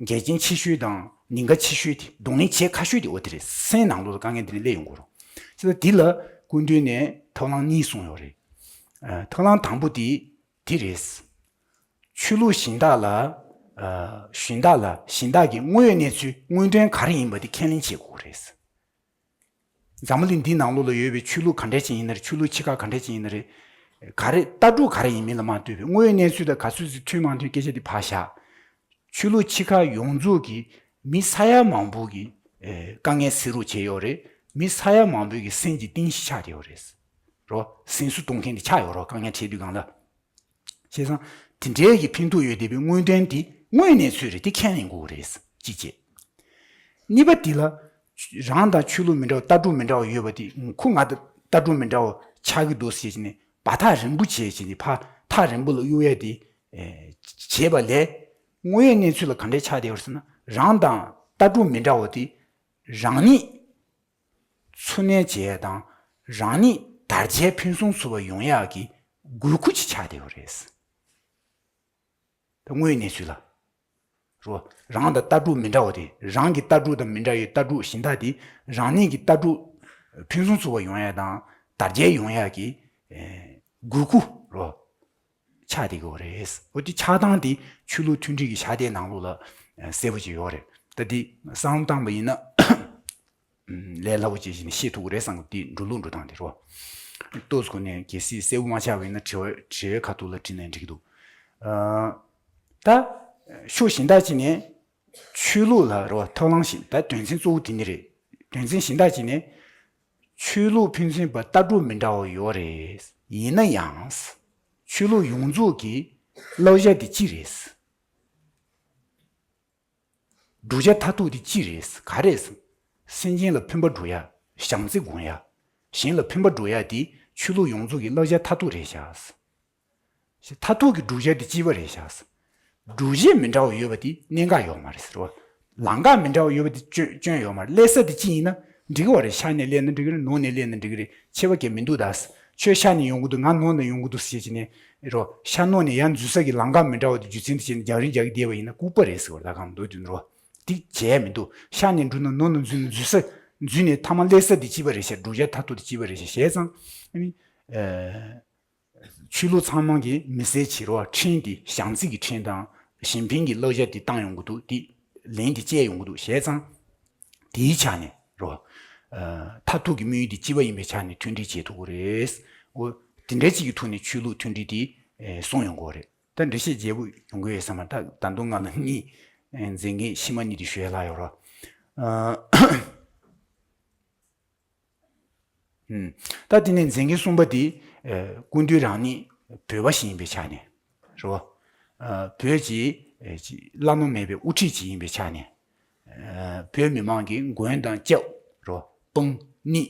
འགལ་རྐྱེན་ཆེ་ཤོས་དང་ཉེན་ཁ་ཆེ་ཤོས་དེ་གདོང་ལེན་བྱེད་ཁག་ཤོས་དེ་འོ་དེ་རེད། སེམས་ནང་ལོགས་ལ་དཀའ་ངལ་དེ་འདྲ་སླེབས་ཡོང་གི་རེད། བྱས་ཙང་འདི་ལ་སྐུ་མདུན་ནས་ཐབས་ལམ་གཉིས་གསུངས་ཡོད་རེད། ཐབས་ལམ་དང་པོ་དེ་འདི་རེད། ཆོས་ལུགས་གཞན་དག་ལ་གཞན་དག་ལ་གཞན་དག་གི་དངོས་ཡོད་གནས་ཚུལ་དངོས་དོན་ག་རེ་ཡིན་པ་དེ་ཁས་ལེན་བྱེད་དགོས་རེད། འཛམ་བུ་གླིང་འདིའི་ནང་ལོགས་ལ་ཡོད་པའི་ཆོས་ལུགས་ག་འདྲ་ཅིག་ཡིན་ན་རེད། ཆོས་ལུགས་ཆེ་ཁག་ག་འདྲ་ཅིག་ཡིན་ན་རེད། ག་རེ་ལྟ་གྲུབ་ག་རེ་ཡིན་མིན་ལ་མ་ལྟོས་པའི་དངོས་ཡོད་གནས་ཚུལ་དང་ག་ཚོད་ཅིག་མཐུན་མ་མཐུན་སྐད་ཆ་དེ་ཕར་བཞག་ཆོས་ལུགས་ཆེ་ཁག་ཡོངས་རྫོགས་ཀྱིས་མི་ས་ཡ་མང་པོ་གི་དཀའ་ངལ་སེལ་རོགས་བྱས་ཡོད་རེད། མི་ས་ཡ་མང་པོ་གི་སེམས་ཀྱི་གཏིང་ཤིག་ཆགས་བསྡད་ཡོད་རེད། རོ། སེམས་གསོ་གཏོང་མཁན་དེ་ཆགས་ཡོད་རོ། དཀའ་ངལ་འཕྲད་དུས་སྒང་ལ། བྱས་ཙང་དེ་འདྲའི་གི་ཕན་ཐོགས་ཡོད་བསྡད་པའི་དངོས་དོན་དེ་དངོས་གནས་ཚུལ་རེད། དེ་ཁས་ལེན་དགོས་རེད། གཅིག་བྱས། གཉིས་པ་དེ་ལ་རང་དང་ཆོས་ལུགས་མི་འདྲ་བ་ལྟ་གྲུབ་མི་འདྲ་བ་ཡོད་པ་དེ་ཁོ་ང་དང་ལྟ་གྲུབ་མི་འདྲ་བ་ཆགས་ཀྱི་འདུག་ཟེར་བྱས་ནས་བར་ཐག་རིང་པོ་བྱས་བྱས་ནས་ཕར་ཐག་རིང་པོ་ལ་གཡུག་ཡས་དེ་བྱས་པ་ལས་དངོས་ཡོད་གནས་ཚུལ་ལ་ག་འདྲས་ཆགས་བསྡད་ཡོད་རེད་ཟེར་ན་རང་དང་ལྟ་གྲུབ་མི་འདྲ་བ་དེ་རང་ཉིད་འཚོ་གནས་བྱེད་ཡས་དང་རང་ཉིད་དར་རྒྱས་ཕུན་སུམ་ཚོགས་པ་ཡོང་ཡག་གི་དགོས་མཁོ་ཅིག་ཆགས་བསྡད་ཡོད་རེད། ད་དངོས་ཡོད་གནས་ཚུལ་ལ། རོ། རང་དང་ལྟ་གྲུབ་མི་འདྲ་བ་དེ་རང་གི་ལྟ་གྲུབ་དང་མི་འདྲ་བའི་ལྟ་གྲུབ་གཞན་དག་དེ་རང་ཉིད་ཀྱི་ལྟ་གྲུབ་ཕུན་སུམ་ཚོགས་པ་ཡོང་ཡག་དང་དར་རྒྱས་ཡོང་ཡག་གི་དགོས་མཁོ་རོ། ཆགས་བསྡད་ཀྱི་ཡོད་རེད། འོ་དེ་ཆགས་སྟངས་དེ་ཆོས་ལུགས་མཐུན་སྒྲིལ་གྱི་ཕྱག་དེབ་ནང་ལོགས་ལ་གསལ་པོ་ཅིག་ཡོད་རེད། ད་དེ་བསམ་བློ་བཏང་པ་ཡིན་ན་ལས་སླ་པོ་ཅིག་བྱས་ནས་ཤེས་ཐུབ་ཀྱི་རེད་བསམ་གི་དེ་འགྲོ་ལུགས་འགྲོ་སྟངས་དེ་རོ། ཏོག་ཙམ་གོ་ནས་གལ་སྲིད་གསལ་པོ་མ་ཆགས་པ་ཡིན་ན་དྲི་བ་དྲི་བའི་ཁ་ཐུག་ལ་དྲིས་ནས་འགྲིག་གི་འདུག་ཨ། ད་ཕྱོགས་གཞན་དག་ཅིག་ནས་ཆོས་ལུགས་ལ་རོ་ཐབས་ལམ་ཞིག་ད་དོན་ཚན་གཙོ་བོ་དེ་ནི་རེད། དོན་ཚན་གཞན་དག་ཅིག་ནས་ཆོས་ལུགས་ཕན་ཚུན་བར་ལྟ་གྲུབ་མི་འདྲ་བ་ཡོད་རེད། ཡིན་ན་ཡང་ཆོས་ལུགས་ཡོངས་རྫོགས་ཀྱི་བསླབ་བྱ་དེ་གཅིག་རེད། བསྒྲུབ་བྱ་མཐར་ཐུག་དེ་གཅིག་རེད། ག་རེ་རེད། སེམས་ཅན་ལ་ཕན་པ་སྒྲུབ་ཡ། བྱམས་བརྩེ་སྒོམ་ཡ། གཞན་ལ་ཕན་པ་སྒྲུབ་ཡ་དེ་ཆོས་ལུགས་ཡོངས་རྫོགས་ཀྱི་བསླབ་བྱ་མཐར་ཐུག་རེད་ཤག་མཐར་ཐུག་གི་བསྒྲུབ་བྱ་དེ་གཅིག་པ་རེད་ཤག་བསྒྲུབ་བྱེད་མི་འདྲ་བ་ཡོད་པ་དེ་གནད་འགག་ཡོད་མ་རེད་ཟེར་བ། ལམ་ཁ་མི་འདྲ་བ་ཡོད་པ་དེ་སྐྱོན་སྐྱོན་ཡོད་མ་རེད། སླེབས་ས་དེ་གཅིག་ཡིན་ན་འགྲིག་གི་བ་རེད། ཤར་ནས་སླེབས་ན་འགྲིག་གི་རེད། ནུབ་ནས་སླེབས་ན་འགྲིག་གི་རེད། ཁྱད་པར་གང་ཡང་མི་འདུག་ད། ཁྱོད་ཤར་ནས་ཡོང་གི་འདུག་ང་ནུབ་ནས་ཡོང་གི་འདུག་ཟེར་བྱས་ནས་རོ། ཤར་ནུབ་ནས་ཡར་འཛུལ་ས་གི་ལམ་ཁ་མི་འདྲ་བ་དེ་རྒྱུ་མཚན་དེ་བྱས་ནས་རྒྱག་རིང་རྒྱག་གི་བསྡད་པ་ཡིན་ན་ལྐུགས་པ་རེད་ཟེར་བ། ད་གང་འདོད་དུ་ནོར་བ་དེ་བྱས་མི་འདུག་ཤར་ནས་འགྲོ་ན་ནུབ་ནས་འཛུལ་ན་འཛུལ་ས་འཛུལ་ནས་མཐའ་མ་སླེབས་ས་དེ་གཅིག་པ་རེད་ཤག་བསྒྲུབ་བྱ་མཐར་ཐུག་དེ་གཅིག་པ་རེད་ཤག་བྱས་ཙང་ཨ་ནི། ཆོས་ལུགས་ཚང་མ་གི་མི་སེར་བྱེད་རོགས་ཁྲིམས་དེ་བྱམས་བརྩེ་གི་ཁྲིམས་དང་གཞན་ཕན་གྱི་བསླབ་བྱ་དེ་བཏང་ཡོང་གི་འདུག་དེ་ལན་དེ་བཅད་ཡོང་གི་འདུག་བྱས་ཙང་། དེའི་ཆ་ནས་རོ། མཐར་ཐུག་གི་དམིགས་ཡུལ་དེ་གཅིག་པ་ཡིན་པའི་ཆ་ནས་མཐུན་སྒྲིལ་བྱེད་ཐུབ་ཀྱི་རེད། འོ། དེ་འདྲ་ཅིག་གི་ཐོག་ནས་ཆོས་ལུགས་མཐུན་སྒྲིལ་དེ་སྲུང་ཡོང་གི་རེད། ད་འགྲེལ་བཤད་རྒྱས་པོ་ཡོང་གི་ཡོད་ས་མ་རེད། ད་ད་དུང་ང་ལ་གཉིས་མཛད་འགན་ཕྱི་མ་གཉིས་དེ་ཞུ་ཡ་ལྷག་ཡོད་རོ། ཨ། ཨུམ། ད་དེ་ནས་མཛད་འགན་གསུམ་པ་དེ་ཨ་སྐུ་མདུན་རང་ཉིད་བོད་པ་ཞིག་ཡིན་པའི་ཆ་ནས་རོ། ཨ་བོད་ཀྱི་ཨ་ཅི་བླ་ན་མེད་པའི་དབུ་ཁྲིད་ཅིག་ཡིན་པའི་ཆ་ནས་ཨ་བོད་མི་མང་གི་མགོན་དང་སྐྱབས་རོ། དཔུང་ནི་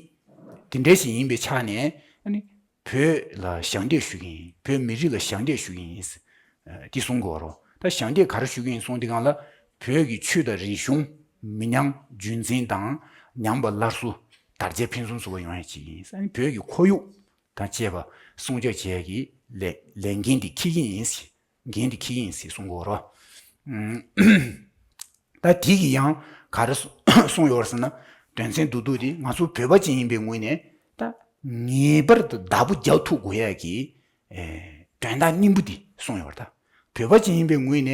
དེ་འདྲ་ཞིག་ཡིན་པའི་ཆ་ནས་ཨ་ནི་བོད་ལ་ཞབས་འདེགས་ཞུ་གི་ཡིན། བོད་མི་རིགས་ལ་ཞབས་འདེགས་ཞུ་གི་ཡིན། ཨ་དེ་གསུང་གི་ཡོད་རོ། ད་ཞབས་འདེགས་ག་རེ་ཞུ་གི་ཡིན་གསུང་དུས་སྒང་ལ་བོད་ཀྱི་ཆོས་དང་རིག་གཞུང་མི་ཉམས་རྒྱུན་འཛིན་དང་ཉམས་པ་སླར་གསོ་དར་རྒྱས་ཕུན་སུམ་ཚོགས་པ་ཡོང་ཡ་ཅིག་ཡིན། ཨ་ནི་བོད་ཀྱི་ཁོར་ཡུག་དང་བཅས་པ་སྲུང་སྐྱོབ་བྱེད་ཡ་གི་ལས་ལས་འགན་དེ་འཁྱེར་གྱི་ཡིན་ཟེར། འགན་དེ་འཁྱེར་གྱི་ཡིན་ཟེར་གསུང་གི་ཡོད་རོ། ཨུམ། ད་དེ་གི་ཡང་ག་རེ་གསུང་ཡོད་རེད་ཟེར་ན། དོན་ཚན་བདུན་བདུན་དེ་ང་ཚོ་བོད་པ་ཅིག་ཡིན་པའི་ངོས་ནས་ད་ངེས་པར་དུ་བདག་པོ་རྒྱག་ཐུབ་དགོས་ཡ་གི་ཨེ་དོན་དག་སྙིང་པོ་དེ་གསུངས་ཡོད་རེད་ད། བོད་པ་ཅིག་ཡིན་པའི་ངོས་ནས་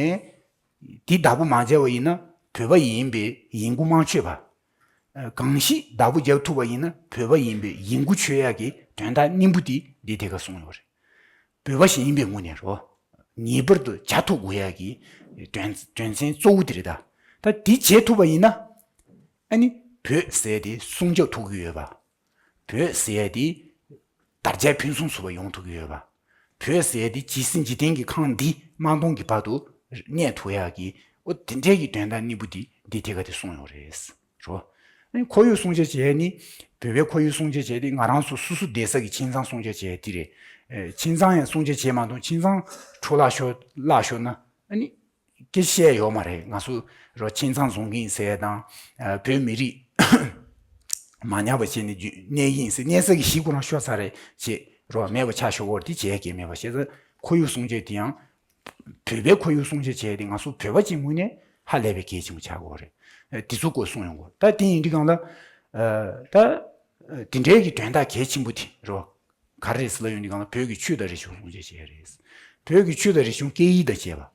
དེ་བདག་པོ་མ་བྱས་པ་ཡིན་ན་བོད་པ་ཡིན་པའི་ཡིན་གུ་མ་ཆོད་པ། ཨ་གང་ཞིག་བདག་པོ་རྒྱག་ཐུབ་པ་ཡིན་ན་བོད་པ་ཡིན་པའི་ཡིན་གུ་ཆོད་ཡ་གི་དོན་དག་སྙིང་པོ་དེ་འདི་དེ་ག་གསུངས་ཡོད་རེད། བོད་པ་ཞིག་ཡིན་པའི་ངོས་ནས་རོ། ངེས་པར་དུ་བྱ་ཐུབ་དགོས་ཡ་གི་དོན་དོན་ཚན་གཙོ་བོ་དེ་རེད་ད། ད་དེ་བྱེད་ཐུབ་པ་ཡིན་ན་ཨ་ནི་བོད་ཟེར་དེ་སྲུང་སྐྱོབ་ཐུབ་ཀྱི་ཡོད་པ། བོད་ཟེར་ཡ་དེ་དར་རྒྱས་ཕུན་སུམ་ཚོགས་པ་ཡོང་ཐུབ་ཀྱི་ཡོད་པ། བོད་ཟེར་ཡ་དེ་ཇི་སྲིད་འཇིག་རྟེན་གྱི་ཁམས་འདི་དམངས་སྟོང་གི་བར་དུ་གནས་ཐུབ་ཡ་གི་འོ་དེ་འདྲའི་གི་དོན་དག་སྙིང་པོ་འདི་འདི་ཐད་ཀ་དེ་གསུངས་ཡོད་རེད། རོ། ཨ་ནི་ཁོར་ཡུག་སྲུང་སྐྱོབ་བྱས་ནི་བོད་པའི་ཁོར་ཡུག་སྲུང་སྐྱོབ་བྱས་ཏེ་ང་རང་ཚོ་སོ་སོ་བསྡད་ས་གི་ཁྱིམ་ཚང་སྲུང་སྐྱོབ་བྱས་དེ་རེད། ཨེ་ཁྱིམ་ཚང་ཡང་སྲུང་སྐྱོབ་བྱས་མ་གཏོགས་ཁྱིམ་ཚང་འཕྲོ་བརླག་ཤོར་བརླག་ཤོར་ན་ཨ་ནི། སྐད་བཤད་ཡོད་མ་རེད། ང་ཚོ་རོ་ཁྱིམ་ཚང་བཟུང་གི་ཡིན་ཟེར་དང་། ཨ་བོད་མི་རིགས་མ་ཉམས་པ་བྱས་ནས་རྒྱུ་གནས་ཡིན་ཟེར་གནས་ས་གི་གཞིས་ཁོ་རང་ཤོར་ཚར་རེད་ཅེས་རོ་མེད་པ་ཆགས་ཤོག་གོ་དེ་བྱས་ཀྱི་མེད་པ་བྱས་ཙང་ཁོར་ཡུག་སྲུང་སྐྱོབ་དེ་ཡང་བོད་པའི་ཁོར་ཡུག་སྲུང་སྐྱོབ་བྱས་ཏེ་ང་ཚོ་བོད་པ་ཅིག་ངོས་ནས་ཧ་ལས་པའི་གལ་ཆེན་པོ་ཆགས་ཀྱི་ཡོད་རེད། ཨ་དེ་ཚོ་སྐོར་གསུངས་ཡོང་གོ་ད་དེ་ཡིན་དུས་སྒང་ལ་ཨ་ད་དེ་འདྲའི་གི་དོན་དག་གལ་ཆེན་པོ་དེ་རོ། ག་རེ་རེད་ཟེར་ལབ་ཡོང་དུས་སྒང་ལ་བོད་ཀྱི་ཆོས་དང་རིག་གཞུང་སྲུང་སྐྱོབ་བྱས་རེད། བོད་ཀྱི་ཆོས་དང་རིག་གཞུང་སྐད་ཡིག་དང་བཅས་པ།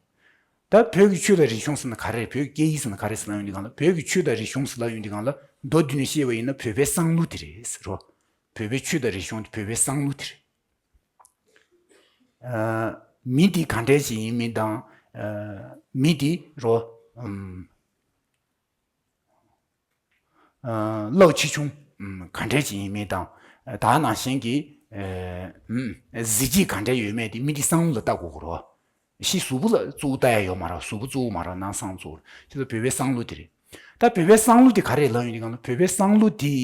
ད་བོད་ཀྱི་ཆོས་དང་རིག་གཞུང་ཟེར་ན་ག་རེ་རེད། བོད་ཀྱི་སྐད་ཡིག་ཟེར་ན་ག་རེ་ཟེར་ལབ་ཡོང་དུས་སྒང་ལ་བོད་ཀྱི་ཆོས་དང་རིག་གཞུང་ཟེར་ལབ་ཡོང་དུས་སྒང་ལ་མདོར་བསྡུས་ནས་བཤད་པ་ཡིན་ན་བོད་པའི་བསམ་བློ་དེ་རེད་ཟེར་རོ། བོད་པའི་ཆོས་དང་རིག་གཞུང་དེ་བོད་པའི་བསམ་བློ་དེ་རེད། ཨ་མི་དེ་ག་འདྲས་ཅིག་ཡིན་མིན་དང་། ཨ་མི་དེ་རོ། ཨམ། ཨ་བློ་ཆེ་ཆུང་། ཨམ། ག་འདྲས་ཅིག་ཡིན་མིན་དང་། ད་ནང་བཞིན་གྱི། ཨ་ཨམ། གཟི་བརྗིད་ག་འདྲས་ཡོད་མེད་དེ་མི་དེ་བསམ་བློ་ལ་ལྟ་དགོས་ཀྱི་རེད། ཕྱི་གཟུགས་པོ་ལ་གཙོ་བོ་ལྟ་ཡ་ཡོད་མ་རེད། གཟུགས་པོ་གཙོ་བོ་མ་རེད། ནང་བསམ་གཙོ་བོ་རེད། དེ་ཚོ་བོད་པའི་བསམ་བློ་དེ་རེད། ད་བོད་པའི་བསམ་བློ་དེ་ག་རེ་ལབ་ཡོང་དུས་སྒང་ལ་བོད་པའི་བསམ་བློ་དེ་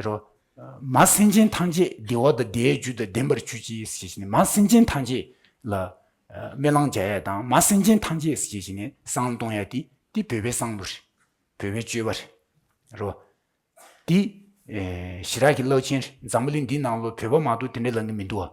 རོ། མ་སེམས་ཅན་ཐམས་ཅད་བདེ་བ་དང་བདེ་བའི་རྒྱུ་དང་ལྡན་པར་གྱུར་ཅིག་ཞེས་བྱས་ནས་མ་སེམས་ཅན་ཐམས་ཅད་ལ་སྨོན་ལམ་རྒྱག་ཡ་དང་མ་སེམས་ཅན་ཐམས་ཅད་ཞེས་བྱས་ནས་བསམ་བློ་གཏོང་ཡ་དེ་དེ་བོད་པའི་བསམ་བློ་རེད། བོད་པའི་སྤྱོད་པ་རེད། རོ། འདི། ཨེ་ཞི་རགས་ཀྱི་རླབས་ཆེན་རེད། འཛམ་བུ་གླིང་འདིའི་ནང་ལོ་བོད་པ་མ་གཏོགས་དེ་འདྲ་ལབ་མཁན་མི་འདུག་བ།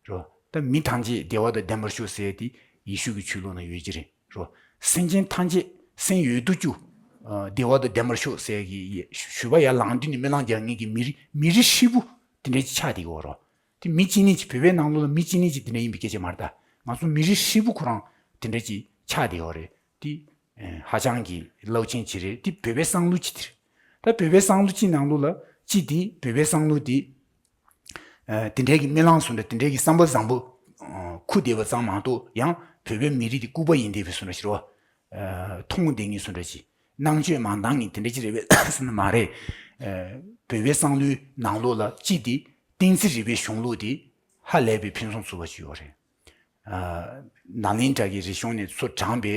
རོ། ད་མི་ཐམས་ཅད་བདེ་བ་དང་ལྡན་པར་ཤོག་ཟེར་ཡ་དེ་ཡེ་ཤུ་གི་ཆོས་ལུགས་ནང་ཡོད་ཀྱི་རེད། རོ། སེམས་ཅན་ཐམས་ཅད་སེམས་ཡོད་དུ་བཅུག་ཨ་བདེ་བ་དང་ལྡན་པར་ཤོག་ཟེར་ཡ་གི་ཞུ་བ་ཡར་ལངས་དུས་ནས་སྨོན་ལམ་རྒྱག་མཁན་གྱི་མི་རིགས་མི་རིགས་ཧྲིལ་པོ་དེ་འདྲ་ཅིག་ཆགས་བསྡད་ཀྱི་ཡོད་རོ། དེ་མི་གཅིག་གཉིས་ཅིག་བོད་པའི་ནང་ལོགས་ལ་མི་གཅིག་གཉིས་ཅིག་དེ་འདྲ་ཡིན་པའི་སྐད་ཆ་མ་རེད་ད། ང་ཚོ་མི་རིགས་ཧྲིལ་པོ་ཁོ་རང་དེ་འདྲ་ཅིག་ཆགས་བསྡད་ཡོད་རེད། དེ་ཨེ་ཧ་ཅང་གི་རླབས་ཆེན་ཅིག་རེད། དེ་བོད་པའི་བསམ་བློ་ཅིག་དེ་རེད། ད་བོད་པའི་བསམ་བློ་ཅིག་ནང་ལོགས་ལ་ཅིག་དེ་བོད་པའི་བསམ་བློ་དེ་ ཨ་དེ་འདྲའི་གི་རྨི་ལམ་བཟོ་འདྲ། དེ་འདྲའི་གི་བསམ་པ་བཟང་པོ་ཨ་འཁུར་བསྡད་པ་ཙམ་མ་གཏོགས། ཡང་བོད་པའི་མི་རིགས་དེ་ལྐུགས་པ་ཡིན་བསྡད་པའི་བཟོ་འདྲ་ཞིག་རེད་བ། ཨ་མཐོང་བསྡད་མཁན་བཟོ་འདྲ་ཞིག། སྣང་ཆོས་མ་འདང་མཁན་དེ་འདྲ་ཅིག་རེད་པས་ཟེར་ན་མ་རེད། ཨ་བོད་པའི་བསམ་བློའི་ནང་ལོགས་ལ་སྤྱི་དེ་བསྟན་སྲིད་རིག་པའི་གཞུང་ལུགས་དེ་ཧ་ལས་པའི་ཕུན་སུམ་ཚོགས་པ་ཞིག་ཡོད་རེད། ཨ་ནཱ་ལེནྡྲ་གི་རིག་གཞུང་ནས་ཚུར་དྲངས་པའི་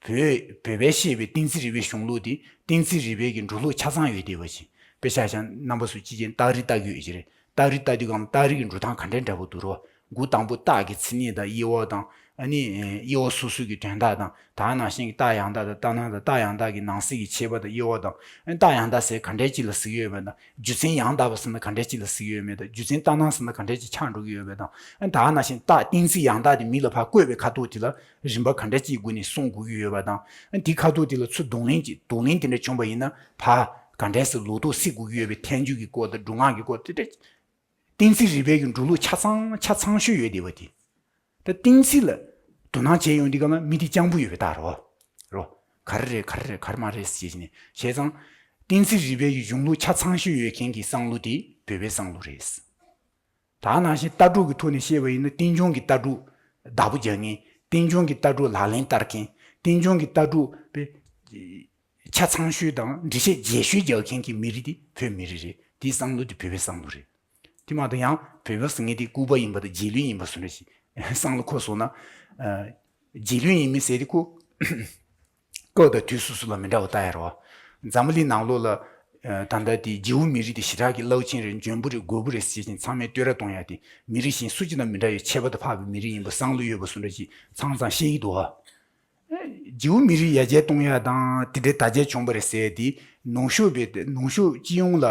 བོད་བོད་པས་བཤད་པའི་བསྟན་སྲིད་རིག་པའི་གཞུང་ལུགས་དེ་བསྟན་སྲིད་རིག་པའི་གི་འགྲོ་ལུགས་ཆ་ཚང་ཡོད་བསྡད་པ་ཅིག། དཔེ་ཆ་བཞག་ན་རྣམ་པ་ཚོ་ཅིག་ཀྱང་སྟག་རིས་ལྟ་གི་ཡོད་ཀྱི་རེད། སྟག་རིས་ལྟ་དུས་སྒང་ལ་སྟག་རིས་ཀྱི་འགྲོ་སྟངས་ག་འདྲ་འདྲ་པོ་འདུག་རོ། འགོ་དང་པོ་སྟག་གི་མཚན་ཉིད་དང་དབྱེ་བ་དང་། ཨ་ནི་དབྱེ་བ་སོ་སོ་གི་དོན་དག་དང་། དེ་ནང་བཞིན་གྱི་རྟ་ཡང་དག་དང་རྟ་སྣ་དང་། རྟ་ཡང་དག་གི་ནང་གསེས་ཀྱི་ཁྱད་པར་དང་དབྱེ་བ་དང་། ཨ་ནི་རྟ་ཡང་དག་ཟེར་ག་འདྲའི་ཅིག་ལ་ཟེར་གྱི་ཡོད་མེད་དང་། རྒྱུ་མཚན་ཡང་དག་པ་ཟེར་ན་ག་འདྲའི་ཅིག་ལ་ཟེར་གྱི་ཡོད་མེད་དང་། རྒྱུ་མཚན་རྟ་སྣ་ཟེར་ན་ག་འདྲའི་ཅིག་ཆགས་འགྲོ་གི་ཡོད་མེད་དང་། ཨ་ནི་དེ་ནང་བཞིན་རྟ་བསྟན་སྲིད་ཡང་དག་དེ་མི་ལ་ཕར་བཀོད་པའི་ཁ་ཐུག་དེ་ལ་རིམ་པ་ག་འདྲ་ཅིག་སྒོ་ནས་གསུང་དགོས་ཀྱི་ཡོད་པ་དང་། ཨ་ནི་དེ་ཁ་ཐུག་དེ་ལ་ཚུར་གདོང་ལེན་ཅིག། གདོང་ལེན་དེ་འདྲ་བྱུང་བ་ཡིན་ན་ཕར་ག་འདྲ་ཟེར་ལོག་རྟོག་སེལ་དགོས་ཀྱི་ཡོད་པའི་ཐལ་འགྱུར་གྱི་སྐོར་དང་སྒྲུབ་ངག་གི་སྐོར་དེ་འདྲ། བསྟན་སྲིད་རིག་པའི་གི་འགྲོ་ལུགས་ཆ་ཚང་ཆ་ཚང་ཤོས་ཡོད་བསྡད་པ་དེ། ད་བསྟན་སྲིད་ལ་དོ་སྣང་བྱས་ཡོང་དུས་སྒང་ལ་མི་དེ་སྤྱང་པོ་ཡོད་པའི་རྟགས་རེད་བ། རོ། ག་རེ་རེད་ག་རེ་རེད་ག་རེ་མ་རེད་ཟེར་བྱས་ནས། བྱས་ཙང་བསྟན་སྲིད་རིག་པའི་གི་གཞུང་ལུགས་ཆ་ཚང་ཤོས་ཡོད་མཁན་གྱི་བསམ་བློ་དེ་བོད་པའི་བསམ་བློ་རེད། ད་ནང་བཞིན་ལྟ་གྲུབ་ཀྱི་ཐོག་ནས་བཤད་པ་ཡིན་ན་རྟེན་འབྱུང་གི་ལྟ་གྲུབ་བདག་པོ་རྒྱག་མཁན། རྟེན་འབྱུང་གི་ལྟ་གྲུབ་ལག་ལེན་བསྟར་མཁན། རྟེན་འབྱུང་གི་ལྟ་གྲུབ་པའི་ཆ་ཚང་ཤོས་དང་འགྲེལ་བཤད་རྒྱས་ཤོས་རྒྱག་མཁན་གྱི་མི་རིགས་དེ་བོད་མི་རིགས་རེད། དེའི་བསམ་བློ་དེ་བོད་པའི་བསམ་བློ་རེད། དེ་མ་གཏོགས་ཡང་བོད་པ་ཟེར་མཁན་དེ་ལྐུགས་པ་ཡིན་པ་དང་རྗེས་ལུས་ཡིན་པ་བཟོ་འདྲ་ཞིག་བསམ་བློ་འཁོར་སོང་ན། ཨ་རྗེས་ལུས་ཡིན་མིན་ཟེར་དེ་ཁོ་སྐབས་དང་དུས་སོ་སོ་ལ་མི་འདྲ་བ་ལྟ་ཡ་རེད་བ། འཛམ་བུ་གླིང་ནང་ལོགས་ལ་ཨ་ད་ལྟ་དེ་རྗེའུ་མི་རིགས་དེ་ཞེ་དྲག་གི་རླབས་ཆེན་རེད། འཇོན་པོ་རེད། རྒོད་པོ་རེད་ཟེར་བཞིན་ཚང་མས་བསྟོད་ར་གཏོང་ཡ་དེ། མི་རིགས་གཞན་སུ་གཅིག་དང་མི་འདྲ་བའི་ཁྱད་པར་དུ་འཕགས་པའི་མི་རིགས་ཡིན་པ་བསམ་བློ་ཡོད་པ་བཟོ་འདྲ་ཞིག་ཚང་ཚང་བཤད་ཀྱི་འདུག་བ། རྗེའུ་མི་རིགས་ཡར་རྒྱས་གཏོང་ཡ་དང་དེ་འདྲའི་དར་རྒྱས་བྱུང་བ་རེད་ཟེར་ཡ་དེ། ནུབ་ཕྱོགས་པའི་ནུབ་ཕྱོགས་སྤྱི་ཡོངས་ལ་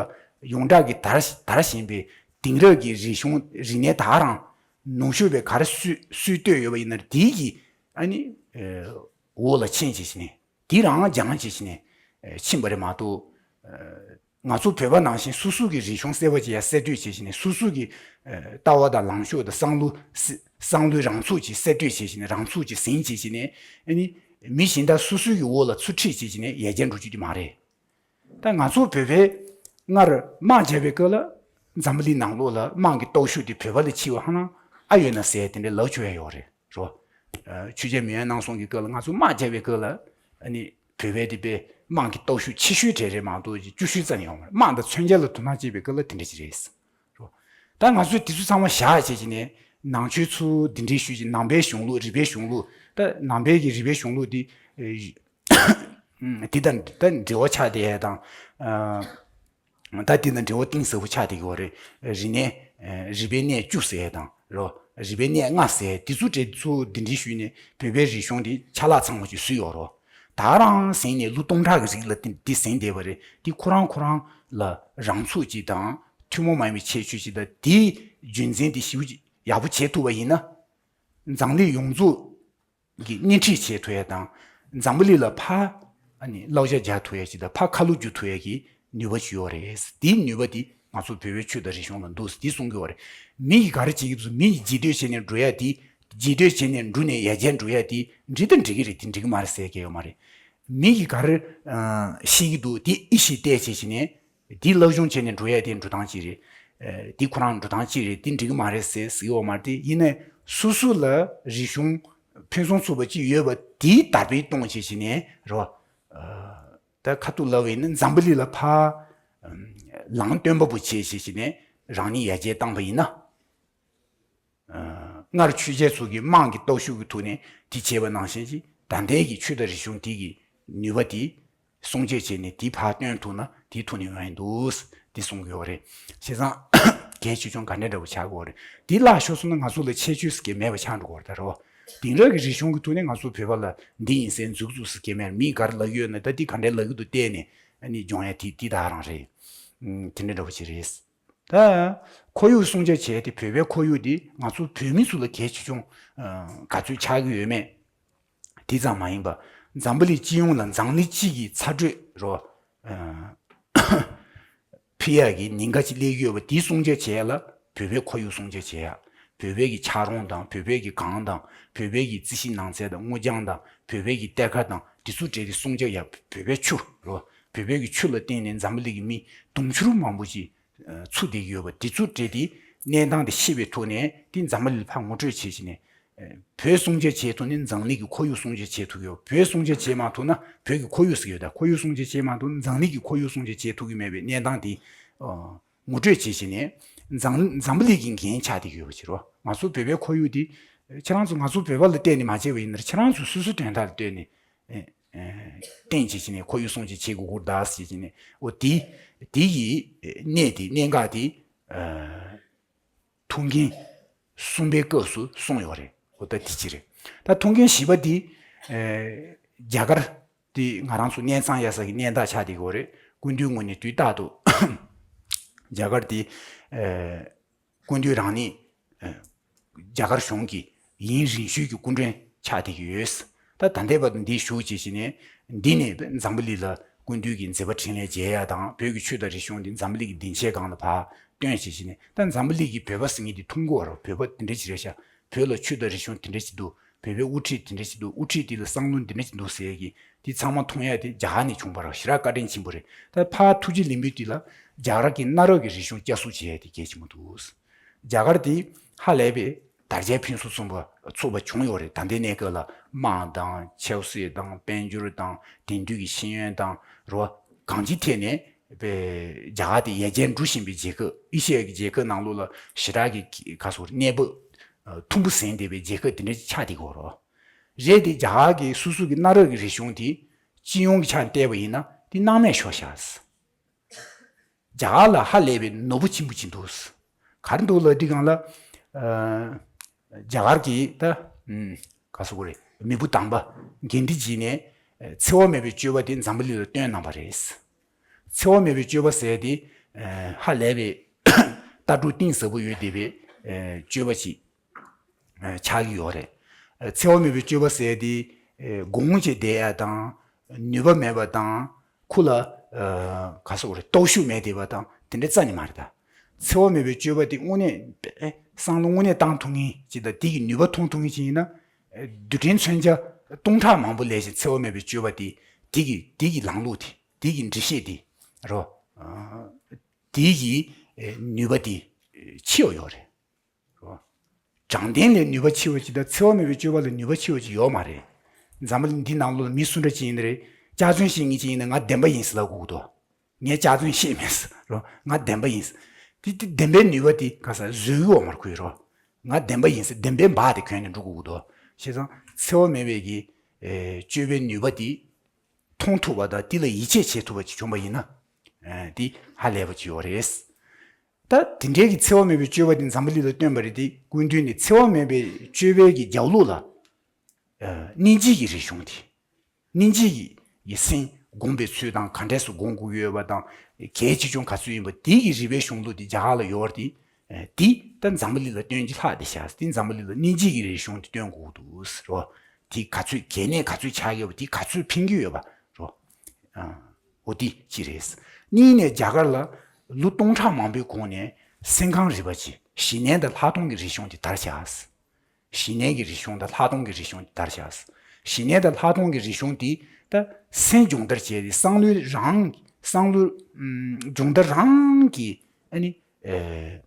ཡོངས་གྲགས་ཀྱི་དར་དར་བཞིན་པའི་དེང་རབས་ཀྱི་རིག་གཞུང་རིག་གནས་དག་རང་ནུབ་ཕྱོགས་པས་ག་རེ་སུས་སུས་བཏོད་ཡོད་པ་ཡིན་ན་དེའི་གི་ཨ་ནི་འོག་ལ་ཕྱིན་བྱས་བྱས་ནས། དེ་རང་སྦྱངས་བྱས་བྱས་ནས་ཕྱིན་པ་རེད་མ་གཏོགས། ང་ཚོ་བོད་པ་ནང་བཞིན་སོ་སོ་གི་རིག་གཞུང་གསར་པ་ཅིག་ཡར་གསར་གཏོད་བྱས་བྱས་ནས། སོ་སོ་གི་ལྟ་བ་དང་ལངས་ཕྱོགས་དང་བསམ་བློ་བསམ་བློའི་རང་ཚུགས་ཅིག་གསར་གཏོད་བྱས་བྱས་ནས། རང་ཚུགས་ཅིག་ཟིན་བྱས་བྱས་ནས། ཨ་ནི་མི་གཞན་དག་སོ་སོ་གི་འོག་ལ་ཚུར་ཁྲིད་བྱས་བྱས་ནས་ཡར་རྒྱས་འགྲོ་རྒྱུ་དེ་མ་རེད། ད་ང་ཚོ་བོད་པའི་སྔར་དམག་རྒྱག་པའི་སྐབས་ལ་འཛམ་བུ་གླིང་ནང་ལོགས་ལ་དམག་གི་སྟོབས་ཤུགས་དེ་བོད་པ་ལས་ཆེ་བ་ཧ་ལམ་ཨ་ཡོད་ན་ཟེར་དེ་འདྲའི་ལབ་ཆོག་ཡ་ཡོད་རེད། རོ། ཨ་ཆོས་རྒྱལ་མེས་དབོན་རྣམ་གསུམ་གྱི་སྐབས་ལ་ང་ཚོ་དམག་རྒྱག་པའི་སྐབས་ལ་ཨ་ནི་བོད་པའི་དེ་པའི་དམག་གི་སྟོབས་ཤུགས་ཆེ་ཤོས་གྲས་རེད་མ་གཏོགས་བཅུ་ཤོས་ཙམ་ཡོང་བ་རེད། དམག་དང་མཚོན་ཆ་ལ་དོ་སྣང་བྱེད་པའི་སྐབས་ལ་དེ་འདྲ་ཅིག་རེད། རོ། ད་ང་ཚོས་དེ་ཚོ་ཚང་མ་བཞག་བྱས་བྱས་ནས་ནང་ཆོས་ཚོ་འདི་འདྲའི་ཞུས་ཀྱི། ནང་པའི་གཞུང་ལུགས། རིག་པའི་གཞུང་ལུགས། ད་ནང་པའི་གི་རིག་པའི་གཞུང་ལུགས་འདི་ཨེ་འདི་དང་ད་འབྲེལ་བ་ཆགས་བསྡད་ཡ་དང་། ཨ་ད་འདི་དང་འབྲེལ་བ་གཏིང་ཟབ་པོ་ཆགས་བསྡད་ཀྱི་ཡོད་རེད། རིག་གནས་ཨ་རིག་པའི་གནས་བཅུ་ཟེར་ཡ་དང་རོ། རིག་པའི་གནས་ལྔ་ཟེར་ཡ་དེ་ཚོ་གྲས་ཚོ་འདི་འདྲའི་ཞུས་ནས་བོད་པའི་རིག་གཞུང་འདི་ཆ་ལག་ཚང་མ་ཅིག་བཟོས་ཡོད་རོ། ད་རང་ཟིན་ནས་ལོ་སྟོང་ཕྲག་གི་རིང་ལ་འདི་འདི་ཟིན་བསྡད་པ་རེད། འདི་ཁོ་རང་ཁོ་རང་ལ་རང་ཚུགས་ཅིག་དང་ཐུན་མོང་མ་ཡིན་པའི་ཁྱད་ཆོས་ཅིག་དང་། དེའི་རྒྱུན་འཛིན་དེ་ཞིབ་ཡག་པོ་བྱེད་ཐུབ་པ་ཡིན་ན། འཛམ་གླིང་ཡོངས་རྫོགས་ཀྱི་སྣེ་ཁྲིད་བྱེད་ཐུབ་ཡ་དང་། འཛམ་བུ་གླིང་ལ་ཕར་ཨ་ནི་བསླབ་བྱ་རྒྱག་ཐུབ་ཡ་ཅིག་དང་། ཕར་ཁ་ལོ་བསྒྱུར་ཐུབ་ཡ་གི་ནུས་པ་ཅིག་ཡོད་རེད། དེའི་ནུས་པ་དེ་ང་ཚོ་བོད་པའི་ཆོས་དང་རིག་གཞུང་ལ་འདུག་ཟེར་དེ་གསུང་གི་ཡོད་རེད། མི་ཡིས་ག་རེ་བྱེད་ཀྱི་འདུག་མི་ཡིས་རྗེས་ཟློས་བྱས་ནས་འགྲོ་ཡ་དེ། རྗེས་ཟློས་བྱས་ནས་འགྲོ་ནས་ཡར་རྒྱས་འགྲོ་ཡ་དེ་འགྲིག་དང་འགྲིག་གི་རེད། དེ་འགྲིག་གི་མ་རེད་ཟེར་མཁན་ཡོད་མ་རེད། མི་ཡིས་ག་རེ་ཨ་ཤེས་ཀྱི་འདུག་དེ་ཨི་ཤེས་བལྟས་བྱས་བྱས་ནས། དེ་སློབ་སྦྱོང་བྱས་ནས་འགྲོ་ཡ་དེ་འགྲོ་སྟངས་གཅིག་རེད། ཨ་དེ་ཁོ་རང་འགྲོ་སྟངས་གཅིག་རེད། དེ་འགྲིག་གི་མ་རེད་ཟེར་ཟེར་གྱི་ཡོད་མ་རེད། དེ་ཡིན་ནའི་སོ་སོ་ལ་རིག་གཞུང་ཕུན་སུམ་ཚོགས་པ་གཅིག་ཡོད་པ་དེ་དར་སྤེལ་གཏོང་བྱས་བྱས་ནས་རོ། ཨ་ད་ཁ་ཐུག་ལབ་པ་ཡིན་ན་འཛམ་བུ་གླིང་ལ་ཕར་ཨམ་ལམ་སྟོན་པ་པོ་བྱས་བྱས་བྱས་ནས་རང་ཉིད་ཡར་རྒྱས་བཏང་པ་ཡིན་ན། ཨ་སྔར་ཆོས་རྒྱལ་ཚོ་གིས་དམག་གི་སྟོབས་ཤུགས་ཀྱི་ཐོག་ནས་དེ་བྱས་པ་ནང་བཞིན་གྱི། ད་ལྟའི་གི་ཆོས་དང་རིག་གཞུང་དེ་གི་ནུས་པ་དེ་སྲུང་སྐྱོབ་བྱས་ནས་དེ་ཕར་བཏོན་ཐུབ་ན་དེའི་ཐོག་ནས་ཡོང་ཡ་འདུག་དེ་གསུང་གི་ཡོད་རེད། བྱས་ཙང་གལ་ཆེ་ཆུང་ག་འདྲ་འདྲ་པོ་ཆགས་ཀྱི་ཡོད་རེད། དེ་བརླག་ཤོར་སོང་ན་ང་ཚོ་ལ་ཁྱད་ཆོས་ཟེར་མཁན་མེད་པ་ཆགས་འགྲོ་གི་ཡོད་རེད་ད་རོ། དེང་རབས་ཀྱི་རིག་གཞུང་གི་ཐོག་ནས་ང་ཚོ་བོད་པ་ལ་འདི་ཡིན་ཟེར་མཛུབ་བཙུགས་ཟེར་མཁན་མེད། མིས་ག་རེ་ལབ་ཀྱི་ཡོད་ན་ད་དེ་ག་འདྲ་ལབ་ཀྱི་འདུག་བལྟས་ནས་ཨ་ནི་སྦྱོང་ཡ་དེ་དེ་ད་རང་རེད། ཨུམ་དེ་འདྲ་འདྲ་པོ་ཅིག་རེད། ད་ཁོར་ཡུག་སྲུང་སྐྱོབ་བྱས་ཏེ། བོད་པའི་ཁོར་ཡུག་འདི་ང་ཚོ་བོད་མི་ཚོ་ལ་གལ་ཆེ་ཆུང་ཨ་ག་ཚོད་ཆགས་ཀྱི་ཡོད་མེད་དེ་ཙམ་མ་ཡིན་པ། འཛམ་བུ་གླིང་སྤྱི་ཡོངས་ལ་འཛམ་གླིང་སྤྱི་གི་ཚ་དྲོད་རོ། ཨ་འཕེལ་ཡག་གི་ཉེན་ཁ་ཅིག་སླེབས་ཀྱི་ཡོད་པ་དེ་སྲུང་སྐྱོབ་བྱེད་ཡག་ལ་བོད་པའི་ཁོར་ཡུག་སྲུང་སྐྱོབ་བྱེད་ཡག་བོད་པའི་གི་ཆག་རོང་དང་། བོད་པའི་གི་གངས་དང་། བོད་པའི་གི་རྩི་ཤིང་ནགས་ཚལ་དང་སྔོ་ལྗང་དང་། བོད་པའི་གི་གཏེར་ཁ་དང་དེ་ཚོ་སྤྲད་དེ་སྲུང་སྐྱོབ་ཡག་བོད་པའི་ཆུ་རོ། བོད་པའི་གི་ཆུ་ལ་བརྟེན་ནས་འཛམ་བུ་གླིང་གི་མི་དུང་ཕྱུར་མང་པོ་ཅིག་ཚུར་བསྡད་ཀྱི་ཡོད་པ་དེ་ཚོ་སྤྲད་དེ་ གནས་སྟངས་དེ་ཤེས་པའི་ཐོག་ནས་དེ་འཛམ་བུ་གླིང་ལ་ཕར་ངོ་སྤྲོད་བྱེད་བྱས་ནས། བོད་སྲུང་བྱེད་བྱེད་ཐུབ་ནས་འཛམ་གླིང་གི་ཁོར་ཡུག་སྲུང་བྱེད་བྱེད་ཐུབ་ཡོད། བོད་སྲུང་བྱེད་བྱེད་མ་ཐུབ་ན་བོད་ཀྱི་ཁོར་ཡུག་ཟེར་ཡོད་ད། ཁོར་ཡུག་སྲུང་བྱེད་བྱེད་མ་ཐུབ་ན་འཛམ་གླིང་གི་ཁོར་ཡུག་སྲུང་བྱེད་བྱེད་ཐུབ་ཀྱི་མེད་པའི་གནས་སྟངས་དེ་ངོ་སྤྲོད་བྱེད་བྱས་ནས། འཛམ་འཛམ་བུ་གླིང་གི་འགན་ཆགས་བསྡད་ཀྱི་ཡོད་པ་ཅིག་རེད། ང་ཚོ་བོད་པའི་ཁོར་ཡུག་དེ་ཁྱེད་རང་ཚོ་ང་ཚོ་བོད་པ་ལ་བལྟས་ནས་མ་བྱས་པ་ཡིན་ན། ཁྱེད་རང་ཚོ་སོ་སོའི་དོན་དག་ལ་ལྟོས་ནས། ཨེ་ཨེ་བསྟན་བྱེད་བྱས་ནས་ཁོར་ཡུག་སྲུང་བྱེད་བྱེད་དགོས་ཀྱི་རེད་ཟེར་བྱས་ནས། འོ་དེ་དེ་ཡི་གནས་དེ་གནད་འགག་དེ་ཨ་ཐུགས་འགན་གསུམ་པའི་སྐབས་སུ་གསུངས་ཡོད་རེད། འོ་ད་དེ་གཅིག་རེད། ད་ཐུགས་འགན་བཞི་པ་དེ་ཨེ་རྒྱ་གར་དེ་ང་རང་ཚོ་གནས་ཚང་ཡ་ས་གི་གནས་བདག་ཆགས་བསྡད་ཀྱི་ཡོད་རེད། སྐུ་མདུན་ངོས་ནས་དུས་རྟག་ཏུ་རྒྱ་གར་དེ་ཨེ་སྐུ་མདུན་རང་ཉིད་ཨ་རྒྱ་གར་གཞུང་གི་ཡུན་རིང་ཤོས་ཀྱི་སྐུ་མགྲོན་ཆགས་བསྡད་ཀྱི་ཡོད། ད་ད་ལྟའི་བར་དུ་འདིར་བཞུགས་བྱས་བྱས་ནས། འདི་ནས་འཛམ་བུ་གླིང་ལ་སྐུ་མདུན་གྱི་མཛད་པ་འཕྲིན་ལས་མཇལ་ཡ་དང་། བོད་ཀྱི་ཆོས་དང་རིག་གཞུང་འདི་འཛམ་བུ་གླིང་གི་སྡིངས་ཆའི་སྒང་ལ་ཕར་སྟོན་བྱས་བྱས་ནས། ད་འཛམ་བུ་གླིང་གི་བོད་པ་ཟེར་མཁན་འདི་མཐོང་གི་ཡོད་རེད། བོད་པ་འདི་འདྲ་ཅིག་རེད་ཤག་བོད་ལ་ཆོས་དང་རིག་གཞུང་འདི་འདྲ་ཅིག་འདུག་བོད་པའི་དབུ་ཁྲིད་འདི་འདྲ་ཅིག་འདུག་དབུ་ཁྲིད་འདི་ལ་བསམ་བློ་འདི་འདྲ་ཅིག་འདུག་ཟེར་ཡ་གི་འདི་ཚང་མ་མཐོང་ཡ་དེ་རྒྱ་གར་ནས་བྱུང་བ་རེད། ཞེ་དྲག་བཀའ་དྲིན་ཆེན་པོ་རེད། ད་ཕར་ཐུགས་རྗེ་ལེགས་འབུལ་དེ་ལ་རྒྱ་གར་གྱི་གནའ་རབས་ཀྱི་རིག་གཞུང་བསྐྱར་གསོ་བྱེད་ཡ་དེ་གལ་ཆེན་པོ་འདུག་རྒྱ་གར་དེ་ཧ་ལས་པའི་དར་རྒྱས་ཕུན་སུམ་ཚོགས་པ་ཚོགས་པ་བྱུང་ཡོད་རེད། ད་ལྟའི་གནས་སྐབས་ལ་དམག་དང་ཆབ་སྲིད་དང་དཔལ་འབྱོར་དང་དེང་དུས་ཀྱི་ཤེས་ཡོན་དང་རོ། གང་ཅིའི་ཐད་ནས་པའི་རྒྱ་གར་དེ་ཡར་རྒྱས་འགྲོ་བཞིན་པའི་རྒྱལ་ཁབ། ཨེ་ཤི་ཡ་གི་རྒྱལ་ཁབ་ནང་ལོགས་ལ་ཞེ་དྲག་གི་ག་སོ་གནས་བབ་མཐོན་པོ་ཟིན་བསྡད་པའི་རྒྱལ་ཁབ་དེ་འདྲ་ཆགས་བསྡད་ཀྱི་ཡོད་རེད། རེད་དེ་རྒྱ་གར་གྱི་སོ་སོ་གི་གནའ་རབས་ཀྱི་རིག་གཞུང་དེ་སྤྱི་ཡོངས་ཀྱི་ཆ་ནས་བལྟས་པ་ཡིན་ན་དེ་སྣང་མེད་ཤོར་ཤག་རྒྱ་གར་ལ་ཧ་ལས་པའི་ནོར་བུ་ཆེན་པོ་ཅིག་འདུག་ག་རེ་འདུག་ལབ་དུས་སྒང་ལ། ཨ་རྒྱ་གར་གྱིས་ད་ཨམ་ག་ཟེར་དགོས་རེད། མི་བུ་དམ་པ་གན་དྷི་ཇི་ནས་ཨ་འཚེ་བ་མེད་པའི་སྤྱོད་པ་དེ་འཛམ་བུ་གླིང་ལ་སྟོན་གནང་བ་རེད། འཚེ་བ་མེད་པའི་སྤྱོད་པ་ཟེར་དེ་ཨ་ཧ་ལས་པའི་ལྟ་གྲུབ་གཏིང་ཟབ་པོ་ཡོད་བསྡད་པའི་ཨ་སྤྱོད་པ་ཅིག་ཆགས་ཀྱི་ཡོད་རེད། འཚེ་བ་མེད་པའི་སྤྱོད་པ་ཟེར་དེ་དགོངས་བྱས་བསྡད་ཡ་དང་། ནུས་པ་མེད་པ་དང་། ཁོ་ལ་ག་ཟེར་དགོས་རེད། སྟོབས་ཤུགས་མེད་བསྡད་པ་དང་དེ་འདྲ་རྩ་ནས་མ་རེད་ད། འཚེ་བ་མེད་པའི་སྤྱོད་པ་དེ་དངོས་གནས་བསམ་བློ་དངོས་གནས་བཏང་ཐུབ་མཁན་ཅིག་དང་། དེ་གི་ནུས་པ་མཐོང་ཐུབ་མཁན་ཅིག་ཡིན་ན། རྡུལ་ཕྲན་མཚོན་ཆ་སྟོང་ཕྲག་མང་པོ་ལས་ཀྱང་འཚེ་བ་མེད་པའི་སྤྱོད་པ་དེ། དེ་གི་དེ་གི་ལམ་ལུགས་དེ། དེ་གི་འགྲེལ་བཤད་དེ་རོ། དེ་གི་ནུས་པ་དེ་ཆེ་བ་ཡོད་རེད། རོ། དྲང་བདེན་ལས་ནུས་པ་ཆེ་བ་ཅིག་དང་འཚེ་བ་མེད་པའི་སྤྱོད་པ་ལས་ནུས་པ་ཆེ་བ་ཅིག་ཡོད་མ་རེད། འཛམ་བུ་གླིང་འདི་ནང་ལོགས་ལ་མི་སུ་འདྲ་ཅིག་ཡིན་ན་རེད། སྐྱག་རྫུན་བཤད་མཁན་ཅིག་ཡིན་ན་ང་བདེན་པ་ཡིན་ཟེར་ལབ་དགོས་ཀྱི་འདུག་ངས་སྐྱག་རྫུན་བཤད་མེད་ཟེར་རོ། ང་བདེན་པ་ཡིན་ཟེར། དེ་དེ་བདེན་པའི་ནུས་པ་དེ་ག་ས་བཟོས་ཡོད་མ་རེད་ཁོས་རོ། ང་བདེན་པ་ཡིན་ཟེར་བདེན་པའི་འབག་དེ་གྱོན་ནས་འགྲོ་དགོས་ཀྱི་འདུག་བྱས་ཙང་འཚེ་བ་མེད་པའི་གི་ཨེ་སྤྱོད་པའི་ནུས་པ་དེ་མཐོང་ཐུབ་པ་དང་། དེ་ལ་ཡིད་ཆེས་བྱེད་ཐུབ་པ་ཅིག་བྱུང་བ་ཡིན་ན། ཨེ་དེ་ཧ་ལས་པ་ཅིག་ཡོད་རེད། ད་དེ་འདྲའི་གི་འཚེ་བ་མེད་པའི་སྤྱོད་པ་དེ་འཛམ་བུ་གླིང་ལ་སྟོན་པ་རེད་དེ། སྐུ་མདུན་ནས་འཚེ་བ་མེད་པའི་སྤྱོད་པའི་གི་རྒྱབ་ལོགས་ལ། ཨ་སྙིང་རྗེ་གི་རིག་གཞུང་དེ། སྙིང་རྗེ་གི་ཡི་སེམས་སྒོམ་པའི་ཚུལ་དང་། ག་འདྲས་སུ་སྒོམ་དགོས་ཀྱི་ཡོད་པ་དང་། གལ་ཆེ་ཆུང་ག་ཚོད་ཡིན་པ། དེ་གི་རིག་པའི་གཞུང་ལུགས་དེ་རྒྱ་གར་ལ་ཡོད་རེད་དེ། ཨ་དེ་ད་འཛམ་བུ་གླིང་ལ་སྟོན་གྱི་ལྷག་བསྡད་ཤག་དེ་འཛམ་བུ་གླིང་ལ་སྙིང་རྗེ་གི་རིག་གཞུང་དེ་སྟོན་དགོས་ཀྱི་འདུག་ཟེར་བ། དེ་ག་ཚོད་གལ་གནད་ག་ཚོད་ཆགས་ཀྱི་ཡོད་པ། དེ་ག་ཚོད་ཕན་གྱི་ཡོད་པ་རོ། ཨ། འོ་དེ་གཅིག་རེད། གཉིས་ནས་རྒྱ་གར་ལ་ལོ་སྟོང་ཕྲག་མང་པོའི་གོང་ནས་སེམས་ཁམས་རིག་པ་ཅིག་གཞི་གནས་དང་ལྷག་མཐོང་གི་རིག་གཞུང་དེ་དར་ཤག་གཞི་གནས་ཀྱི་རིག་གཞུང་དང་ལྷག་མཐོང་གི་རིག་གཞུང་དེ་དར་ཤག་གཞི་གནས་དང་ལྷག་མཐོང་གི་རིག་གཞུང་དེ་ད་སེམས་སྦྱོང་བརྡར་བྱས་ཏེ། བསམ་བློའི་རང་བསམ་བློ་ཨམ་སྦྱོང་བརྡར་རང་གི་ཨ་ནི་ཨེ།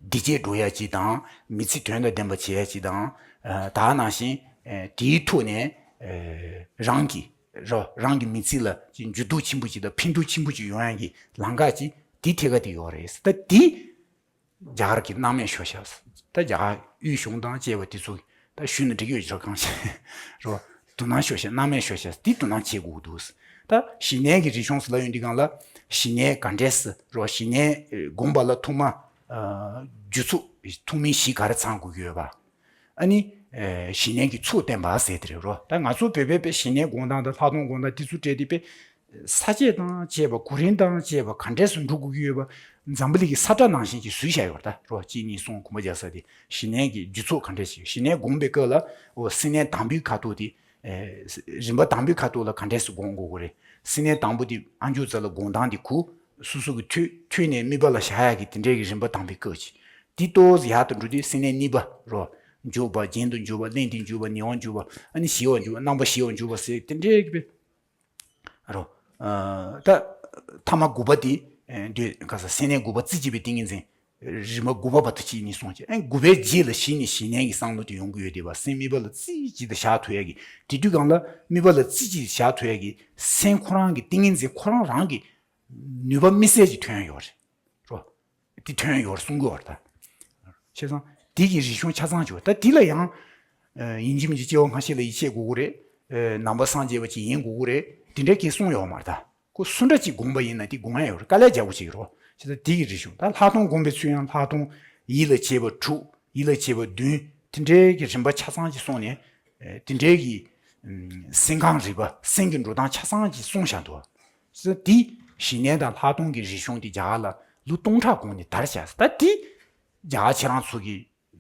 བདེ་སྐྱིད་འགྲོ་ཡ་ཅིག་དང་། མི་ཚེ་དོན་དང་ལྡན་པ་བྱེད་ཡ་ཅིག་དང་། ཨ་ད་ག་ནང་བཞིན་ཨེ་དེའི་ཐོག་ནས་ཨེ་རང་གི་རོ། རང་གི་མི་ཚེ་ལ་ཅིག་འགྱུར་ལྡོག་ཆེན་པོ་ཅིག་དང་ཕན་ཐོགས་ཆེན་པོ་ཅིག་ཡོང་ཡ་གི་ལམ་ཁ་ཅིག་དེ་ཐད་ཀ་དེ་ཡོད་རེད། ད་དེ་རྒྱ་གར་གྱིས་སྣང་མེད་ཤོར་ཤག་ད་རྒྱ་གར་དབུས་གཞུང་དང་བཅས་པ་དེ་ཚོ་ད་ཞུས་ན་འགྲིག་གི་ཡོད་ཀྱི་རེད། གང་ཞིག་རོ། དོ་སྣང་ཤོར་ཤག་སྣང་མེད་ཤོར་ཤག་དེ་དོ་སྣང་བྱེད་དགོས་ཀྱི་འདུག་ད་གཞི་གནས་ཀྱི་རིག་གཞུང་ཟེར་ལབ་ཡོང་དུས་སྒང་ལ། གཞི་གནས་ག་འདྲས་སེ་རོ། གཞི་གནས་ཨེ་སྒོམ་པ་ལ་ཐོག་མ་ཨ་རྒྱུ་ཚོགས་ཐོག་མའི་གཞི་ག་རེ་ཚང་དགོས་ཀྱི་ཡོད་པ། ཨ་ནི་ཨེ་གཞི་གནས་ཀྱི་ཚོགས་བསྟེན་པ་ཟེར་དེ་རེད་རོ། ད་ང་ཚོ་བོད་པའི་པའི་གཞི་གནས་སྒོམ་སྟངས་དང་ལྷག་མཐོང་སྒོམ་སྟངས་དེ་ཚོ་སྤྲད་དེ་པའི་ས་བཅད་དང་བཅས་པ། གོ་རིམ་དང་བཅས་པ་ག་འདྲས་སེ་འགྲོ་དགོས་ཀྱི་ཡོད་པ། འཛམ་བུ་གླིང་གི་ས་ཁྲ་ནང་བཞིན་གྱི་བཟོས་བཞག་ཡོད་རེད་ད་རོ། གཅིག་གཉིས་གསུམ་གོམ་པ་རྒྱག་ས་དེ། གཞི་གནས་ཀྱི་རྒྱུ་ཚོགས་ག་འདྲས་ཤིག་གཞི་གནས་སྒོམ་པའི་སྐབས་ལ་འོ་སེམས་གནས་དང་པོའི་ཁ་ཐུག་དེ། ཨེ་རིམ་པ་དང་པོའི་ཁ་ཐུག་ལ་ག་འདྲས་སེ་སྒོམ་དགོས་ཀྱི་རེད། སེམས་གནས་དང་པོ་དེ་ཨ་མཆོག་རྩ་ལ་སྒོམ་སྟངས་དེ་གོ། སོ་སོ་གི་ཐོད་ཐོད་ནས་དམིགས་པ་ལ་བཞག་ཡག་གི་དེ་འདྲས་ཀྱི་རིམ་པ་དང་པོའི་སྐབས་ཅིག་དེ་ཏོག་ཙམ་ཡག་ཏུ་འགྲོ་དུས་སེམས་གནས་གཉིས་པ་རོ། འཇུག་པ། རྒྱན་དུ་འཇུག་པ། གླེང་སྟེ་འཇུག་པ། ཉེ་བར་འཇུག་པ། ཨ་ནི་ཞི་བར་འཇུག་པ། རྣམ་པ་ཞི་བར་འཇུག་པ་ཟེར་དེ་འདྲས་ཀྱི་པའི་རོ། ཨ་ད་ཐ་མ་དགུ་པ་དེ་ཨེ་འདོད་ག་ས་སེམས་གནས་དགུ་པ་རྩེ་གཅིག་པའི་ཏིང་ངེ་འཛིན། རིམ་པ་དགུ་པ་བར་དུ་གཅིག་ནས་སོང་བྱས། ཨ་ནི་དགུ་པའི་རྗེས་ལ་གཞི་ནས་གཞི་རྣམ་གྱི་བསམ་བློ་དེ་ཡོང་གི་ཡོད་དེ་བ། སེམས་དམིགས་པ་ལ་རྩེ་གཅིག་ཏུ་བཞག་ཐུབ་ཡ་གི། དེ་དུས་སྒང་ལ་དམིགས་པ་ལ་རྩེ་གཅིག་ཏུ་བཞག་ཐུབ་ཡ་གི་སེམས་ཁོ་རང་གི་ཏིང་ངེ་འཛིན་ཁོ་རང་རང་གི་ནུས་པ་དམིགས་བསལ་ཅིག་ཐོན་ཡོད་རེད། རོ། དེ་ཐོན་ཡོད་གསུང་གི་ཡོད་རེད་ད། བྱས་ཙང་དེ་གི་རིག་གཞུང་ཆ་ཚང་བྱུང་། ད་དེ་ལ་ཡང་ཨ་ཡིན་གཅིག་མིན་གཅིག་སྐྱེ་བ་སྔ་ཕྱི་ལ་ཡིད་ཆེས་དགོས་ཀྱི་རེད། ཨ་ནང་པ་སངས་རྒྱས་པ་ཅིག་ཡིན་དགོས་ཀྱི་རེད། དེ་འདྲའི་སྐད་གསུངས་ཡོད་མ་རེད་ད། ཁོ་སུ་འདྲ་ཅིག་དགོངས་པ་ཡིན་ན་དེ་དགོངས་ཡ་ཡོད་རེད། དཀའ་ལས་རྒྱག་དགོས་ཅིག་རོ། བྱས་ཙང་དེ་གི་རིག་གཞུང་ད་ལྷག་མཐོང་སྒོམ་པའི་ཚུལ་ཡང་ལྷག་མཐོང་ཡིད་ལ་བྱེད་པ་དྲུག་ཡིད་ལ་བྱེད་པ་བདུན། དེ་འདྲའི་གི་རིམ་པ་ཆ་ཚང་ཅིག་སོང་ནས། ཨ་དེ་འདྲའི་གི་ཨམ་སེམས་ཁམས་རིག་པ། སེམས་ཀྱི་འགྲོ་སྟངས་ཆ་ཚང་ཅིག་གསུངས་བཞག་འདུག། བྱས་ཙང་དེ་གཞི་རྣམ་དང་ལྷག་མཐོང་གི་རིག་གཞུང་དེ་རྒྱ་གར་ལ་ལོ་སྟོང་ཕྲག་གོང་ནས་དར་བཞག། ད་དེ་རྒྱ་གར་ཁྱེད་རང་ཚོ་གི་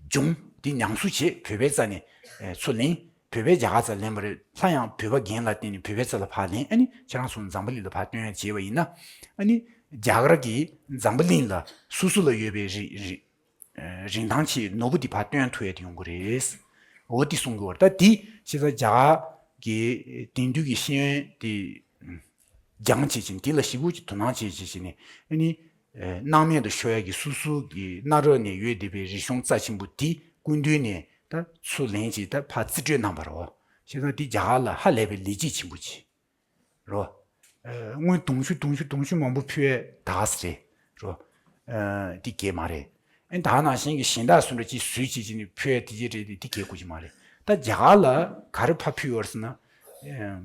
སྦྱོང་དེ་ཉམས་གསོ་བྱེད། བོད་པའི་རྩ་ནས་ཨེ་ཚུར་ལེན། བོད་པས་རྒྱ་གར་རྩ་ལེན་པ་རེད། སླར་ཡང་བོད་པ་རྒན་ལགས་བསྟེན་ནས་བོད་པའི་རྩ་ལ་ཕར་ལེན། ཨ་ནི་ཁྱེད་རང་ཚོ་འཛམ་བུ་གླིང་ལ་ཕར་སྟོན་ཡ་བྱས་པ་ཡིན་ན། ཨ་ནི་རྒྱ་གར་གྱིས་འཛམ་བུ་གླིང་ལ་སོ་སོ་ལ་ཡོད་པའི་རིན་རིན་ཨེ་རིན་ཐང་ཆེ་ནོར་བུ་དེ་ཕར་སྟོན་ཐུབ་ཡ་དེ་ཡོང་གི་རེད། འོ་དེ་གསུང་གི་ཡོད་རེད། ད་དེ་བྱས་ཙང་རྒྱ་གར་གྱི་དེང་དུས་ཀྱི་ཤེས་ཡོན་དེ་སྦྱངས་བྱས་བྱས་ནས། དེ་ལ་ཞེ་པོ་ཅིག་དོ་སྣང་བྱས་བྱས་བྱས་ནས། ཨ་ནི་ཨེ་སྣང་མེད་དུ་ཤོར་ཡ་གི་སོ་སོ་གི་སྣ་རོལ་ནས་ཡོད་བསྡད་པའི་རིག་གཞུང་རྩ་ཆེན་པོ་དེ་སྐུ་མདུན་ནས་ད་ཚུར་ལེན་བྱས་ད་ཕར་རྩིས་སྤྲོད་གནང་བ་རེད། བྱས་ཙང་དེ་རྒྱ་གར་ལ་ཧ་ལས་པའི་ལེགས་སྐྱེས་ཆེན་པོ་ཅིག་རོ། ཨེ་སྔོན་དུང་ཕྱུར་དུང་ཕྱུར་དུང་ཕྱུར་མང་པོ་ཕུལ་ཡས་ད་ག་ཟེ་རེད་རོ། ཨེ་འདི་གས་མ་རེད། ཨེ་ད་ནང་བཞིན་གྱི་གཞན་དག་སུ་འདྲ་ཅིག་ཟུར་ཅིག་ཅིག་ནས་ཕུལ་ཡས་དེ་ཅིག་རེད་དེ། འདི་གས་དགོས་ཀྱི་མ་རེད། ད་རྒྱ་གར་ལ་ག་རེ་ཕར་ཕུལ་ཡོད་རེད་ཟེར་ན། ཨེམ་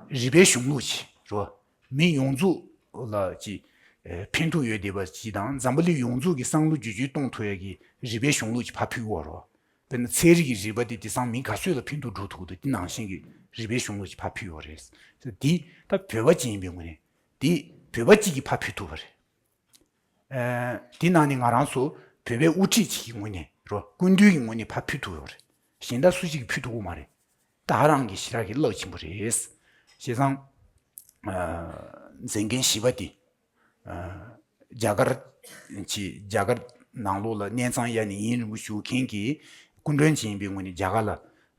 རིག་པའི་གཞུང་ལུགས་ཅིག་རོ། མི་ཡོངས་རྫོགས་ལ་ཅིག་ཨེ་ཕན་ཐོགས་ཡོད་བསྡད་པ་ཅིག་དང་། འཛམ་བུ་གླིང་ཡོངས་རྫོགས་ཀྱི་བསམ་བློ་བསྒྱུར་བཅོས་གཏོང་ཐུབ་ཡས་ཀྱི་རིག་པའི་གཞུང་ལུགས་ཅིག་ཕར་ཕུལ་གྱི་ཡོད་རེད། དཔེར་ན་ཚན་རིག་གི་རིག་པ་དེ་དེང་སང་མི་ག་ཚོད་ལ་ཕན་ཐོགས་འགྲོ་ཐུབ་ཀྱི་འདུག། དེ་ནང་བཞིན་གྱི་རིག་པའི་གཞུང་ལུགས་ཅིག་ཕར་ཕུལ་ཡོད་རེད། དེ་ད་བོད་པ་ཅིག་ཡིན་པའི་ངོས་ནས་དེ་བོད་པ་གཅིག་གིས་ཕར་ཕུལ་ཐུབ་པ་རེད། ཨ་དེ་ནང་ནས་ང་རང་ཚོ་བོད་པའི་དབུ་ཁྲིད་ཅིག་གི་ངོས་ནས་རོ། སྐུ་མདུན་གྱི་ངོས་ནས་ཕར་ཕུལ་ཐུབ་ཡོད་རེད། གཞན་དག་སུ་གཅིག་གིས་ཕུལ་ཐུབ་ཀྱི་མ་རེད། ད་རང་གི་ཞེ་དྲག་གི་རླབས་ཆེན་པོ་རེད། བྱས་ཙང་ཨ་མཛད་འགན་བཞི་པ་དེ། ཨ་རྒྱ་གར་གྱི་རྒྱ་གར་ནང་ལོགས་ལ་གནས་ཚང་གཡར་ནས་དབྱིངས་རིང་པོ་བཞུགས་མཁན་གྱི་སྐུ་མགྲོན་ཅིག་ཡིན་པའི་ངོས་ནས་རྒྱ་གར་ལ་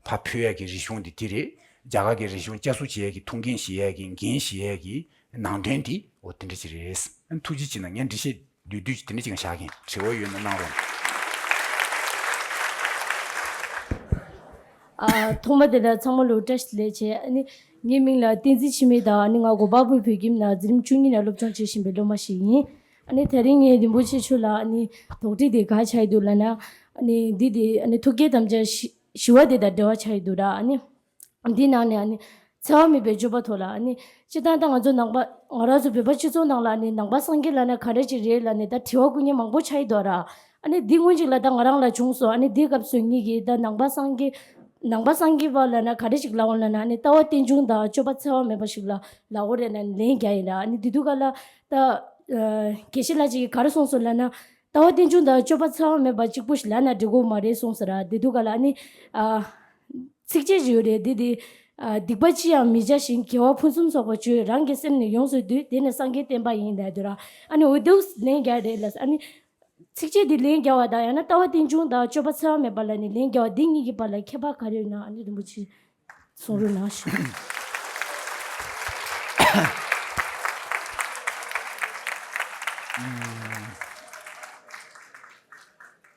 ཕར་ཕུལ་ཡག་གི་རིག་གཞུང་དེ་དེ་རེད། རྒྱ་གར་གྱི་རིག་གཞུང་བསྐྱར་གསོ་བྱེད་ཡག་གི་ཐུགས་འགན་བཞེས་ཡག་གི་འགན་བཞེས་ཡག་གི་ནང་དོན་དེ་འོ་དེ་འདྲ་ཅིག་རེད། ཨ་ཐུགས་རྗེ་ཆེ་གནང་། ངས་འགྲེལ་བཤད་བསྡུས་བསྡུས་ཅིག་དེ་འདྲ་ཅིག་བཞག་གིན། དྲི་བ་ཡོད་ན་གནང་རོགས། ཨ་ཐོག་མ་དེ་ལ་ཚང་མ་ལ་བཀྲ་ཤིས་བདེ་ལེགས་བྱས། ཨ་ནི་ངའི་མིང་ལ་བསྟན་འཛིན་འཆི་མེད་དང་། ཨ་ནི་ང་གོ་པལ་པུར་བོད་ཁྱིམ་ནང་འཛིན་རིམ་བཅུ་གཉིས་ནང་སློབ་སྦྱོང་བྱེད་བཞིན་པའི་སློབ་མ་ཞིག་ཡིན། ཨ་ནི་དེ་རིང་ངས་རིན་པོ་ཆེ་མཆོག་ལ་ཨ་ནི་དོགས་འདྲི་དེ་ག་ཆགས་ཡོད་འདུག་ལབ་ན། ཨ་ནི་འདི་དེ་ཨ་ནི་ཐུགས་བསྐྱེད་དམ་བཅའ་བཞི་བཞི་པ་དེ་དང་འབྲེལ་བ་ཆགས་ཡོད་འདུག་ར། ཨ་ནི་འདི་ནང་ནས་ཨ་ནི་འཚེ་བ་མེད་པའི་སྤྱོད་པ་ཐོག་ལ། ཨ་ནི་སྤྱིར་བཏང་ད་ང་ཚོ་ནང་པ་ང་རང་ཚོ་བོད་པ་སྤྱི་ཚོགས་ནང་ལ་ཨ་ནི་ནང་པ་སངས་རྒྱས་ལབ་ན་ག་འདྲ་ཅིག་རེད་ལབ་ནས་ད་དྲི་བ་བཀོད་མཁན་མང་པོ་ཆགས་ཡོད་འདུག་ར། ཨ་ནི་འདི་སྔོན་ཅིག་ལ་ད་ང་རང་ལ་བྱུང་སོང་། ཨ་ནི་འདི་སྐབས་སུ་ངེད་ཀྱིས་ད་ནང་པ་སངས་རྒྱས་ནང་པ་སངས་རྒྱས་པ་ལབ་ན་ག་འདྲ་ཅིག་ལབ་འོང་ལབ་ན། ཨ་ནི་ལྟ་བ་རྟེན་འབྱུང་དང་སྤྱོད་པ་འཚེ་བ་མེད་པ་ཞིག་ལ་ལབ་དགོས་རེད་ལབ་ནས་ལན་རྒྱག་ཡིན་ར། ཨ་ནི་འདི་དུས་སྐབས་ལ་ད་ཨ་དགེ་བཤེས་ལགས་ཅིག་གིས་ག་རེ་གསུངས་སོང་ལབ་ན། ལྟ་བ་རྟེན་འབྱུང་དང་སྤྱོད་པ་འཚེ་བ་མེད་པ་གཅིག་པུ་ཞིག་ལབ་ན་འགྲིག་གི་མ་རེད་གསུངས་ཟེར་ར། འདི་དུས་སྐབས་ལ་ཨ་ནི་ཨ་ཚིགས་བཅད་ཅིག་ཡོད་རེད། འདི་དེ་ཨ་སྡིག་པ་ཅི་ཡང་མི་བྱ་ཞིང་། དགེ་བ་ཕུན་སུམ་ཚོགས་པར་སྤྱོད། རང་གི་སེམས་ནི་ཡོངས་སུ་འདུལ། དེ་ནི་སངས་རྒྱས་བསྟན་པ་ཡིན་ལབ་འདུག་ར། ཨ་ནི་འོ་འདུག་ལན་རྒྱག་རེད་ལ། ཨ་ནི་ཚིགས་བཅད་འདི་ལན་རྒྱག་པ་དང་ཡང་ན་ལྟ་བ་རྟེན་འབྱུང་དང་སྤྱོད་པ་འཚེ་བ་མེད་པ་ལབ་ནས་ལན་རྒྱག་པ་འདི་གཉིས་ཀྱི་བར་ལ་ཁྱད་པར་ག་རེ་ཡོད་ན། ཨ་ནི་རིན་པོ་ཆེ་གསུང་རོགས་གནང་ཞུ།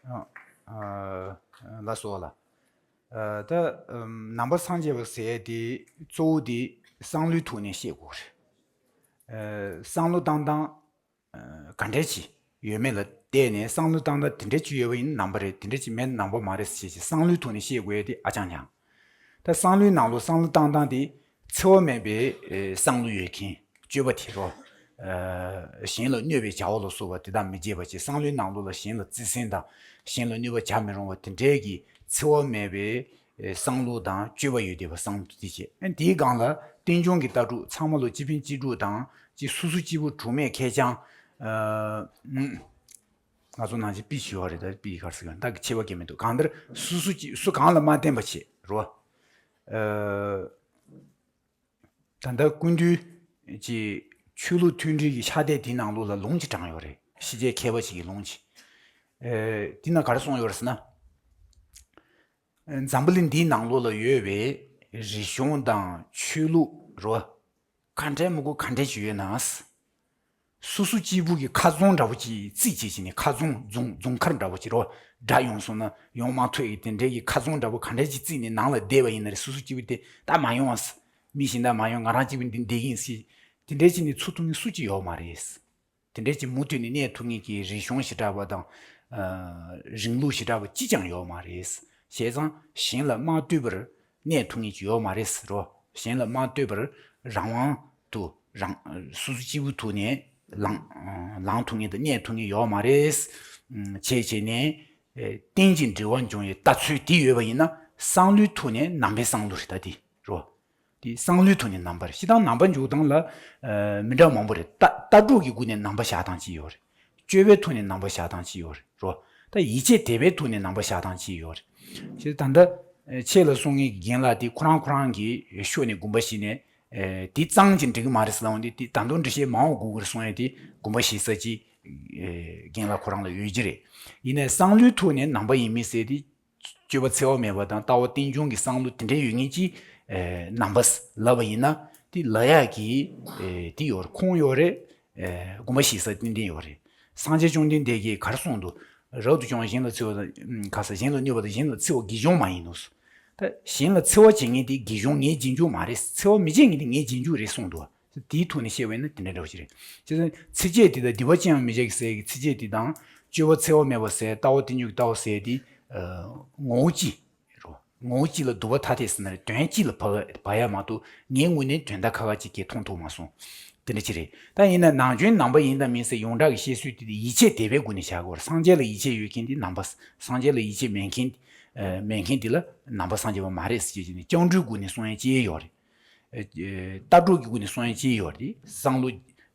ཨ་ཨ་ལགས་སོ་ལགས། ཨ་ད་ཨམ་ནང་པ་སངས་རྒྱས་པ་ཟེར་ཡས་དེ་གཙོ་བོ་དེ་བསམ་བློའི་ཐོག་ནས་བཤད་དགོས་རེད། ཨ་བསམ་བློ་བཏང་སྟངས་ཨ་ག་འདྲས་ཅིག་ཡོད་མེད་ལ་བལྟས་ནས། བསམ་བློ་བཏང་སྟངས་དེ་འདྲས་ཅིག་ཡོད་པ་ཡིན་ན་ནང་པ་རེད། དེ་འདྲས་ཅིག་མེད་ན་ནང་པ་མ་རེད་ཟེར་བྱས་བསམ་བློའི་ཐོག་ནས་བཤད་དགོས་ཡས་དེ་ཨ་ཅང་ཉག། ད་བསམ་བློའི་ནང་ལོགས་བསམ་བློ་བཏང་སྟངས་དེ་འཚེ་བ་མེད་པའི་ཨེ་བསམ་བློ་ཡོད་མཁན་སྤྱོད་པ་དེ་རོ། ཨ་གཞན་ལ་གནོད་པའི་བྱ་བ་ལ་སོགས་པ་དེ་དག་མི་བྱེད་པ་བྱས། བསམ་བློའི་ནང་ལོགས་ལ་གཞན་ལ་བརྩེ་སེམས་དང་གཞན་ལ་གནོད་པ་བྱ་མི་རུང་བ་དེ་འདྲའི་གི་འཚེ་བ་མེད་པའི་ཨེ་བསམ་བློ་དང་སྤྱོད་པ་ཡོད་བསྡད་པ་བསམ་བློ་དེ་བྱས། ཨ་དེའི་སྒང་ལ་རྟེན་འབྱུང་གི་ལྟ་གྲུབ་ཚང་མ་ལོ་གཅིག་ཕན་གཅིག་གྲོགས་དང་གཅིག་སོ་སོ་གཅིག་པུ་གྲོགས་མེད་ཁེར་རྐྱང་། ཨ་ང་ཚོ་ནང་བཞིན་པི་ཞུ་བ་རེད། ད་པི་གར་སི་གང་ད་གི་ཆེ་བ་གལ་མི་འདུག། གང་ལྟར་སོ་སོ་གཅིག་སུ་གང་ལ་མ་བརྟེན་པ་བྱས་རོ། ཨ། ད་ལྟ་སྐུ་མདུན་གྱི་ཆོས་ལུགས་མཐུན་སྒྲིལ་གྱི་ཕྱག་དེབ་དེའི་ནང་ལོགས་ལ་ལུང་ཅིག་དྲངས་ཡོད་རེད། ཕྱི་རྒྱལ་མཁས་པ་ཅིག་གི་ལུང་ཅིག། ཨེ་དེ་ན་ག་རེ་གསུངས་ཡོད་རེད་ཟེར་ན། ཨེ་འཛམ་བུ་གླིང་འདིའི་ནང་ལོགས་ལ་ཡོད་པའི་རིག་གཞུང་དང་ཆོས་ལུགས་རོ། ག་འདྲའི་མི་དགོས་ག་འདྲའི་ཅིག་ཡོད་ན། སོ་སོ་གཅིག་པུ་གི་ཁ་རྫོང་འདྲ་པོ་ཅིག་རྩིས་བྱེད་ཀྱི་ནི། ཁ་རྫོང་རྫོང་རྫོང་མཁར་འདྲ་པོ་ཅིག་རོ། དགྲ་ཡོང་སོང་ན་ཡོང་མ་ཐུབ་ཡི་དེ་འདྲའི་གི་ཁ་རྫོང་འདྲ་པོ་ག་འདྲ་ཅིག་རྩིས་ནས་ནང་ལ་བསྡད་པ་ཡིན་ན་རེད། སོ་སོ་གཅིག་པུ་དེ་ད་མ་ཡོང་ཨ། མི་གཞན་དག་མ་ཡོང་། ང་རང་གཅིག་པུ་འདི་བསྡད་ཀྱི་ཡིན་ཟེར། དེ་འདྲའི་ཅིག་ནས་ཚུར་ཐུག་མཁན་སུ་གཅིག་ཡོད་མ་རེད། དེ་འདྲའི་ཅིག་མུ་མཐུད་ནས་གནས་ཐུབ་མཁན་གྱི་རིག་གཞུང་ཞེ་དྲག་པ་དང་། ཨ། རིང་ལུགས་ཞེ་དྲག་པ་གཅིག་ཀྱང་ཡོད་མ་རེད། བྱས་ཙང་གཞན་ལ་མ་ལྟོས་པར་གནས་ཐུབ་མཁན་ཅིག་ཡོད་མ་རེད་རོ། གཞན་ལ་མ་ལྟོས་པར་རང་དབང་དུ་རང་སོ་སོ་གཅིག་པུ་ཐོག་ནས་ལངས་ལངས་ཐུབ་མཁན་དང་གནས་ཐུབ་མཁན་ཡོད་མ་རེད། བྱས་བྱས་ནས་ཨེ་རྟེན་ཅིང་འབྲེལ་བར་འབྱུང་བའི་ལྟ་ཚུལ་དེ་ཡོད་པ་ཡིན་ན། བསམ་བློའི་ཐོག་ནས་ནང་པའི་བསམ་བློ་རེད། ད་དེ་རོ། དེ་བསམ་བློའི་ཐོག་ནས་ནང་པ་རེད། སྤྱིར་བཏང་ནང་པ་འཇོག་སྟངས་ལ་ཨ་མི་འདྲ་མང་པོ་རེད། ལྟ་ལྟ་གྲུབ་ཀྱི་སྒོ་ནས་ནང་པ་བཞག་སྟངས་ཅིག་ཡོད་རེད། སྤྱོད་པའི་ཐོག་ནས་ནང་པ་བཞག་སྟངས་ཅིག་ཡོད་རེད་རོ། ད་ཡིད་ཆེས་དད་པའི་ཐོག་ནས་ནང་པ་བཞག་སྟངས་ཅིག་ཡོད་རེད། ཞེས་ད་ལྟ་ཨ་ཆེད་ལ་གསུང་མཁན་གྱི་རྒན་ལགས་དེ་ཁོ་རང་ཁོ་རང་གི་ཕྱོགས་ནས་དགོངས་པ་བཞེས་ནས། ཨ་དེ་གཙང་གཅིག་འགྲིག་གི་མ་རེད་ཟེར་ལབ་འོང་དུས། དེ་ད་དུང་འགྲེལ་བཤད་མང་བོ་དགོས་ཀྱི་རེད་གསུང་ཡ་དེ་དགོངས་པ་བཞེས་ས་ཅིག་ཨ་རྒན་ལགས་ཁོ་རང་ལ་ཡོད་ཀྱི་རེད། ཡིན་ནའི་བསམ་བློའི་ཐོག་ནས་ནང་པ་ཡིན་མིན་ཟེར་དེ། སྤྱོད་པ་འཚེ་བ་མེད་པ་དང་ལྟ་བ་རྟེན་འབྱུང་གི་བསམ་བློ་དེ་འདྲའི་ཡོད་མཁན་གྱི་ཨེ་ནང་པ་ལབ་པ་ཡིན་ན། དེ་ལབ་ཡག་གི་ཨེ་དེ་ཡོད་རེད། ཁུངས་ཡོད་རེད། ཨེ་དགོངས་པ་བཞེས་ས་ཏན་ཏན་ཡོད་རེད། སངས་རྒྱས་བཅོམ་ལྡན་འདས་ཀྱིས་ག་རེ་གསུངས་འདུག། རབ་ཏུ་བྱུང་བ་གཞན་ལ་འཚེ་བ་དང་། ཁ་ས་གཞན་ལ་གནོད་པ་དང་། གཞན་ལ་འཚེ་བ་དགེ་སྦྱོང་མ་ཡིན་ནོ། ད་གཞན་ལ་འཚེ་བ་བྱེད་མཁན་དེ་དགེ་སྦྱོང་ངའི་རྗེས་འཇུག་མ་རེད། འཚེ་བ་མི་བྱེད་མཁན་དེ་ངའི་རྗེས་འཇུག་རེད་གསུངས་འདུག། དེའི་ཐོག་ནས་བཤད་པ་ཡིན་ན་དེ་འདྲ་འདྲ་བོ་ཞིག་རེད། བྱས་ཙང་ཚིགས་བཅད་དེ་དང་སྡིག་པ་ཅི་ཡང་མི་བྱ་ཟེར་གྱི་ཚིགས་བཅད་དེ་དང་། སྤྱོད་པ་འཚེ་བ་མེད་པ་ཟེར། ལྟ་བ་རྟེན་འབྱུང་གི་ལྟ་བ་ཟེར་དེ་ངོ་བོ་གཅིག་རོ། ངོ་བོ་གཅིག་ལ་སྡུད་པ་ཐ་དད་ཟེར་ན་རེད། དོན་གཅིག་ལ་བབས་བབས་ཡ་མ་གཏོགས། ངའི་ངོས་ནས་དོན་དག་ཁ་ཁ་ཅིག་གིས་མཐོང་ཐུབ་མ་སོང་། དེ་འདྲ་ཅིག་རེད། ད་ཡིན་ན་ནང་ཆོས་ནང་པ་ཡིན་དང་མིན་ཟེར་ཡོངས་གྲགས་ཀྱི་བཤད་སྲོལ་དེ་དེ་ཡིད་ཆེས་དད་པའི་སྒོ་ནས་བྱ་དགོས་རེད། སངས་རྒྱས་ལ་ཡིད་ཆེས་ཡོད་མཁན་དེ་ནང་པ། སངས་རྒྱས་ལ་ཡིད་ཆེས་མེད་མཁན་ཨ་མེད་མཁན་དེ་ལ་ནང་པ་སངས་རྒྱས་པ་མ་རེད་ཟེར་གྱི་ནི། སྐྱབས་འགྲོའི་སྒོ་ནས་གསུང་ཡ་ཅི་ཡོད་རེད། ཨ་ཨ་ལྟ་གྲུབ་ཀྱི་སྒོ་ནས་གསུང་ཡ་ཅི་ཡོད་རེད། བསམ་བློ་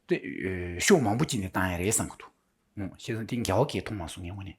དེ་ཨ་ཕྱོགས་མང་པོ་ཅིག་ནས་བཏང་ཡ་རེད་བསམ་གྱི་འདུག། ཨང་། བྱས་ཙང་དེ་འགལ་བ་གང་ཡང་མཐོང་མ་སོང་ངའི་ངོས་ནས།